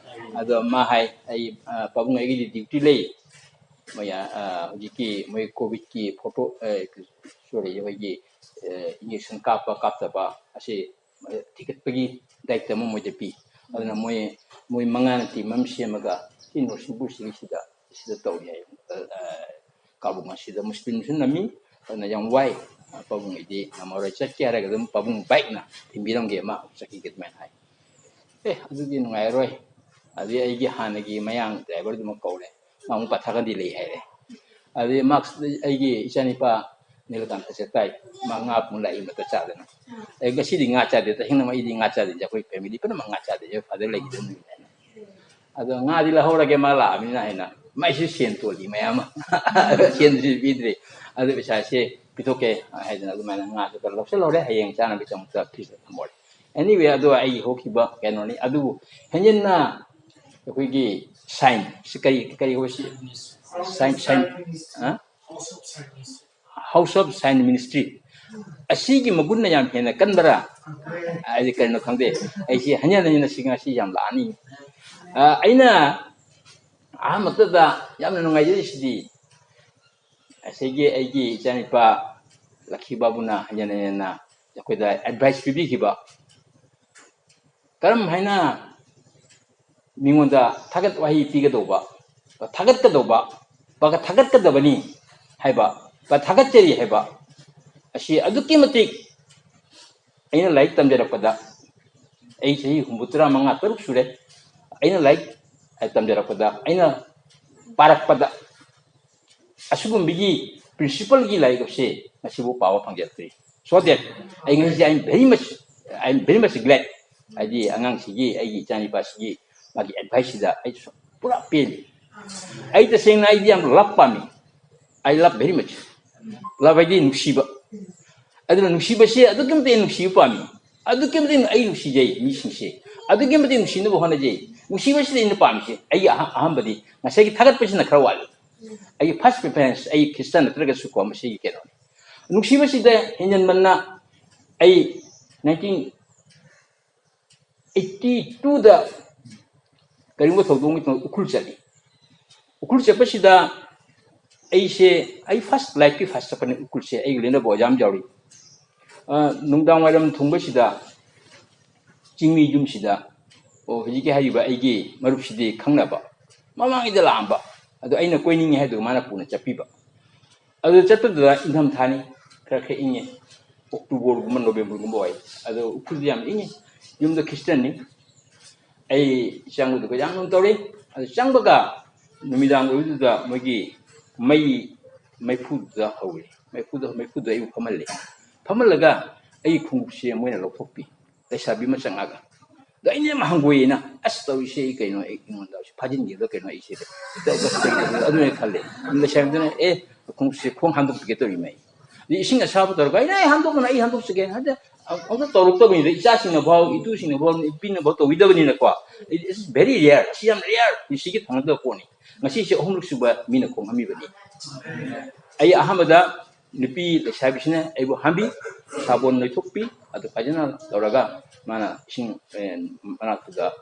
ꯑꯗꯣ ꯃꯥ ꯍꯥꯏ, "ꯑꯩ, ꯑ, ꯄꯥꯕꯨꯡ, ꯑꯩꯒꯤꯗꯤ ꯗ꯭ꯌꯨꯇꯤ ꯂꯩ꯫ ꯃꯣꯏ, ꯑ, ꯍꯧꯖꯤꯛꯀꯤ ꯃꯣꯏ ꯀꯣꯚꯤꯗꯀꯤ ꯐꯣꯇꯣ, ꯑ, ꯁꯣꯔꯤ, ꯑꯩꯈꯣꯏꯒꯤ, ꯑ, ꯏꯟꯖꯦꯛꯁꯟ ꯀꯥꯞꯄ ꯀꯥꯞꯇꯕ ꯑꯁꯤ, ꯑ, ꯊꯤꯒꯠꯄꯒꯤ ꯗꯥꯌꯤꯠꯇ ꯑꯃ ꯃꯣꯏꯗ ꯄꯤ꯫ ꯑꯗꯨꯅ ꯃꯣꯏ, ꯃꯣꯏ ꯃꯉꯥꯅ ꯇꯤꯝ ꯑꯃ ꯁꯦꯝꯃꯒ ꯁꯤ ꯅꯔꯁꯤꯡꯄꯨꯔꯁꯤꯒꯤ ꯁꯤꯗ, ꯁꯤꯗ ꯇꯧꯏ ꯍꯥꯏ꯫ ꯑ, ꯑ, ꯀꯥꯕꯨꯡ ꯑꯁꯤꯗ ꯃꯨꯁꯂꯤꯝꯁꯨ ꯅꯝꯃꯤ, ꯑꯗꯨꯅ ꯌꯥꯝ ꯋꯥꯏ꯫ ꯄꯥꯕꯨꯡ ꯑꯩꯗꯤ ꯉꯝꯃꯔꯣꯏ, ꯆꯠꯀꯦ ꯍꯥꯏꯔꯒ ꯑꯗꯨꯝ ꯄꯥꯕꯨꯡ ꯕꯥꯏꯛꯅ ꯊꯤꯟꯕꯤꯔꯝꯒꯦ, ꯃꯥ ꯆꯠꯈꯤꯒꯦ," ꯑꯗꯨꯃꯥꯏꯅ ꯍꯥꯏ꯫ "ꯑꯦ, ꯑꯗꯨꯗꯤ ꯅꯨꯡꯉꯥꯏꯔꯔꯣꯏ, ꯑꯗꯨꯗꯤ ꯑꯩꯒꯤ ꯍꯥꯟꯅꯒꯤ ꯃꯌꯥꯡ ꯗ꯭ꯔꯥꯏꯚꯔꯗꯨꯃꯛ ꯀꯧꯔꯦ, ꯃꯥ ꯑꯃꯨꯛ ꯄꯥꯊꯥꯒꯟꯗꯤ ꯂꯩ ꯍꯥꯏꯔꯦ꯫ ꯑꯗꯨꯗꯤ ꯃꯥꯛꯁ ꯑꯩꯒꯤ ꯏꯆꯥꯅꯤꯄꯥ ꯅꯤꯂꯀꯥꯟꯇ ꯆꯠꯇꯥꯏ, ꯃꯥ ꯉꯥ ꯄꯨꯡ ꯂꯥꯛꯏ ꯃꯇ ꯆꯥꯗꯅ꯫ ꯑꯩ ꯉꯁꯤꯗꯤ ꯉꯥ ꯆꯥꯗꯦ, ꯇꯁꯦꯡꯅ ꯑꯩꯗꯤ ꯉꯥ ꯆꯥꯗꯦ, ꯑꯩꯈꯣꯏ ꯐꯦꯃꯤꯂꯤ ꯄꯨꯝꯅꯃꯛ ꯉꯥ ꯆꯥꯗꯦ, ꯐꯥꯗꯔ ꯂꯩꯈꯤꯗꯕ ꯅꯨꯃꯤꯠ ꯍꯥꯏꯅ꯫ ꯑꯗꯣ ꯉꯥꯗꯤ ꯂꯧꯍꯧꯔꯒꯦ, ꯃꯥ ꯂꯥꯛꯑꯕꯅꯤꯅ ꯍꯥꯏꯅ꯫ ꯃꯥꯏꯁꯨ ꯁꯦꯟ ꯇꯣꯜꯂꯤ ꯃꯌꯥꯝ ꯑꯃ꯫ ꯑꯗꯣ ꯁꯦꯟꯗꯨꯁꯨ ꯄꯤꯗ꯭ꯔꯦ꯫ ꯑꯗꯨ ꯄꯩꯁꯥꯁꯦ ꯄꯤꯊꯣꯛꯀꯦ ꯍꯥꯏꯗꯅ ꯑꯗꯨꯃꯥꯏꯅ ꯉꯥꯁꯨ ꯈꯔ ꯂꯧꯁꯤꯜꯍꯧꯔꯦ, ꯍꯌꯦꯡ ꯆꯥꯅꯕꯒꯤꯗꯃꯛꯇ ꯐ꯭ꯔꯤꯖꯇ ꯊꯝꯍꯧꯔꯦ꯫ Anyway, ꯑꯗꯣ ꯑꯩꯒꯤ ꯍꯧꯈꯤꯕ ꯀꯩꯅꯣꯅꯤ꯫ ꯑꯗꯨꯕꯨ ꯍꯦꯟꯖꯤꯟꯅ ꯑꯩꯈꯣꯏꯒꯤ ꯁꯥꯏꯟ, ꯁꯤ ꯀꯔꯤ, ꯀꯔꯤ ꯍꯥꯏꯕ ꯁꯤ? ꯁꯥꯏꯟ, ꯁꯥꯏꯟ, ꯑ? House of Science Ministry꯫ ꯑꯁꯤꯒꯤ ꯃꯒꯨꯟꯅ ꯌꯥꯝ ꯍꯦꯟꯅ ꯀꯟꯕꯔꯥ? ꯍꯥꯏꯗꯤ ꯀꯔꯤꯅꯣ ꯈꯪꯗꯦ꯫ ꯑꯩꯁꯤ ꯍꯟꯖꯤꯟ ꯍꯟꯖꯤꯟꯅ ꯁꯤ ꯉꯁꯤ ꯌꯥꯝ ꯂꯥꯛꯑꯅꯤ꯫ ꯑ, ꯑꯩꯅ ꯑꯍꯥꯟꯕꯗ ꯌꯥꯝꯅ ꯅꯨꯡꯉꯥꯏꯖꯔꯤꯁꯤꯗꯤ, ꯉꯁꯥꯏꯒꯤ ꯑꯩꯒꯤ ꯏꯆꯥꯅꯨꯄꯥ ꯂꯛꯈꯤ ꯕꯥꯕꯨꯅ ꯍꯟꯖꯤꯟ ꯍꯟꯖꯤꯟꯅ ꯑꯩꯈꯣꯏꯗ ꯑꯦꯗꯚꯥꯏꯁ ꯄꯤꯕꯤꯈꯤꯕ, ꯀꯔꯝ ꯍꯥꯏꯅ ꯃꯤꯉꯣꯟꯗ ꯊꯥꯒꯠ ꯋꯥꯍꯩ ꯄꯤꯒꯗꯧꯕ, ꯊꯥꯒꯠꯀꯗꯧꯕ, ꯄꯒ ꯊꯥꯒꯠꯀꯗꯕꯅꯤ ꯍꯥꯏꯕ, ꯄ ꯊꯥꯒꯠꯆꯔꯤ ꯍꯥꯏꯕ ꯑꯁꯤ ꯑꯗꯨꯛꯀꯤ ꯃꯇꯤꯛ ꯑꯩꯅ ꯂꯥꯏꯔꯤꯛ ꯇꯝꯖꯔꯛꯄꯗ, ꯑꯩ ꯆꯍꯤ ꯍꯨꯝꯐꯨꯇꯔꯥ ꯃꯉꯥ, ꯇꯔꯨꯛ ꯁꯨꯔꯦ꯫ ꯑꯩꯅ ꯂꯥꯏꯔꯤꯛ ꯇꯝꯖꯔꯛꯄꯗ, ꯑꯩꯅ ꯄꯥꯔꯛꯄꯗ, ꯑꯁꯤꯒꯨꯝꯕꯒꯤ ꯄ꯭ꯔꯤꯟꯁꯤꯄꯜꯒꯤ ꯂꯥꯏꯔꯤꯛ ꯑꯁꯦ ꯉꯁꯤꯐꯥꯎ ꯄꯥꯕ ꯐꯪꯖꯔꯛꯇ꯭ꯔꯤ꯫ So that ꯑꯩ ꯉꯁꯤꯁꯦ, I am very much, I am very much glad꯫ ꯍꯥꯏꯗꯤ ꯑꯉꯥꯡꯁꯤꯒꯤ, ꯑꯩꯒꯤ ꯏꯆꯥꯅꯤꯄꯥꯁꯤꯒꯤ ꯃꯥꯒꯤ ꯑꯦꯗꯚꯥꯏꯁꯁꯤꯗ ꯑꯩ ꯄꯨꯔꯥ ꯄꯦꯜꯂꯤ꯫ ꯑꯩ ꯇꯁꯦꯡꯅ ꯑꯩꯗꯤ ꯌꯥꯝ ꯂꯞ ꯄꯥꯝꯃꯤ꯫ I love very much꯫ ꯂꯞ ꯍꯥꯏꯗꯤ ꯅꯨꯡꯁꯤꯕ꯫ ꯑꯗꯨꯅ ꯅꯨꯡꯁꯤꯕꯁꯦ ꯑꯗꯨꯛꯀꯤ ꯃꯇꯤꯛ ꯅꯨꯡꯁꯤꯕ ꯄꯥꯝꯃꯤ꯫ ꯑꯗꯨꯛꯀꯤ ꯃꯇꯤꯛ ꯑꯩ ꯅꯨꯡꯁꯤꯖꯩ ꯃꯤꯁꯤꯡꯁꯦ꯫ ꯑꯗꯨꯛꯀꯤ ꯃꯇꯤꯛ ꯅꯨꯡꯁꯤꯅꯕ ꯍꯣꯠꯅꯖꯩ꯫ ꯅꯨꯡꯁꯤꯕꯁꯤꯗ ꯑꯩꯅ ꯄꯥꯝꯃꯤꯁꯦ, ꯑꯩꯒꯤ ꯑꯍ-, ꯑꯍꯥꯟꯕꯗꯤ ꯉꯁꯥꯏꯒꯤ ꯊꯥꯒꯠꯄꯁꯤꯅ ꯈꯔ ꯋꯥꯠꯂꯤ꯫ ꯑꯩꯒꯤ first preference, ꯑꯩ ꯈ꯭ꯔꯤꯁꯇꯥꯟ ꯅꯠꯇ꯭ꯔꯒꯁꯨꯀꯣ, ꯃꯁꯤꯒꯤ ꯀꯩꯅꯣꯅꯤ꯫ ꯅꯨꯡꯁꯤꯕꯁꯤꯗ ꯍꯦꯟꯖꯟꯃꯟꯅ ꯑꯩ nineteen eighty twoꯗ ꯀꯔꯤꯒꯨꯝꯕ ꯊꯧꯗꯣꯛ ꯑꯃꯒꯤ ꯎꯈ꯭ꯔꯨꯜ ꯆꯠꯂꯤ꯫ ꯎꯈ꯭ꯔꯨꯜ ꯆꯠꯄꯁꯤꯗ ꯑꯩꯁꯦ, ꯑꯩ first, lifeꯀꯤ first ꯆꯠꯄꯅꯤ ꯎꯈ꯭ꯔꯨꯜꯁꯦ꯫ ꯑꯩꯒꯤ ꯂꯣꯏꯅꯕ ꯑꯣꯖꯥ ꯑꯃ ꯌꯥꯎꯔꯤ꯫ ꯑ, ꯅꯨꯡꯗꯥꯡ ꯋꯥꯏꯔꯝ ꯊꯨꯡꯕꯁꯤꯗ ꯆꯤꯡꯃꯤ ꯌꯨꯝꯁꯤꯗ, ꯑꯣ, ꯍꯧꯖꯤꯛꯀꯤ ꯍꯥꯏꯔꯤꯕ ꯑꯩꯒꯤ ꯃꯔꯨꯞꯁꯤꯗꯤ ꯈꯪꯅꯕ, ꯃꯃꯥꯡꯉꯩꯗ ꯂꯥꯛꯑꯝꯕ, ꯑꯗꯣ ꯑꯩꯅ ꯀꯣꯏꯅꯤꯡꯉꯤ ꯍꯥꯏꯗꯨꯒ ꯃꯥꯅ ꯄꯨꯅ ꯆꯠꯄꯤꯕ꯫ ꯑꯗꯨ ꯆꯠꯄꯗꯨꯗ ꯏꯪꯊꯝꯊꯥꯅꯤ, ꯈꯔ ꯈꯔ ꯏꯪꯉꯦ, Octoberꯒꯨꯝꯕ, Novemberꯒꯨꯝꯕ ꯑꯣꯏ꯫ ꯑꯗꯣ ꯎꯈ꯭ꯔꯨꯜꯗꯤ ꯌꯥꯝ ꯏꯪꯉꯤ꯫ ꯌꯨꯝꯗ ꯈ꯭ꯔꯤꯁꯇꯟꯅꯤ꯫ ꯑꯩ ꯆꯪꯕꯗꯨꯒ ꯌꯥꯝ ꯅꯨꯡ ꯇꯧꯔꯤ꯫ ꯑꯗꯨ ꯆꯪꯕꯒ ꯅꯨꯃꯤꯗꯥꯡ ꯑꯣꯏꯕꯗꯨꯗ ꯃꯣꯏꯒꯤ ꯃꯩ, ꯃꯩꯐꯨꯗꯨꯗ ꯍꯧꯔꯦ꯫ ꯃꯩꯐꯨꯗ, ꯃꯩꯐꯨꯗ ꯑꯩꯕꯨ ꯐꯝꯍꯜꯂꯦ꯫ ꯐꯝꯍꯜꯂꯒ ꯑꯩꯒꯤ ꯈꯣꯡꯎꯞꯁꯦ ꯃꯣꯏꯅ ꯂꯧꯊꯣꯛꯄꯤ, ꯂꯩꯁꯥꯕꯤ ꯑꯃ ꯆꯪꯉꯒ꯫ ꯑꯗꯣ ꯑꯩꯅ ꯌꯥꯝ ꯍꯪꯒꯣꯏꯌꯦꯅ, "ꯑꯁ, ꯇꯧꯔꯤꯁꯦ ꯑꯩ ꯀꯩꯅꯣ, ꯑꯩ ꯑꯩꯉꯣꯟꯗ ꯐꯥꯖꯤꯟꯈꯤꯕ꯭ꯔꯥ ꯀꯩꯅꯣ ꯑꯩꯁꯦ?" ꯑꯗꯨꯃꯥꯏꯅ ꯈꯜꯂꯦ꯫ ꯂꯩꯁꯥꯕꯤꯗꯨꯅ, "ꯑꯦ, ꯈꯣꯡꯎꯞꯁꯦ ꯈꯣꯡ ꯍꯥꯝꯗꯣꯛꯄꯤꯒꯦ ꯇꯧꯔꯤꯃꯦ ꯑꯩ꯫ ꯑꯗꯩ ꯏꯁꯤꯡ ꯑꯁꯥꯕ ꯇꯧꯔꯒ, ꯑꯩꯅ, ꯑꯩ ꯍꯥꯝꯗꯣꯛꯀꯅꯨ, ꯑꯩ ꯍꯥꯝꯗꯣꯛꯆꯒꯦ" ꯍꯥꯏꯗꯤ ꯑꯝꯇ ꯇꯧꯔꯛꯇꯕꯅꯤꯗ, ꯏꯆꯥꯁꯤꯡꯅꯐꯥꯎ, ꯏꯇꯨꯁꯤꯡꯅꯐꯥꯎ, ꯏꯄꯤꯅꯐꯥꯎ ꯇꯧꯕꯤꯗꯕꯅꯤꯅꯀꯣ꯫ It's very rare, ꯑꯁꯤ ꯌꯥꯝ rare, ꯄꯨꯟꯁꯤꯒꯤ ꯊꯦꯡꯅꯗꯕ ꯄꯣꯠꯅꯤ꯫ ꯉꯁꯤꯁꯦ ꯑꯍꯨꯝꯂꯛ ꯁꯨꯕ ꯃꯤꯅ ꯈꯣꯡ ꯍꯥꯝꯕꯤꯕꯅꯤ꯫ ꯑꯩ ꯑꯍꯥꯟꯕꯗ ꯅꯨꯄꯤ ꯂꯩꯁꯥꯕꯤꯁꯤꯅ ꯑꯩꯕꯨ ꯍꯥꯝꯕꯤ, ꯁꯥꯕꯣꯟ ꯂꯩꯊꯣꯛꯄꯤ, ꯑꯗꯨ ꯐꯖꯅ ꯇꯧꯔꯒ ꯃꯥꯅ ꯏꯁꯤꯡ, ꯑꯦ, ꯃꯅꯥꯛꯇꯨꯗ,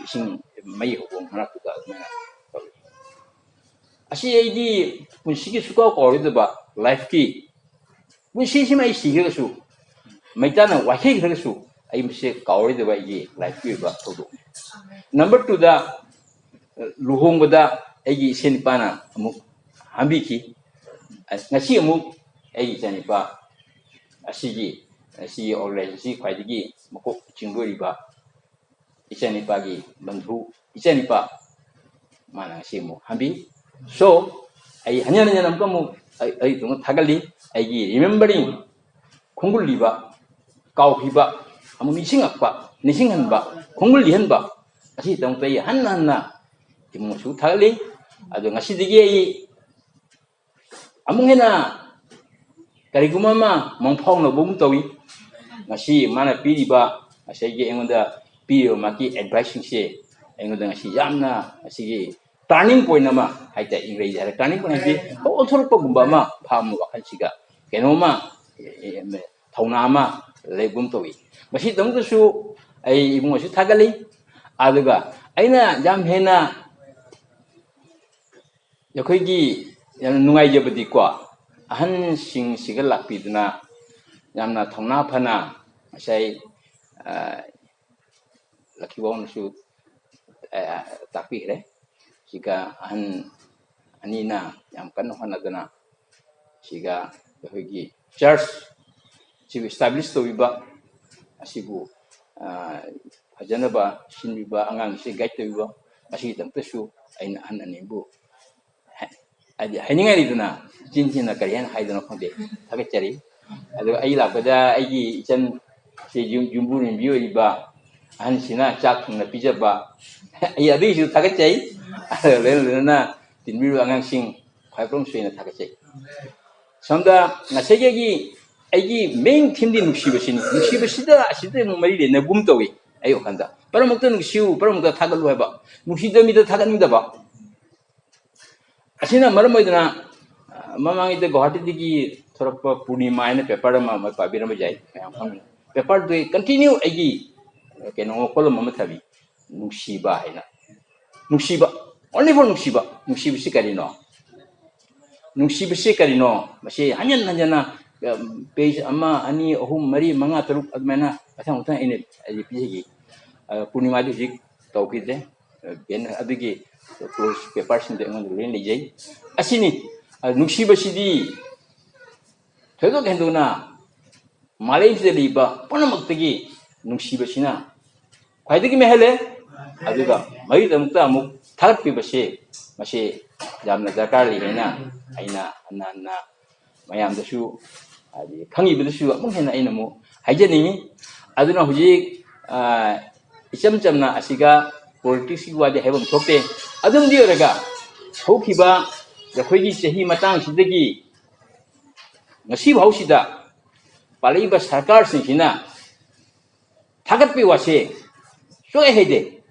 ꯏꯁꯤꯡ ꯃꯩ ꯍꯧꯕ ꯃꯅꯥꯛꯇꯨꯗ ꯑꯗꯨꯃꯥꯏꯅ ꯇꯧꯏ꯫ ꯑꯁꯤ ꯑꯩꯗꯤ ꯄꯨꯟꯁꯤꯒꯤ ꯁꯨꯀꯥꯎ ꯀꯥꯎꯔꯣꯏꯗꯕ, lifeꯀꯤ, ꯄꯨꯟꯁꯤꯁꯤꯃ ꯑꯩ ꯁꯤꯈ꯭ꯔꯒꯁꯨ, ꯃꯩꯇꯥꯅ ꯋꯥꯏꯈꯩꯈ꯭ꯔꯒꯁꯨ, ꯑꯩ ꯃꯁꯤ ꯀꯥꯎꯔꯣꯏꯗꯕ ꯑꯩꯒꯤ lifeꯀꯤ ꯑꯣꯏꯕ ꯊꯧꯗꯣꯛꯅꯤ꯫ Number twoꯗ, ꯂꯨꯍꯣꯡꯕꯗ ꯑꯩꯒꯤ ꯏꯆꯦ ꯅꯨꯄꯥꯅ ꯑꯃꯨꯛ ꯍꯥꯝꯕꯤꯈꯤ꯫ ꯉꯁꯤ ꯑꯃꯨꯛ ꯑꯩꯒꯤ ꯏꯆꯥꯅꯨꯄꯥ ꯑꯁꯤꯒꯤ, ꯑꯁꯤꯒꯤ organizationꯁꯤ ꯈ꯭ꯋꯥꯏꯗꯒꯤ ꯃꯀꯣꯛ ꯆꯤꯡꯕ ꯑꯣꯏꯔꯤꯕ ꯏꯆꯥꯅꯨꯄꯥꯒꯤ ꯕꯟꯙꯨ, ꯏꯆꯥꯅꯨꯄꯥ, ꯃꯥꯅ ꯉꯁꯤ ꯑꯃꯨꯛ ꯍꯥꯝꯕꯤ꯫ So, ꯑꯩ ꯍꯟꯖꯟ ꯍꯟꯖꯟ ꯑꯃꯨꯛꯀ ꯑꯃꯨꯛ ꯑꯩ, ꯑꯩ ꯊꯥꯒꯠꯂꯤ꯫ ꯑꯩꯒꯤ remembering, ꯈꯣꯡꯒꯨꯜꯂꯤꯕ, ꯀꯥꯎꯈꯤꯕ, ꯑꯃꯨꯛ ꯅꯤꯡꯁꯤꯡꯉꯛꯄ, ꯅꯤꯡꯁꯤꯡꯍꯟꯕ, ꯈꯣꯡꯒꯨꯜꯂꯤꯍꯟꯕ, ꯑꯁꯤꯒꯤꯗꯃꯛꯇ ꯑꯩ ꯍꯟꯅ ꯍꯟꯅ ꯏꯃꯨꯡ ꯑꯁꯨ ꯊꯥꯒꯠꯂꯤ꯫ ꯑꯗꯣ ꯉꯁꯤꯗꯒꯤ ꯑꯩ ꯑꯃꯨꯛ ꯍꯦꯟꯅ ꯀꯔꯤꯒꯨꯝꯕ ꯑꯃ ꯃꯪꯐꯥꯎꯅꯕꯒꯨꯝ ꯇꯧꯏ꯫ ꯉꯁꯤ ꯃꯥꯅ ꯄꯤꯔꯤꯕ, ꯉꯁꯥꯏꯒꯤ ꯑꯩꯉꯣꯟꯗ ꯄꯤꯔꯤꯕ ꯃꯥꯒꯤ adviceꯁꯤꯡꯁꯦ ꯑꯩꯉꯣꯟꯗ ꯉꯁꯤ ꯌꯥꯝꯅ ꯉꯁꯤꯒꯤ ꯇꯥꯔꯅꯤꯡ ꯄꯣꯏꯟ ꯑꯃ ꯍꯥꯏꯇꯥꯔꯦ, ꯏꯪꯒ꯭ꯔꯦꯖꯤ ꯍꯥꯏꯔ ꯇꯥꯔꯅꯤꯡ ꯄꯣꯏꯟ ꯍꯥꯏꯗꯤ ꯑꯣꯟꯊꯣꯔꯛꯄꯒꯨꯝꯕ ꯑꯃ ꯐꯥꯎꯕ ꯋꯥꯈꯜꯁꯤꯒ ꯀꯩꯅꯣꯝꯃ, ꯑꯦ, ꯑꯦ, ꯊꯧꯅꯥ ꯑꯃ ꯂꯩꯕꯒꯨꯝ ꯇꯧꯏ꯫ ꯃꯁꯤꯗꯃꯛꯇꯁꯨ ꯑꯩ ꯏꯕꯨꯡꯉꯣꯁꯨ ꯊꯥꯒꯠꯂꯤ꯫ ꯑꯗꯨꯒ ꯑꯩꯅ ꯌꯥꯝ ꯍꯦꯟꯅ ꯑꯩꯈꯣꯏꯒꯤ ꯌꯥꯝꯅ ꯅꯨꯡꯉꯥꯏꯖꯕꯗꯤꯀꯣ, ꯑꯍꯟꯁꯤꯡꯁꯤꯒ ꯂꯥꯛꯄꯤꯗꯨꯅ ꯌꯥꯝꯅ ꯊꯧꯅꯥ ꯐꯅ ꯉꯁꯥꯏ, ꯑ, ꯂꯛꯈꯤꯕꯥꯎꯅꯁꯨ, ꯑ, ꯇꯥꯛꯄꯤꯈ꯭ꯔꯦ꯫ ꯁꯤꯒ ꯑꯍꯟ ꯑꯅꯤꯅ ꯌꯥꯝ ꯀꯟꯅ ꯍꯣꯠꯅꯗꯅ ꯁꯤꯒ ꯑꯩꯈꯣꯏꯒꯤ ꯆꯔꯆ ꯁꯤꯕꯨ ꯏꯁꯇꯥꯕ꯭ꯂꯤꯁ ꯇꯧꯕꯤꯕ ꯑꯁꯤꯕꯨ, ꯑ, ꯐꯖꯅꯕ ꯁꯤꯟꯕꯤꯕ, ꯑꯉꯥꯡꯁꯤ ꯒꯥꯏꯗ ꯇꯧꯕꯤꯕ, ꯑꯁꯤꯒꯤꯗꯃꯛꯇꯁꯨ ꯑꯩꯅ ꯑꯍꯟ ꯑꯅꯤꯕꯨ ꯍꯥꯏ-, ꯍꯥꯏꯗꯤ ꯍꯥꯏꯅꯤꯡꯉꯥꯏ ꯂꯩꯗꯅ ꯆꯤꯟꯁꯤꯅ ꯀꯔꯤ ꯍꯥꯏꯅ ꯍꯥꯏꯗꯣꯏꯅꯣ ꯈꯪꯗꯦ, ꯊꯥꯒꯠꯆꯔꯤ꯫ ꯑꯗꯨꯒ ꯑꯩ ꯂꯥꯛꯄꯗ ꯑꯩꯒꯤ ꯏꯆꯟ ꯁꯤ ꯌꯨꯝ, ꯌꯨꯝꯕꯨ ꯌꯨꯝꯕꯤ ꯑꯣꯏꯔꯤꯕ ꯑꯍꯟꯁꯤꯅ ꯆꯥꯛ ꯊꯣꯡꯅ ꯄꯤꯖꯕ, ꯑꯩ ꯑꯗꯨꯒꯤꯁꯨ ꯊꯥꯒꯠꯆꯩ꯫ ꯑꯗꯨꯒ ꯂꯣꯏꯅ ꯂꯣꯏꯅꯅ ꯇꯤꯟꯕꯤꯔꯤꯕ ꯑꯉꯥꯡꯁꯤꯡ ꯈ꯭ꯋꯥꯏ ꯄꯨꯔꯝ ꯁꯣꯏꯅ ꯊꯥꯒꯠꯆꯩ꯫ ꯁꯣꯝꯗ ꯉꯁꯥꯏꯒꯤ ꯑꯩꯒꯤ, ꯑꯩꯒꯤ ꯃꯦꯟ ꯊꯤꯝꯗꯤ ꯅꯨꯡꯁꯤꯕꯁꯤꯅꯤ꯫ ꯅꯨꯡꯁꯤꯕꯁꯤꯗ ꯑꯁꯤꯗ ꯑꯃꯨꯛ ꯃꯔꯤ ꯂꯩꯅꯕꯒꯨꯝ ꯇꯧꯏ ꯑꯩ ꯋꯥꯈꯜꯗ꯫ ꯄꯨꯝꯅꯃꯛꯇ ꯅꯨꯡꯁꯤꯌꯨ, ꯄꯨꯝꯅꯃꯛꯇ ꯊꯥꯒꯠꯂꯨ ꯍꯥꯏꯕ, ꯅꯨꯡꯁꯤꯗꯕ ꯃꯤꯗ ꯊꯥꯒꯠꯅꯤꯡꯗꯕ꯫ ꯑꯁꯤꯅ ꯃꯔꯝ ꯑꯣꯏꯗꯨꯅ, ꯑ, ꯃꯃꯥꯡꯉꯩꯗ ꯒꯨꯋꯥꯍꯥꯇꯤꯗꯒꯤ ꯊꯣꯔꯛꯄ ꯄꯨꯔꯅꯤꯃꯥ ꯍꯥꯏꯅ ꯄꯦꯄꯔ ꯑꯃ, ꯑꯃ ꯄꯥꯕꯤꯔꯝꯕ ꯌꯥꯏ, ꯃꯌꯥꯝ ꯈꯪꯅ꯫ ꯄꯦꯄꯔꯗꯨꯒꯤ ꯀꯟꯇꯤꯅ꯭ꯌꯨ ꯑꯩꯒꯤ ꯀꯩꯅꯣ ꯀꯣꯂꯝ ꯑꯃ ꯊꯥꯕꯤ, ꯅꯨꯡꯁꯤꯕ ꯍꯥꯏꯅ꯫ ꯅꯨꯡꯁꯤꯕ, only for ꯅꯨꯡꯁꯤꯕ꯫ ꯅꯨꯡꯁꯤꯕꯁꯤ ꯀꯔꯤꯅꯣ? ꯅꯨꯡꯁꯤꯕꯁꯤ ꯀꯔꯤꯅꯣ? ꯃꯁꯤ ꯍꯟꯖꯟ ꯍꯟꯖꯟꯅ, ꯑ, ꯄꯦꯖ ꯑꯃ, ꯑꯅꯤ, ꯑꯍꯨꯝ, ꯃꯔꯤ, ꯃꯉꯥ, ꯇꯔꯨꯛ ꯑꯗꯨꯃꯥꯏꯅ ꯃꯊꯪ ꯃꯊꯪ ꯑꯩꯅ, ꯑꯩ ꯄꯤꯖꯒꯦ꯫ ꯑ, ꯄꯨꯔꯅꯤꯃꯥꯗꯤ ꯍꯧꯖꯤꯛ ꯇꯧꯈꯤꯗ꯭ꯔꯦ꯫ ꯑ, ꯕꯦꯟ ꯑꯗꯨꯒꯤ ꯀ꯭ꯂꯣꯖ ꯄꯦꯄꯔꯁꯤꯡꯗꯣ ꯑꯩꯉꯣꯟꯗ ꯂꯣꯏꯅ ꯂꯩꯖꯩ꯫ ꯑꯁꯤꯅꯤ, ꯑ, ꯅꯨꯡꯁꯤꯕꯁꯤꯗꯤ ꯊꯣꯏꯗꯣꯛ ꯍꯦꯟꯗꯣꯛꯅ ꯃꯥꯂꯦꯝꯁꯤꯗ ꯂꯩꯕ ꯄꯨꯝꯅꯃꯛꯇꯒꯤ ꯅꯨꯡꯁꯤꯕꯁꯤꯅ ꯈ꯭ꯋꯥꯏꯗꯒꯤ ꯃꯍꯦꯜꯂꯦ꯫ ꯑꯗꯨꯒ ꯃꯗꯨꯒꯤꯗꯃꯛꯇ ꯑꯃꯨꯛ ꯊꯥꯒꯠꯄꯤꯕꯁꯦ, ꯃꯁꯤ ꯌꯥꯝꯅ ꯗꯔꯀꯥꯔ ꯂꯩ ꯍꯥꯏꯅ ꯑꯩꯅ ꯍꯟꯅ ꯍꯟꯅ ꯃꯌꯥꯝꯗꯁꯨ, ꯍꯥꯏꯗꯤ ꯈꯪꯉꯤꯕꯗꯁꯨ ꯑꯃꯨꯛ ꯍꯦꯟꯅ ꯑꯩꯅ ꯑꯃꯨꯛ ꯍꯥꯏꯖꯅꯤꯡꯉꯤ꯫ ꯑꯗꯨꯅ ꯍꯧꯖꯤꯛ, ꯑ, ꯏꯆꯝ ꯆꯝꯅ ꯑꯁꯤꯒ ꯄꯣꯂꯤꯇꯤꯛꯁꯀꯤ ꯋꯥꯗꯤ ꯍꯥꯏꯐꯝ ꯊꯣꯛꯇꯦ꯫ ꯑꯗꯨꯝꯗꯤ ꯑꯣꯏꯔꯒ ꯍꯧꯈꯤꯕ ꯑꯩꯈꯣꯏꯒꯤ ꯆꯍꯤ ꯃꯇꯥꯡꯁꯤꯗꯒꯤ ꯉꯁꯤ ꯐꯥꯎꯁꯤꯗ ꯄꯥꯜꯂꯛꯏꯕ ꯁꯔꯀꯥꯔꯁꯤꯡꯁꯤꯅ ꯊꯥꯒꯠꯄꯒꯤ ꯋꯥꯁꯦ ꯁꯨꯡꯍꯥꯏ ꯍꯥꯏꯗꯦ꯫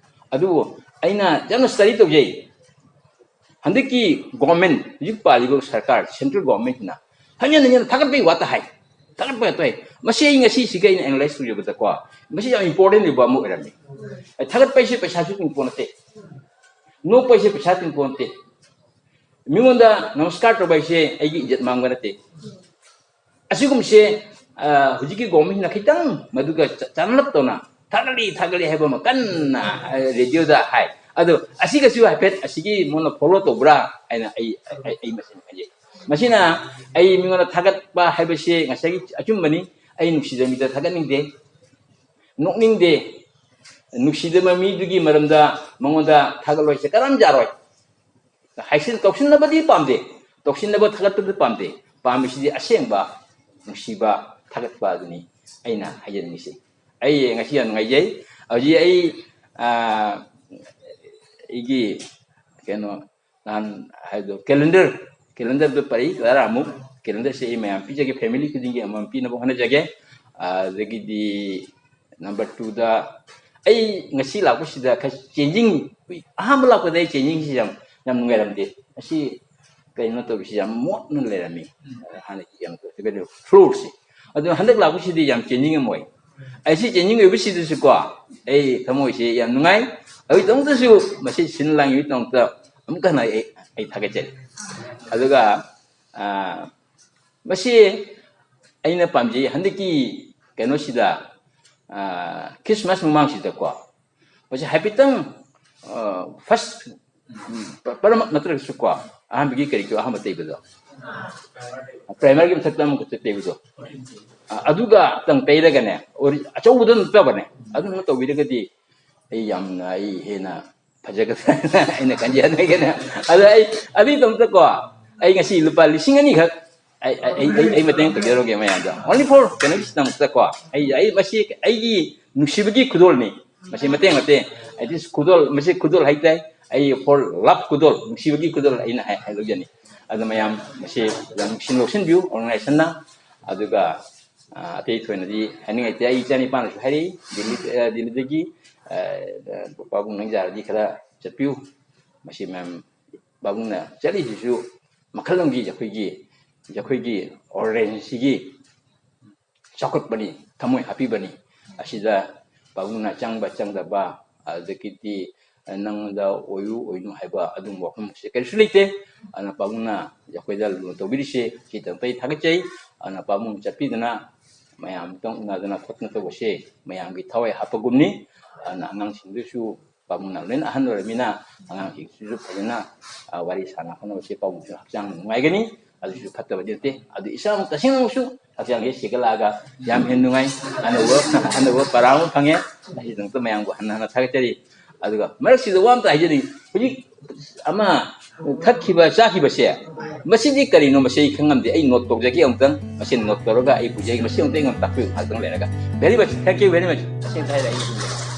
ꯑꯗꯨꯕꯨ ꯑꯩꯅ ꯌꯥꯝꯅ ꯁ꯭ꯇꯗꯤ ꯇꯧꯖꯩ꯫ ꯍꯟꯗꯛꯀꯤ ꯒꯣꯔꯃꯦꯟ, ꯍꯧꯖꯤꯛ ꯄꯥꯜꯂꯤꯕ ꯁꯔꯀꯥꯔ, ꯁꯦꯟꯇ꯭ꯔꯦꯜ ꯒꯣꯔꯃꯦꯟꯁꯤꯅ ꯍꯟꯖꯤꯟ ꯍꯟꯖꯤꯟ ꯊꯥꯒꯠꯄꯒꯤ ꯋꯥꯇ ꯍꯥꯏ, ꯊꯥꯒꯠꯄ ꯉꯥꯛꯇ ꯍꯥꯏ꯫ ꯃꯁꯤ ꯑꯩ ꯉꯁꯤ ꯁꯤꯒ ꯑꯩꯅ ꯑꯦꯅꯥꯂꯥꯏꯁ ꯇꯧꯖꯕꯗꯀꯣ, ꯃꯁꯤ ꯌꯥꯝ ꯏꯝꯄꯣꯔꯇꯦꯟ ꯑꯣꯏꯕ ꯑꯃ ꯑꯣꯏꯔꯝꯃꯤ꯫ ꯑꯩ ꯊꯥꯒꯠꯄ ꯍꯥꯏꯁꯦ ꯄꯩꯁꯥꯁꯨ ꯇꯤꯡꯄꯣ ꯅꯠꯇꯦ, ꯅꯣꯛꯄ ꯍꯥꯏꯁꯦ ꯄꯩꯁꯥ ꯇꯤꯡꯄꯣ ꯅꯠꯇꯦ, ꯃꯤꯉꯣꯟꯗ ꯅꯃꯁꯀꯥꯔ ꯇꯧꯕ ꯍꯥꯏꯁꯦ ꯑꯩꯒꯤ ꯏꯖꯠ ꯃꯥꯡꯕ ꯅꯠꯇꯦ꯫ ꯑꯁꯤꯒꯨꯝꯕꯁꯦ, ꯑ, ꯍꯧꯖꯤꯛꯀꯤ ꯒꯣꯔꯃꯦꯟꯁꯤꯅ ꯈꯤꯇꯪ ꯃꯗꯨꯒ ꯆ-, ꯆꯥꯟꯅꯂꯞ ꯇꯧꯅ ꯊꯥꯒꯠꯂꯤ, ꯊꯥꯒꯠꯂꯤ ꯍꯥꯏꯕ ꯑꯃ ꯀꯟꯅ, ꯑ, ꯔꯦꯗꯤꯑꯣꯗ ꯍꯥꯏ꯫ ꯑꯗꯣ ꯑꯁꯤꯒꯁꯨ ꯍꯥꯏꯐꯦꯠ ꯑꯁꯤꯒꯤ ꯃꯣꯏꯅ ꯐꯣꯂꯣ ꯇꯧꯕ꯭ꯔꯥ ꯍꯥꯏꯅ ꯑꯩ, ꯑꯩ, ꯑꯩ ꯃꯁꯤꯅ ꯈꯟꯖꯩ꯫ ꯃꯁꯤꯅ ꯑꯩ ꯃꯤꯉꯣꯟꯗ ꯊꯥꯒꯠꯄ ꯍꯥꯏꯕꯁꯤ ꯉꯁꯥꯏꯒꯤ ꯑꯆꯨꯝꯕꯅꯤ꯫ ꯑꯩ ꯅꯨꯡꯁꯤꯖꯕ ꯃꯤꯗ ꯊꯥꯒꯠꯅꯤꯡꯗꯦ, ꯅꯣꯛꯅꯤꯡꯗꯦ, ꯅꯨꯡꯁꯤꯗꯕ ꯃꯤꯗꯨꯒꯤ ꯃꯔꯝꯗ ꯃꯉꯣꯟꯗ ꯊꯥꯒꯠꯂꯣꯏꯁꯦ ꯀꯔꯝ ꯌꯥꯔꯣꯏ꯫ ꯍꯥꯏꯁꯤꯟ ꯇꯧꯁꯤꯟꯅꯕꯗꯤ ꯄꯥꯝꯗꯦ, ꯇꯧꯁꯤꯟꯅꯕ ꯊꯥꯒꯠꯄꯗꯤ ꯄꯥꯝꯗꯦ꯫ ꯄꯥꯝꯃꯤꯁꯤꯗꯤ ꯑꯁꯦꯡꯕ ꯅꯨꯡꯁꯤꯕ ꯊꯥꯒꯠꯄ ꯑꯗꯨꯅꯤ ꯑꯩꯅ ꯍꯥꯏꯖꯅꯤꯡꯉꯤꯁꯦ꯫ ꯑꯩ ꯉꯁꯤ ꯌꯥꯝ ꯅꯨꯡꯉꯥꯏꯖꯩ꯫ ꯍꯧꯖꯤꯛ ꯑꯩ, ꯑ, ꯑꯩꯒꯤ ꯀꯩꯅꯣ, ꯅꯍꯥꯟ ꯍꯥꯏꯕꯗꯣ, ꯀꯦꯂꯦꯟꯗꯔ, ꯀꯦꯂꯦꯟꯗꯔꯗꯣ ꯄꯔꯤ ꯇꯔꯥꯃꯨꯛ, ꯀꯦꯂꯦꯟꯗꯔꯁꯦ ꯑꯩ ꯃꯌꯥꯝ ꯄꯤꯖꯒꯦ, ꯐꯦꯃꯤꯂꯤ ꯈꯨꯗꯤꯡꯒꯤ ꯑꯃꯃꯝ ꯄꯤꯅꯕ ꯍꯣꯠꯅꯖꯒꯦ꯫ ꯑꯗꯒꯤꯗꯤ ꯅꯝꯕꯔ ꯇꯨꯗ ꯑꯩ ꯉꯁꯤ ꯂꯥꯛꯄꯁꯤꯗ ꯈꯔ ꯆꯦꯟꯖꯤꯡ, ꯑꯍꯥꯟꯕ ꯂꯥꯛꯄꯗ ꯑꯩ ꯆꯦꯟꯖꯤꯡꯁꯤ ꯌꯥꯝ, ꯌꯥꯝ ꯅꯨꯡꯉꯥꯏꯔꯝꯗꯦ꯫ ꯉꯁꯤ ꯀꯩꯅꯣ ꯇꯧꯔꯤꯁꯤ ꯌꯥꯝ ꯃꯣꯠꯅ ꯂꯩꯔꯝꯃꯤ꯫ ꯍꯥꯟꯅꯒꯤ ꯌꯥꯝ ꯀꯩꯅꯣ ꯐ꯭ꯂꯣꯔꯁꯤ꯫ ꯑꯗꯨ ꯍꯟꯗꯛ ꯂꯥꯛꯄꯁꯤꯗꯤ ꯌꯥꯝ ꯆꯦꯟꯖꯤꯡ ꯑꯃ ꯑꯣꯏ꯫ ꯑꯩꯁꯤ ꯆꯦꯟꯖꯤꯡ ꯑꯣꯏꯕꯁꯤꯗꯁꯨꯀꯣ, ꯑꯩ ꯊꯃꯣꯏꯁꯤ ꯌꯥꯝ ꯅꯨꯡꯉꯥꯏ꯫ ꯍꯧꯖꯤꯛꯇꯃꯛꯇꯁꯨ ꯃꯁꯤ ꯁꯤꯟ ꯂꯥꯡꯉꯤꯕꯒꯤꯗꯃꯛꯇ ꯑꯃꯨꯛꯀ ꯍꯟꯅ ꯑꯩ, ꯑꯩ ꯊꯥꯒꯠꯆꯔꯤ꯫ ꯑꯗꯨꯒ, ꯑ, ꯃꯁꯤ ꯑꯩꯅ ꯄꯥꯝꯖꯩ, ꯍꯟꯗꯛꯀꯤ ꯀꯩꯅꯣꯁꯤꯗ, ꯑ, ꯈ꯭ꯔꯤꯁꯃꯥꯁ ꯃꯃꯥꯡꯁꯤꯗꯀꯣ, ꯃꯁꯤ ꯍꯥꯏꯐꯦꯠꯇꯪ, ꯑ, ꯐꯥꯔꯁ, ꯎꯝ, ꯄ-, ꯄꯔꯃꯛ ꯅꯠꯇ꯭ꯔꯒꯁꯨꯀꯣ, ꯑꯍꯥꯟꯕꯒꯤ ꯀꯔꯤꯒꯤ ꯑꯍꯥꯟꯕ ꯇꯩꯕꯗꯣ, ꯄ꯭ꯔꯥꯏꯃꯔꯒꯤ ꯃꯊꯛꯇ ꯑꯃꯈꯛꯇ ꯇꯩꯕꯗꯣ, ꯑ, ꯑꯗꯨꯒ ꯇꯪ ꯇꯩꯔꯒꯅꯦ, ꯑꯣꯔꯤ-, ꯑꯆꯧꯕꯗꯣ ꯅꯠꯇꯕꯅꯦ, ꯑꯗꯨꯝ ꯇꯧꯕꯤꯔꯒꯗꯤ ꯑꯩ ꯌꯥꯝꯅ, ꯑꯩ ꯍꯦꯟꯅ ꯐꯖꯒꯗ꯭ꯔꯥ ꯍꯥꯏꯅ ꯑꯩꯅ ꯈꯟꯖꯩ꯫ ꯑꯗꯨꯒꯤꯅꯦ, ꯑꯗꯣ ꯑꯩ ꯑꯗꯨꯒꯤꯗꯃꯛꯇꯀꯣ, ꯑꯩ ꯉꯁꯤ ꯂꯨꯄꯥ ꯂꯤꯁꯤꯡ ꯑꯅꯤꯈꯛ ꯑꯩ, ꯑꯩ, ꯑꯩ, ꯑꯩ, ꯑꯩ ꯃꯇꯦꯡ ꯇꯧꯖꯔꯨꯒꯦ ꯃꯌꯥꯝꯗ, only for ꯀꯩꯅꯣꯒꯤꯗꯃꯛꯇꯀꯣ꯫ ꯑꯩ, ꯑꯩ ꯃꯁꯤ ꯑꯩꯒꯤ ꯅꯨꯡꯁꯤꯕꯒꯤ ꯈꯨꯗꯣꯜꯅꯤ꯫ ꯃꯁꯤ ꯃꯇꯦꯡ ꯅꯠꯇꯦ, it is ꯈꯨꯗꯣꯜ, ꯃꯁꯤ ꯈꯨꯗꯣꯜ ꯍꯥꯏꯇꯥꯏ꯫ ꯑꯩ for love ꯈꯨꯗꯣꯜ, ꯅꯨꯡꯁꯤꯕꯒꯤ ꯈꯨꯗꯣꯜ ꯑꯩꯅ ꯍꯥꯏ-, ꯍꯥꯏꯗꯣꯛꯆꯅꯤ꯫ ꯑꯗꯣ ꯃꯌꯥꯝ ꯃꯁꯤ ꯌꯥꯝ ꯅꯨꯡꯁꯤ ꯂꯧꯁꯤꯟꯕꯤꯌꯨ ꯑꯣꯔꯒꯅꯥꯏꯖꯦꯁꯟꯅ꯫ ꯑꯗꯨꯒ, ꯑ, ꯑꯇꯩ ꯊꯣꯏꯅꯗꯤ ꯍꯥꯏꯅꯤꯡꯉꯥꯏꯇꯦ꯫ ꯑꯩ ꯏꯆꯥ ꯅꯤꯄꯥꯅꯁꯨ ꯍꯥꯏꯔꯛꯏ, ꯗꯤꯜꯂꯤ-, ꯑ, ꯗꯤꯜꯂꯤꯗꯒꯤ, ꯑ, ꯑ, "ꯄꯥꯕꯨꯡ ꯅꯪ ꯌꯥꯔꯗꯤ ꯈꯔ ꯆꯠꯄꯤꯌꯨ"꯫ ꯃꯁꯤ ꯃꯌꯥꯝ ꯄꯥꯕꯨꯡꯅ ꯆꯠꯂꯤꯁꯤꯁꯨ ꯃꯈꯜ ꯑꯃꯒꯤ ꯑꯩꯈꯣꯏꯒꯤ, ꯑꯩꯈꯣꯏꯒꯤ ꯑꯣꯔꯦꯟꯖꯁꯤꯒꯤ ꯆꯥꯎꯈꯠꯄꯅꯤ, ꯊꯃꯣꯏ ꯍꯥꯞꯄꯤꯕꯅꯤ꯫ ꯑꯁꯤꯗ ꯄꯥꯕꯨꯡꯅ ꯆꯪꯕ ꯆꯪꯗꯕ, ꯑꯗꯒꯤꯗꯤ ꯅꯪꯉꯣꯟꯗ ꯑꯣꯏꯔꯨ ꯑꯣꯏꯅꯨ ꯍꯥꯏꯕ ꯑꯗꯨꯒꯨꯝꯕ ꯋꯥꯐꯝꯁꯦ ꯀꯔꯤꯁꯨ ꯂꯩꯇꯦ꯫ ꯑꯗꯨꯅ ꯄꯥꯕꯨꯡꯅ ꯑꯩꯈꯣꯏꯗ ꯂꯨꯅ ꯇꯧꯕꯤꯔꯤꯁꯦ ꯁꯤꯗꯃꯛꯇ ꯑꯩ ꯊꯥꯒꯠꯆꯩ꯫ ꯑꯗꯨꯅ ꯄꯥꯕꯨꯡ ꯆꯠꯄꯤꯗꯅ ꯃꯌꯥꯝ ꯑꯃꯨꯛꯇꯪ ꯎꯅꯗꯅ ꯈꯣꯠꯇꯅ ꯇꯧꯕꯁꯦ ꯃꯌꯥꯝꯒꯤ ꯊꯋꯥꯏ ꯍꯥꯞꯄꯒꯨꯝꯅꯤ꯫ ꯑꯗꯨꯅ ꯑꯉꯥꯡꯁꯤꯡꯗꯨꯁꯨ ꯄꯥꯕꯨꯡꯅ ꯂꯣꯏꯅ ꯑꯍꯟ ꯑꯣꯏꯔꯕꯅꯤꯅ ꯑꯉꯥꯡꯁꯤꯡꯁꯤꯁꯨ ꯐꯖꯅ, ꯑ, ꯋꯥꯔꯤ ꯁꯥꯟꯅ ꯈꯣꯠꯅꯕꯁꯦ ꯄꯥꯕꯨꯡꯁꯨ ꯍꯛꯆꯥꯡ ꯅꯨꯡꯉꯥꯏꯒꯅꯤ꯫ ꯑꯗꯨꯁꯨ ꯐꯠꯇꯕꯗꯤ ꯅꯠꯇꯦ꯫ ꯑꯗꯨ ꯏꯁꯥꯃꯛ ꯇꯁꯦꯡꯅꯃꯛꯁꯨ ꯍꯛꯆꯥꯡꯁꯦ ꯁꯦꯒꯠꯂꯛꯑꯒ ꯌꯥꯝ ꯍꯦꯟꯅ ꯅꯨꯡꯉꯥꯏ꯫ ꯑꯅꯧꯕ, ꯑꯅꯧꯕ ꯄꯔꯥ ꯑꯃ ꯐꯪꯉꯦ꯫ ꯃꯁꯤꯗꯃꯛꯇ ꯃꯌꯥꯝꯕꯨ ꯍꯟꯅ ꯍꯟꯅ ꯊꯥꯒꯠꯆꯔꯤ꯫ ꯑꯗꯨꯒ ꯃꯔꯛꯁꯤꯗ ꯋꯥ ꯑꯝꯇ ꯍꯥꯏꯖꯔꯤ꯫ ꯍꯧꯖꯤꯛ ꯑꯃ ꯊꯛꯈꯤꯕ, ꯆꯥꯈꯤꯕꯁꯦ, ꯃꯁꯤꯗꯤ ꯀꯔꯤꯅꯣ? ꯃꯁꯤ ꯑꯩ ꯈꯪꯉꯝꯗꯦ꯫ ꯑꯩ ꯅꯣꯠ ꯇꯧꯖꯒꯦ ꯑꯃꯨꯛꯇꯪ꯫ ꯃꯁꯤ ꯅꯣꯠ ꯇꯧꯔꯒ ꯑꯩ ꯄꯨꯖꯒꯦ꯫ ꯃꯁꯤ ꯑꯃꯨꯛꯇ ꯑꯩꯉꯣꯟꯗ ꯇꯥꯛꯄꯤꯌꯨ ꯉꯥꯏꯍꯥꯛꯇꯪ ꯂꯩꯔꯒ꯫ Very much, thank you very much꯫ ꯇꯁꯦꯡꯅ ꯍꯥꯏꯔ ꯑꯩ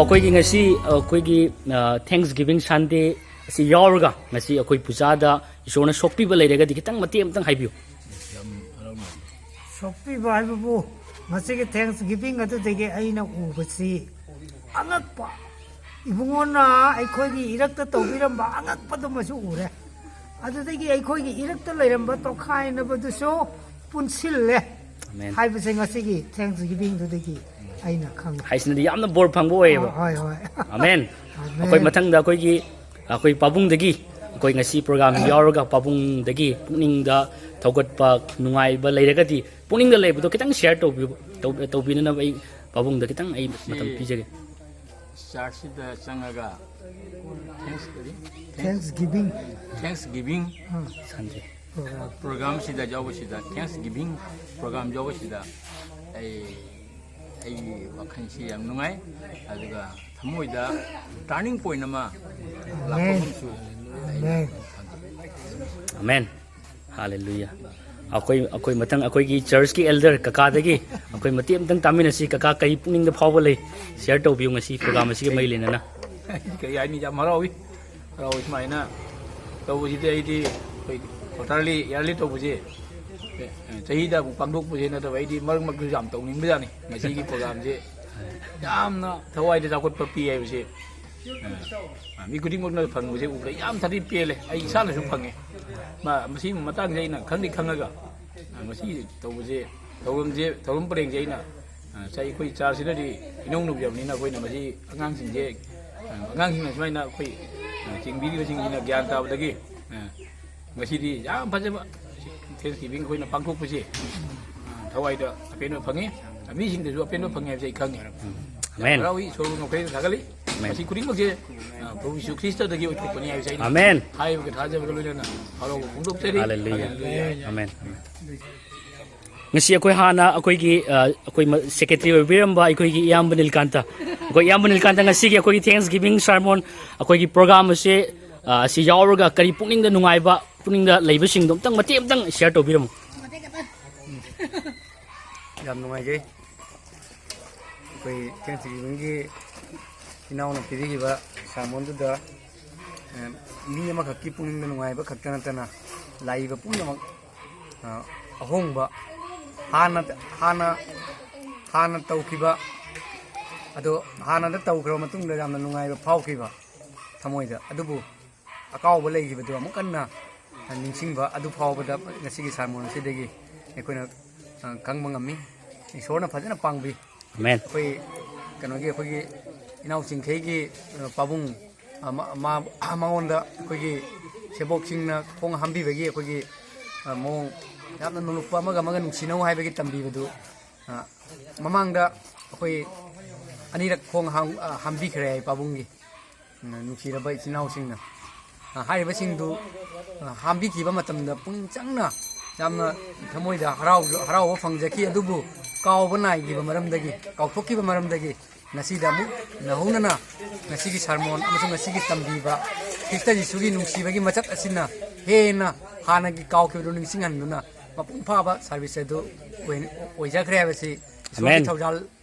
ꯑꯩꯈꯣꯏꯒꯤ ꯉꯁꯤ, ꯑ, ꯑꯩꯈꯣꯏꯒꯤ, ꯑ, Thanksgiving Sunday ꯑꯁꯤ ꯌꯥꯎꯔꯒ ꯉꯁꯤ ꯑꯩꯈꯣꯏ ꯄꯨꯖꯥꯗ ꯏꯁꯣꯔꯅ ꯁꯣꯛꯄꯤꯕ ꯂꯩꯔꯒꯗꯤ ꯈꯤꯇꯪ ꯃꯇꯦꯛ ꯑꯃꯇꯪ ꯍꯥꯏꯕꯤꯌꯨ꯫ ꯁꯣꯛꯄꯤꯕ ꯍꯥꯏꯕꯕꯨ, ꯉꯁꯤꯒꯤ Thanksgiving ꯑꯗꯨꯗꯒꯤ ꯑꯩꯅ ꯎꯕꯁꯤ ꯑꯉꯛꯄ, ꯏꯕꯨꯡꯉꯣꯅ ꯑꯩꯈꯣꯏꯒꯤ ꯏꯔꯛꯇ ꯇꯧꯕꯤꯔꯝꯕ ꯑꯉꯛꯄꯗꯨꯃꯁꯨ ꯎꯔꯦ꯫ ꯑꯗꯨꯗꯒꯤ ꯑꯩꯈꯣꯏꯒꯤ ꯏꯔꯛꯇ ꯂꯩꯔꯝꯕ ꯇꯣꯈꯥꯏꯅꯕꯗꯨꯁꯨ ꯄꯨꯟꯁꯤꯜꯂꯦ꯫ ꯑꯃꯦꯟ꯫ ꯍꯥꯏꯕꯁꯦ ꯉꯁꯤꯒꯤ Thanksgivingꯗꯨꯗꯒꯤ ꯑꯩꯅ ꯈꯪꯉꯦ꯫ ꯍꯥꯏꯁꯤꯅꯗꯤ ꯌꯥꯝꯅ ꯕꯣꯔ ꯐꯪꯕ ꯑꯣꯏꯌꯦꯕ꯫ ꯑ, ꯍꯣꯏ, ꯍꯣꯏ꯫ ꯑꯃꯦꯟ꯫ ꯑꯃꯦꯟ꯫ ꯑꯩꯈꯣꯏ ꯃꯊꯪꯗ ꯑꯩꯈꯣꯏꯒꯤ, ꯑꯩꯈꯣꯏ ꯄꯥꯕꯨꯡꯗꯒꯤ, ꯑꯩꯈꯣꯏ ꯉꯁꯤ program ꯌꯥꯎꯔꯒ ꯄꯥꯕꯨꯡꯗꯒꯤ ꯄꯨꯛꯅꯤꯡꯗ ꯊꯧꯒꯠꯄ ꯅꯨꯡꯉꯥꯏꯕ ꯂꯩꯔꯒꯗꯤ, ꯄꯨꯛꯅꯤꯡꯗ ꯂꯩꯕꯗꯣ ꯈꯤꯇꯪ share ꯇꯧꯕꯤꯌꯨ-, ꯇꯧ-, ꯇꯧꯕꯤꯅꯅꯕ ꯑꯩ ꯄꯥꯕꯨꯡꯗ ꯈꯤꯇꯪ ꯑꯩ ꯃꯇꯝ ꯄꯤꯖꯒꯦ꯫ ꯆꯥꯔꯆꯁꯤꯗ ꯆꯪꯉꯒ Thanks-, ꯀꯔꯤ? Thanks-, Thanksgiving꯫ Thanksgiving ꯑꯥ꯫ Sunday꯫ Program꯫ Programꯁꯤꯗ ꯌꯥꯎꯕꯁꯤꯗ, Thanksgiving program ꯌꯥꯎꯕꯁꯤꯗ ꯑꯩ, ꯑꯩꯒꯤ ꯋꯥꯈꯜꯁꯤ ꯌꯥꯝ ꯅꯨꯡꯉꯥꯏ, ꯑꯗꯨꯒ ꯊꯃꯣꯏꯗ turning point ꯑꯃ ꯂꯥꯛꯄ ꯑꯃꯁꯨ ꯑꯩꯅ ꯐꯪꯖꯩ꯫ ꯑꯃꯦꯟ꯫ Hallelujah꯫ ꯑꯩꯈꯣꯏ, ꯑꯩꯈꯣꯏ ꯃꯊꯪ ꯑꯩꯈꯣꯏꯒꯤ churchꯀꯤ elder ꯀꯀꯥꯗꯒꯤ ꯑꯩꯈꯣꯏ ꯃꯇꯦꯛ ꯑꯃꯇꯪ ꯇꯥꯃꯤꯟꯅꯁꯤ꯫ ꯀꯀꯥ, ꯀꯔꯤ ꯄꯨꯛꯅꯤꯡꯗ ꯐꯥꯎꯕ ꯂꯩ? Share ꯇꯧꯕꯤꯌꯨ ꯉꯁꯤ program ꯑꯁꯤꯒ ꯃꯔꯤ ꯂꯩꯅꯅ꯫ ꯀꯔꯤ ꯍꯥꯏꯅꯤ, ꯌꯥꯝ ꯍꯔꯥꯎꯏ꯫ ꯍꯔꯥꯎꯏ ꯁꯨꯃꯥꯏꯅ ꯇꯧꯕꯁꯤꯗꯤ ꯑꯩꯗꯤ ꯑꯩꯈꯣꯏ quarterly, yearly ꯇꯧꯕꯁꯦ, ꯑꯦ, ꯆꯍꯤꯗ ꯑꯃꯨꯛ ꯄꯥꯡꯊꯣꯛꯄꯁꯦ ꯅꯠꯇꯕ ꯑꯩꯗꯤ ꯃꯔꯛ ꯃꯔꯛꯇꯁꯨ ꯌꯥꯝ ꯇꯧꯅꯤꯡꯕꯖꯥꯠꯅꯤ꯫ ꯃꯁꯤꯒꯤ programꯁꯦ ꯌꯥꯝꯅ ꯊꯋꯥꯏꯗ ꯆꯥꯎꯈꯠꯄ ꯄꯤ ꯍꯥꯏꯕꯁꯦ ꯑ, ꯃꯤ ꯈꯨꯗꯤꯡꯃꯛꯅ ꯐꯪꯕꯁꯦ ꯎꯕꯗ ꯌꯥꯝ ꯊꯥꯗꯤ ꯄꯦꯜꯂꯦ꯫ ꯑꯩ ꯏꯁꯥꯅꯁꯨ ꯐꯪꯉꯦ꯫ ꯃ-, ꯃꯁꯤꯒꯤ ꯃꯇꯥꯡꯁꯦ ꯑꯩꯅ ꯈꯪꯗꯤ ꯈꯪꯉꯒ, ꯑ, ꯃꯁꯤ ꯇꯧꯕꯁꯦ, ꯊꯧꯔꯝꯁꯦ, ꯊꯧꯔꯝ ꯄꯔꯦꯡꯁꯦ ꯑꯩꯅ, ꯑ, ꯉꯁꯥꯏ ꯑꯩꯈꯣꯏ churchꯁꯤꯅꯗꯤ ꯏꯅꯧ ꯅꯧꯖꯕꯅꯤꯅ ꯑꯩꯈꯣꯏꯅ ꯃꯁꯤ ꯑꯉꯥꯡꯁꯤꯡꯁꯦ, ꯑ, ꯑꯉꯥꯡꯁꯤꯡꯅ ꯁꯨꯃꯥꯏꯅ ꯑꯩꯈꯣꯏ, ꯑ, ꯆꯤꯡꯕꯤꯔꯤꯕꯁꯤꯡꯁꯤꯅ ꯒ꯭ꯌꯥꯟ ꯇꯥꯕꯗꯒꯤ, ꯑ, ꯉꯁꯤꯗꯤ ꯌꯥꯝ ꯐꯖꯕ Thanksgiving ꯑꯩꯈꯣꯏꯅ ꯄꯥꯡꯊꯣꯛꯄꯁꯦ, ꯑ, ꯊꯋꯥꯏꯗ ꯑꯄꯦꯟꯕ ꯐꯪꯉꯤ, ꯃꯤꯁꯤꯡꯗꯁꯨ ꯑꯄꯦꯟꯕ ꯐꯪꯉꯤ ꯍꯥꯏꯕꯁꯦ ꯑꯩ ꯈꯪꯉꯤ꯫ ꯑꯃꯦꯟ꯫ ꯍꯔꯥꯎꯏ, ꯏꯁꯣꯔꯕꯨ ꯉꯝꯈꯩ ꯊꯥꯒꯠꯂꯤ꯫ ꯑꯃꯦꯟ꯫ ꯃꯁꯤ ꯈꯨꯗꯤꯡꯃꯛꯁꯦ, ꯑ, ꯄ꯭ꯔꯚꯨ ꯌꯤꯁꯨ ꯈ꯭ꯔꯤꯁꯇꯗꯒꯤ ꯑꯣꯏꯊꯣꯛꯄꯅꯤ ꯍꯥꯏꯕꯁꯦ ꯑꯩꯅ ꯑꯃꯦꯟ꯫ ꯍꯥꯏꯕꯒ ꯊꯥꯖꯕꯒ ꯂꯣꯏꯅꯅ ꯍꯔꯥꯎꯕ ꯐꯣꯡꯗꯣꯛꯆꯔꯤ꯫ ꯍꯜꯂꯦꯂꯨꯌꯥ꯫ ꯍꯜꯂꯦꯂꯨꯌꯥ꯫ ꯑꯃꯦꯟ꯫ ꯉꯁꯤ ꯑꯩꯈꯣꯏ ꯍꯥꯟꯅ ꯑꯩꯈꯣꯏꯒꯤ, ꯑ, ꯑꯩꯈꯣꯏ ꯃ-, secretary ꯑꯣꯏꯕꯤꯔꯝꯕ ꯑꯩꯈꯣꯏꯒꯤ ꯏꯌꯥꯝꯕ ꯅꯤꯜꯀꯥꯟꯇ, ꯑꯩꯈꯣꯏ ꯏꯌꯥꯝꯕ ꯅꯤꯜꯀꯥꯟꯇ ꯉꯁꯤꯒꯤ ꯑꯩꯈꯣꯏꯒꯤ Thanksgiving sermon ꯑꯩꯈꯣꯏꯒꯤ program ꯑꯁꯤ, ꯑ, ꯑꯁꯤ ꯌꯥꯎꯔꯒ ꯀꯔꯤ ꯄꯨꯛꯅꯤꯡꯗ ꯅꯨꯡꯉꯥꯏꯕ, ꯄꯨꯛꯅꯤꯡꯗ ꯂꯩꯕꯁꯤꯡꯗꯣ ꯑꯝꯇꯪ ꯃꯇꯦꯛ ꯑꯝꯇꯪ share ꯇꯧꯕꯤꯔꯝꯃꯨ꯫ ꯌꯥꯝ ꯅꯨꯡꯉꯥꯏꯖꯩ꯫ ꯑꯩꯈꯣꯏ Thanksgivingꯒꯤ ꯏꯅꯥꯎꯅ ꯄꯤꯕꯤꯈꯤꯕ ꯁꯥꯔꯃꯣꯟꯗꯨꯗ, ꯑ, ꯃꯤ ꯑꯃꯈꯛꯀꯤ ꯄꯨꯛꯅꯤꯡꯗ ꯅꯨꯡꯉꯥꯏꯕ ꯈꯛꯇ ꯅꯠꯇꯅ ꯂꯥꯛꯏꯕ ꯄꯨꯝꯅꯃꯛ, ꯑ, ꯑꯍꯣꯡꯕ, ꯍꯥꯟꯅ, ꯍꯥꯟꯅ, ꯍꯥꯟꯅ ꯇꯧꯈꯤꯕ, ꯑꯗꯣ ꯍꯥꯟꯅꯗ ꯇꯧꯈ꯭ꯔꯕ ꯃꯇꯨꯡꯗ ꯌꯥꯝꯅ ꯅꯨꯡꯉꯥꯏꯕ ꯐꯥꯎꯈꯤꯕ ꯊꯃꯣꯏꯗ, ꯑꯗꯨꯕꯨ ꯑꯀꯥꯎꯕ ꯂꯩꯈꯤꯕꯗꯨ ꯑꯃꯨꯛ ꯍꯟꯅ ꯅꯤꯡꯁꯤꯡꯕ ꯑꯗꯨ ꯐꯥꯎꯕꯗ ꯉꯁꯤꯒꯤ ꯁꯥꯔꯃꯣꯟ ꯑꯁꯤꯗꯒꯤ ꯑꯩꯈꯣꯏꯅ, ꯑ, ꯈꯪꯕ ꯉꯝꯃꯤ꯫ ꯏꯁꯣꯔꯅ ꯐꯖꯅ ꯄꯥꯡꯕꯤ꯫ ꯑꯃꯦꯟ꯫ ꯑꯩꯈꯣꯏ ꯀꯩꯅꯣꯒꯤ, ꯑꯩꯈꯣꯏꯒꯤ ꯏꯅꯥꯎ ꯆꯤꯡꯈꯩꯒꯤ, ꯑ, ꯄꯥꯕꯨꯡ, ꯑ, ꯃ-, ꯃꯥ-, ꯃꯉꯣꯟꯗ ꯑꯩꯈꯣꯏꯒꯤ ꯁꯦꯕꯣꯛꯁꯤꯡꯅ ꯈꯣꯡ ꯍꯥꯝꯕꯤꯕꯒꯤ ꯑꯩꯈꯣꯏꯒꯤ, ꯑ, ꯃꯑꯣꯡ, ꯌꯥꯝꯅ ꯅꯣꯂꯨꯛꯄ ꯑꯃꯒ ꯑꯃꯒ ꯅꯨꯡꯁꯤꯅꯧ ꯍꯥꯏꯕꯒꯤ ꯇꯝꯕꯤꯕꯗꯨ, ꯑ, ꯃꯃꯥꯡꯗ ꯑꯩꯈꯣꯏ ꯑꯅꯤꯔꯛ ꯈꯣꯡ ꯍꯥꯝ-, ꯑ, ꯍꯥꯝꯕꯤꯈ꯭ꯔꯦ ꯑꯩ ꯄꯥꯕꯨꯡꯒꯤ꯫ ꯎꯝ, ꯅꯨꯡꯁꯤꯔꯕ ꯏꯆꯤꯟ ꯏꯅꯥꯎꯁꯤꯡꯅ, ꯑ, ꯍꯥꯏꯔꯤꯕꯁꯤꯡꯗꯨ, ꯑ, ꯍꯥꯝꯕꯤꯈꯤꯕ ꯃꯇꯝꯗ ꯄꯨꯛꯅꯤꯡ ꯆꯪꯅ ꯌꯥꯝꯅ ꯊꯃꯣꯏꯗ ꯍꯔꯥꯎ-, ꯍꯔꯥꯎꯕ ꯐꯪꯖꯈꯤ꯫ ꯑꯗꯨꯕꯨ ꯀꯥꯎꯕ ꯅꯥꯏꯈꯤꯕ ꯃꯔꯝꯗꯒꯤ, ꯀꯥꯎꯊꯣꯛꯈꯤꯕ ꯃꯔꯝꯗꯒꯤ ꯉꯁꯤꯗ ꯑꯃꯨꯛ ꯅꯧꯍꯧꯅꯅ ꯉꯁꯤꯒꯤ ꯁꯥꯔꯃꯣꯟ ꯑꯃꯁꯨꯡ ꯉꯁꯤꯒꯤ ꯇꯝꯕꯤꯕ ꯈ꯭ꯔꯤꯁꯇ ꯌꯤꯁꯨꯒꯤ ꯅꯨꯡꯁꯤꯕꯒꯤ ꯃꯁꯛ ꯑꯁꯤꯅ ꯍꯦꯟꯅ ꯍꯥꯟꯅꯒꯤ ꯀꯥꯎꯈꯤꯕꯗꯨ ꯅꯤꯡꯁꯤꯡꯍꯟꯗꯨꯅ ꯃꯄꯨꯡ ꯐꯥꯕ ꯁꯥꯔꯚꯤꯁ ꯑꯗꯨ ꯑꯣꯏ-, ꯑꯣꯏꯖꯈ꯭ꯔꯦ ꯍꯥꯏꯕꯁꯤ ꯏꯁꯣꯔꯒꯤ ꯑꯃꯦꯟ꯫ ꯊꯧꯖꯥꯜ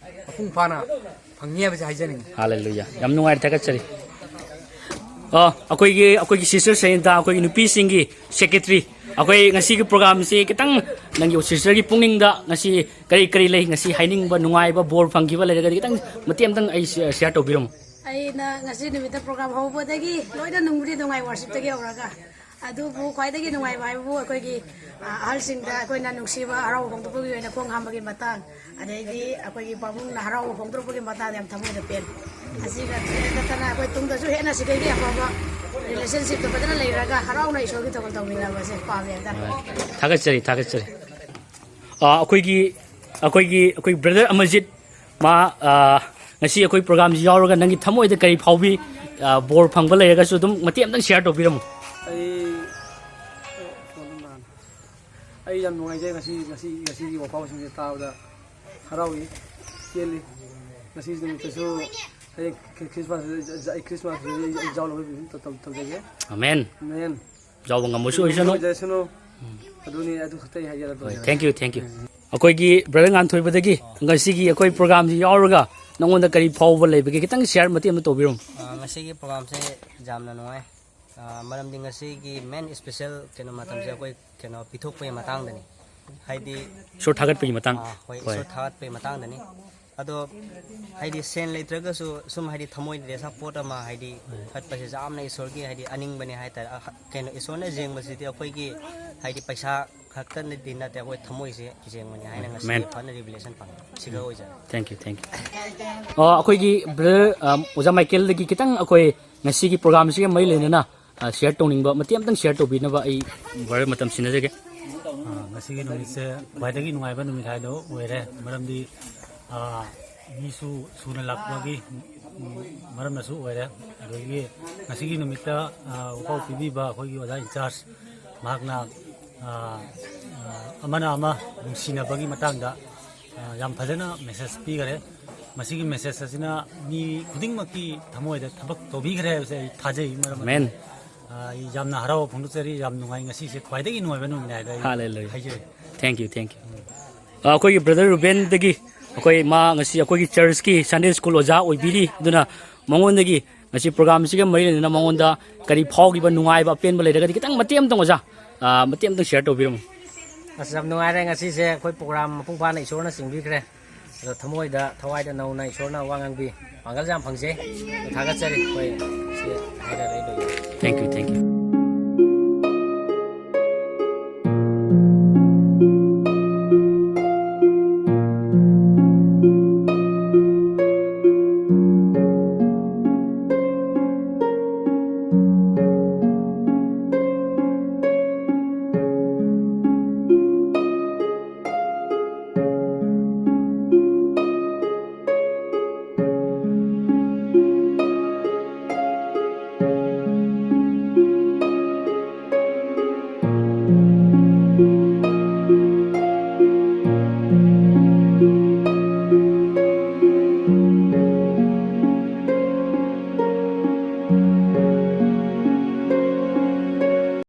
ꯃꯄꯨꯡ ꯐꯥꯅ ꯐꯪꯉꯤ ꯍꯥꯏꯕꯁꯤ ꯍꯥꯏꯖꯅꯤꯡꯉꯤ꯫ ꯍꯥꯂꯦꯂꯨꯌꯥ꯫ ꯌꯥꯝ ꯅꯨꯡꯉꯥꯏꯔꯦ, ꯊꯥꯒꯠꯆꯔꯤ꯫ ꯑ, ꯑꯩꯈꯣꯏꯒꯤ, ꯑꯩꯈꯣꯏꯒꯤ ꯁꯤꯁꯇꯔ ꯁꯌꯟꯇꯥ, ꯑꯩꯈꯣꯏꯒꯤ ꯅꯨꯄꯤꯁꯤꯡꯒꯤ ꯁꯦꯀ꯭ꯔꯦꯇꯔꯤ, ꯑꯩꯈꯣꯏ ꯉꯁꯤꯒꯤ ꯄ꯭ꯔꯣꯒ꯭ꯔꯥꯝꯁꯤ ꯈꯤꯇꯪ ꯅꯪꯒꯤ ꯁꯤꯁꯇꯔꯒꯤ ꯄꯨꯛꯅꯤꯡꯗ ꯉꯁꯤ ꯀꯔꯤ ꯀꯔꯤ ꯂꯩ, ꯉꯁꯤ ꯍꯥꯏꯅꯤꯡꯕ, ꯅꯨꯡꯉꯥꯏꯕ, ꯕꯣꯔ ꯐꯪꯈꯤꯕ ꯂꯩꯔꯒꯗꯤ ꯈꯤꯇꯪ ꯃꯇꯦꯛ ꯑꯃꯇꯪ ꯑꯩ ꯁꯤꯌꯔ ꯇꯧꯕꯤꯔꯝꯃꯨ꯫ ꯑꯩꯅ ꯉꯁꯤ ꯅꯨꯃꯤꯠꯇ ꯄ꯭ꯔꯣꯒ꯭ꯔꯥꯝ ꯍꯧꯕꯗꯒꯤ ꯂꯣꯏꯅ ꯅꯨꯡꯕꯨꯗꯤ ꯅꯨꯡꯉꯥꯏ, ꯋꯥꯔꯁꯤꯞꯇꯒꯤ ꯍꯧꯔꯒ꯫ ꯑꯗꯨꯕꯨ ꯈ꯭ꯋꯥꯏꯗꯒꯤ ꯅꯨꯡꯉꯥꯏꯕ ꯍꯥꯏꯕꯕꯨ ꯑꯩꯈꯣꯏꯒꯤ, ꯑ, ꯑꯍꯜꯁꯤꯡꯗ ꯑꯩꯈꯣꯏꯅ ꯅꯨꯡꯁꯤꯕ ꯍꯔꯥꯎꯕ ꯐꯣꯡꯗꯣꯛꯄꯒꯤ ꯑꯣꯏꯅ ꯈꯣꯡ ꯍꯥꯝꯕꯒꯤ ꯃꯇꯥꯡ, ꯑꯗꯩꯗꯤ ꯑꯩꯈꯣꯏꯒꯤ ꯄꯥꯕꯨꯡꯅ ꯍꯔꯥꯎꯕ ꯐꯣꯡꯗꯣꯔꯛꯄꯒꯤ ꯃꯇꯥꯡꯗ ꯌꯥꯝ ꯊꯃꯣꯏꯗ ꯄꯦꯜꯂꯤ꯫ ꯑꯁꯤꯒ ꯅꯠꯇꯅ ꯑꯩꯈꯣꯏ ꯇꯨꯡꯗꯁꯨ ꯍꯦꯟꯅ ꯁꯤꯗꯒꯤ ꯑꯐꯕ ꯔꯤꯂꯦꯁꯟꯁꯤꯞꯇꯣ ꯐꯖꯅ ꯂꯩꯔꯒ ꯍꯔꯥꯎꯅ ꯏꯁꯣꯔꯒꯤ ꯊꯧꯒꯜ ꯇꯧꯃꯤꯟꯅꯕꯁꯦ ꯄꯥꯝꯃꯦ ꯍꯥꯏꯇꯥꯔꯦ꯫ ꯊꯥꯒꯠꯆꯔꯤ, ꯊꯥꯒꯠꯆꯔꯤ꯫ ꯑ, ꯑꯩꯈꯣꯏꯒꯤ, ꯑꯩꯈꯣꯏꯒꯤ, ꯑꯩꯈꯣꯏ ꯕ꯭ꯔꯗꯔ ꯑꯃꯔꯖꯤꯠ ꯃꯥ, ꯑ, ꯉꯁꯤ ꯑꯩꯈꯣꯏ ꯄ꯭ꯔꯣꯒ꯭ꯔꯥꯝꯁꯤ ꯌꯥꯎꯔꯒ ꯅꯪꯒꯤ ꯊꯃꯣꯏꯗ ꯀꯔꯤ ꯐꯥꯎꯕꯤ? ꯑ, ꯕꯣꯔ ꯐꯪꯕ ꯂꯩꯔꯒꯁꯨ ꯑꯗꯨꯝ ꯃꯇꯦꯛ ꯑꯃꯇꯪ ꯁꯤꯌꯥꯔ ꯇꯧꯕꯤꯔꯝꯃꯨ꯫ ꯑꯩ, ꯑꯩ ꯌꯥꯝ ꯅꯨꯡꯉꯥꯏꯖꯩ ꯉꯁꯤ, ꯉꯁꯤ, ꯉꯁꯤꯒꯤ ꯋꯥꯐꯥꯎꯁꯤꯡꯁꯦ ꯇꯥꯕꯗ ꯍꯔꯥꯎꯏ, ꯄꯦꯜꯂꯤ꯫ ꯉꯁꯤ ꯅꯨꯃꯤꯠꯇꯁꯨ ꯍꯌꯦꯡ ꯈ꯭ꯔꯤ-, ꯈ꯭ꯔꯤꯁꯃꯥꯁ, ꯑꯩ ꯈ꯭ꯔꯤꯁꯃꯥꯁ ꯑꯩ ꯌꯥꯎꯅꯕ ꯇꯧ-, ꯇꯧ-, ꯇꯧꯖꯒꯦ꯫ ꯑꯃꯦꯟ꯫ ꯑꯃꯦꯟ꯫ ꯌꯥꯎꯕ ꯉꯝꯕꯁꯨ ꯑꯣꯏꯁꯅꯨ꯫ ꯑꯣꯏꯖꯁꯅꯨ꯫ ꯑꯗꯨꯅꯤ, ꯑꯗꯨ ꯈꯛꯇ ꯑꯩ ꯍꯥꯏꯖꯔꯒꯦ꯫ ꯍꯣꯏ, thank you, thank you꯫ ꯑꯩꯈꯣꯏꯒꯤ ꯕ꯭ꯔꯗꯔ ꯉꯥꯟꯊꯣꯏꯕꯗꯒꯤ ꯉꯁꯤꯒꯤ ꯑꯩꯈꯣꯏ ꯄ꯭ꯔꯣꯒ꯭ꯔꯥꯝꯁꯤ ꯌꯥꯎꯔꯒ ꯅꯉꯣꯟꯗ ꯀꯔꯤ ꯐꯥꯎꯕ ꯂꯩꯕꯒꯦ? ꯈꯤꯇꯪ ꯁꯤꯌꯥꯔ ꯃꯇꯦꯛ ꯑꯃ ꯇꯧꯕꯤꯔꯝꯃꯨ꯫ ꯑ, ꯉꯁꯤꯒꯤ ꯄ꯭ꯔꯣꯒ꯭ꯔꯥꯝꯁꯦ ꯌꯥꯝꯅ ꯅꯨꯡꯉꯥꯏ꯫ ꯑ, ꯃꯔꯝꯗꯤ ꯉꯁꯤꯒꯤ ꯃꯦꯟ ꯏꯁꯄꯤꯁꯦꯜ ꯀꯩꯅꯣ ꯃꯇꯝꯁꯦ ꯑꯩꯈꯣꯏ ꯀꯩꯅꯣ ꯄꯤꯊꯣꯛꯄꯒꯤ ꯃꯇꯥꯡꯗꯅꯤ꯫ ꯍꯥꯏꯗꯤ, ꯏꯁꯣꯔ ꯊꯥꯒꯠꯄꯒꯤ ꯃꯇꯥꯡ꯫ ꯑ, ꯍꯣꯏ, ꯍꯣꯏ꯫ ꯏꯁꯣꯔ ꯊꯥꯒꯠꯄꯒꯤ ꯃꯇꯥꯡꯗꯅꯤ꯫ ꯑꯗꯣ ꯍꯥꯏꯗꯤ ꯁꯦꯟ ꯂꯩꯇ꯭ꯔꯒꯁꯨ ꯁꯨꯝ ꯍꯥꯏꯗꯤ ꯊꯃꯣꯏꯗ ꯁꯞꯄꯣꯔꯠ ꯑꯃ ꯍꯥꯏꯗꯤ ꯍꯣꯏ꯫ ꯊꯠꯄꯁꯦ ꯌꯥꯝꯅ ꯏꯁꯣꯔꯒꯤ ꯍꯥꯏꯗꯤ ꯑꯅꯤꯡꯕꯅꯦ ꯍꯥꯏꯇꯥꯔꯦ꯫ ꯑ, ꯀꯩꯅꯣ ꯏꯁꯣꯔꯅ ꯌꯦꯡꯕꯁꯤꯗꯤ ꯑꯩꯈꯣꯏꯒꯤ ꯍꯥꯏꯗꯤ ꯄꯩꯁꯥ ꯈꯛꯇꯅꯗꯤ ꯅꯠꯇꯦ, ꯑꯩꯈꯣꯏ ꯊꯃꯣꯏꯁꯦ ꯌꯦꯡꯕꯅꯤ ꯍꯥꯏꯅ ꯉꯁꯤ ꯃꯦꯟ꯫ ꯐꯅ ꯔꯤꯚꯤꯂꯦꯁꯟ ꯐꯪꯉꯦ꯫ ꯁꯤꯒ ꯑꯣꯏꯖꯔꯦ꯫ Thank you, thank you꯫ ꯑ, ꯑꯩꯈꯣꯏꯒꯤ ꯕ꯭ꯔꯗꯔ, ꯑ, ꯑꯣꯖꯥ ꯃꯥꯏꯀꯦꯜꯗꯒꯤ ꯈꯤꯇꯪ ꯑꯩꯈꯣꯏ ꯉꯁꯤꯒꯤ ꯄ꯭ꯔꯣꯒ꯭ꯔꯥꯝꯁꯤꯒ ꯃꯔꯤ ꯂꯩꯅꯅ, ꯑ, ꯁꯤꯌꯥꯔ ꯇꯧꯅꯤꯡꯕ ꯃꯇꯦꯛ ꯑꯃꯇꯪ ꯁꯤꯌꯥꯔ ꯇꯧꯕꯤꯅꯕ ꯑꯩ ꯕ꯭ꯔꯗꯔ ꯃꯇꯝ ꯁꯤꯟꯅꯖꯒꯦ꯫ ꯑ, ꯉꯁꯤꯒꯤ ꯅꯨꯃꯤꯠꯁꯦ ꯈ꯭ꯋꯥꯏꯗꯒꯤ ꯅꯨꯡꯉꯥꯏꯕ ꯅꯨꯃꯤꯠ ꯍꯥꯏꯗꯣ ꯑꯣꯏꯔꯦ꯫ ꯃꯔꯝꯗꯤ, ꯑ, ꯃꯤꯁꯨ ꯁꯨꯅ ꯂꯥꯛꯄꯒꯤ, ꯎꯝ, ꯃꯔꯝꯅꯁꯨ ꯑꯣꯏꯔꯦ꯫ ꯑꯗꯒꯤ ꯉꯁꯤꯒꯤ ꯅꯨꯃꯤꯠꯇ, ꯑ, ꯋꯥꯐꯥꯎ ꯄꯤꯕꯤꯕ ꯑꯩꯈꯣꯏꯒꯤ ꯑꯣꯖꯥ ꯏꯟꯆꯥꯔꯖ, ꯃꯍꯥꯛꯅ, ꯑ, ꯑ, ꯑꯃꯅ ꯑꯃ ꯅꯨꯡꯁꯤꯅꯕꯒꯤ ꯃꯇꯥꯡꯗ, ꯑ, ꯌꯥꯝ ꯐꯖꯅ ꯃꯦꯁꯦꯖ ꯄꯤꯈꯔꯦ꯫ ꯃꯁꯤꯒꯤ ꯃꯦꯁꯦꯖ ꯑꯁꯤꯅ ꯃꯤ ꯈꯨꯗꯤꯡꯃꯛꯀꯤ ꯊꯃꯣꯏꯗ ꯊꯕꯛ ꯇꯧꯕꯤꯈ꯭ꯔꯦ ꯍꯥꯏꯕꯁꯦ ꯑꯩ ꯊꯥꯖꯩ꯫ ꯃꯔꯝ ꯑꯗꯨꯅ, ꯑꯃꯦꯟ꯫ ꯑ, ꯑꯩ ꯌꯥꯝꯅ ꯍꯔꯥꯎꯕ ꯐꯣꯡꯗꯣꯛꯆꯔꯤ꯫ ꯌꯥꯝ ꯅꯨꯡꯉꯥꯏ꯫ ꯉꯁꯤꯁꯦ ꯈ꯭ꯋꯥꯏꯗꯒꯤ ꯅꯨꯡꯉꯥꯏꯕ ꯅꯨꯃꯤꯠꯅꯤ ꯍꯥꯏꯅ ꯑꯩ ꯍꯥꯂꯦꯂꯨꯌꯥ꯫ ꯍꯥꯏꯖꯔꯤ꯫ Thank you, thank you꯫ ꯑ, ꯑꯩꯈꯣꯏꯒꯤ ꯕ꯭ꯔꯗꯔ ꯔꯨꯕꯦꯟꯗꯒꯤ ꯑꯩꯈꯣꯏ ꯃꯥ ꯉꯁꯤ ꯑꯩꯈꯣꯏꯒꯤ ꯆꯔꯆꯀꯤ ꯁꯟꯗꯦ ꯁ꯭ꯀꯨꯜ ꯑꯣꯖꯥ ꯑꯣꯏꯕꯤꯔꯤ꯫ ꯑꯗꯨꯅ ꯃꯉꯣꯟꯗꯒꯤ ꯉꯁꯤ ꯄ꯭ꯔꯣꯒ꯭ꯔꯥꯝꯁꯤꯒ ꯃꯔꯤ ꯂꯩꯅꯅ ꯃꯉꯣꯟꯗ ꯀꯔꯤ ꯐꯥꯎꯈꯤꯕ ꯅꯨꯡꯉꯥꯏꯕ ꯑꯄꯦꯟꯕ ꯂꯩꯔꯒꯗꯤ ꯈꯤꯇꯪ ꯃꯇꯦꯛ ꯑꯃꯇꯪ ꯑꯣꯖꯥ, ꯑ, ꯃꯇꯦꯛ ꯑꯃꯇꯪ ꯁꯤꯌꯥꯔ ꯇꯧꯕꯤꯔꯝꯃꯨ꯫ ꯑꯁ, ꯌꯥꯝ ꯅꯨꯡꯉꯥꯏꯔꯦ ꯉꯁꯤꯁꯦ꯫ ꯑꯩꯈꯣꯏ ꯄ꯭ꯔꯣꯒ꯭ꯔꯥꯝ ꯃꯄꯨꯡ ꯐꯥꯅ ꯏꯁꯣꯔꯅ ꯆꯤꯡꯕꯤꯈ꯭ꯔꯦ꯫ ꯑꯗꯣ ꯊꯃꯣꯏꯗ, ꯊꯋꯥꯏꯗ ꯅꯧꯅ ꯏꯁꯣꯔꯅ ꯋꯥ ꯉꯥꯡꯕꯤ꯫ ꯄꯥꯡꯒꯜ ꯌꯥꯝ ꯐꯪꯖꯩ꯫ ꯊꯥꯒꯠꯆꯔꯤ꯫ ꯑꯩꯈꯣꯏ ꯁꯤ ꯍꯥꯏꯔꯒ ꯑꯩ ꯂꯣꯏꯖꯔꯦ꯫ Thank you, thank you꯫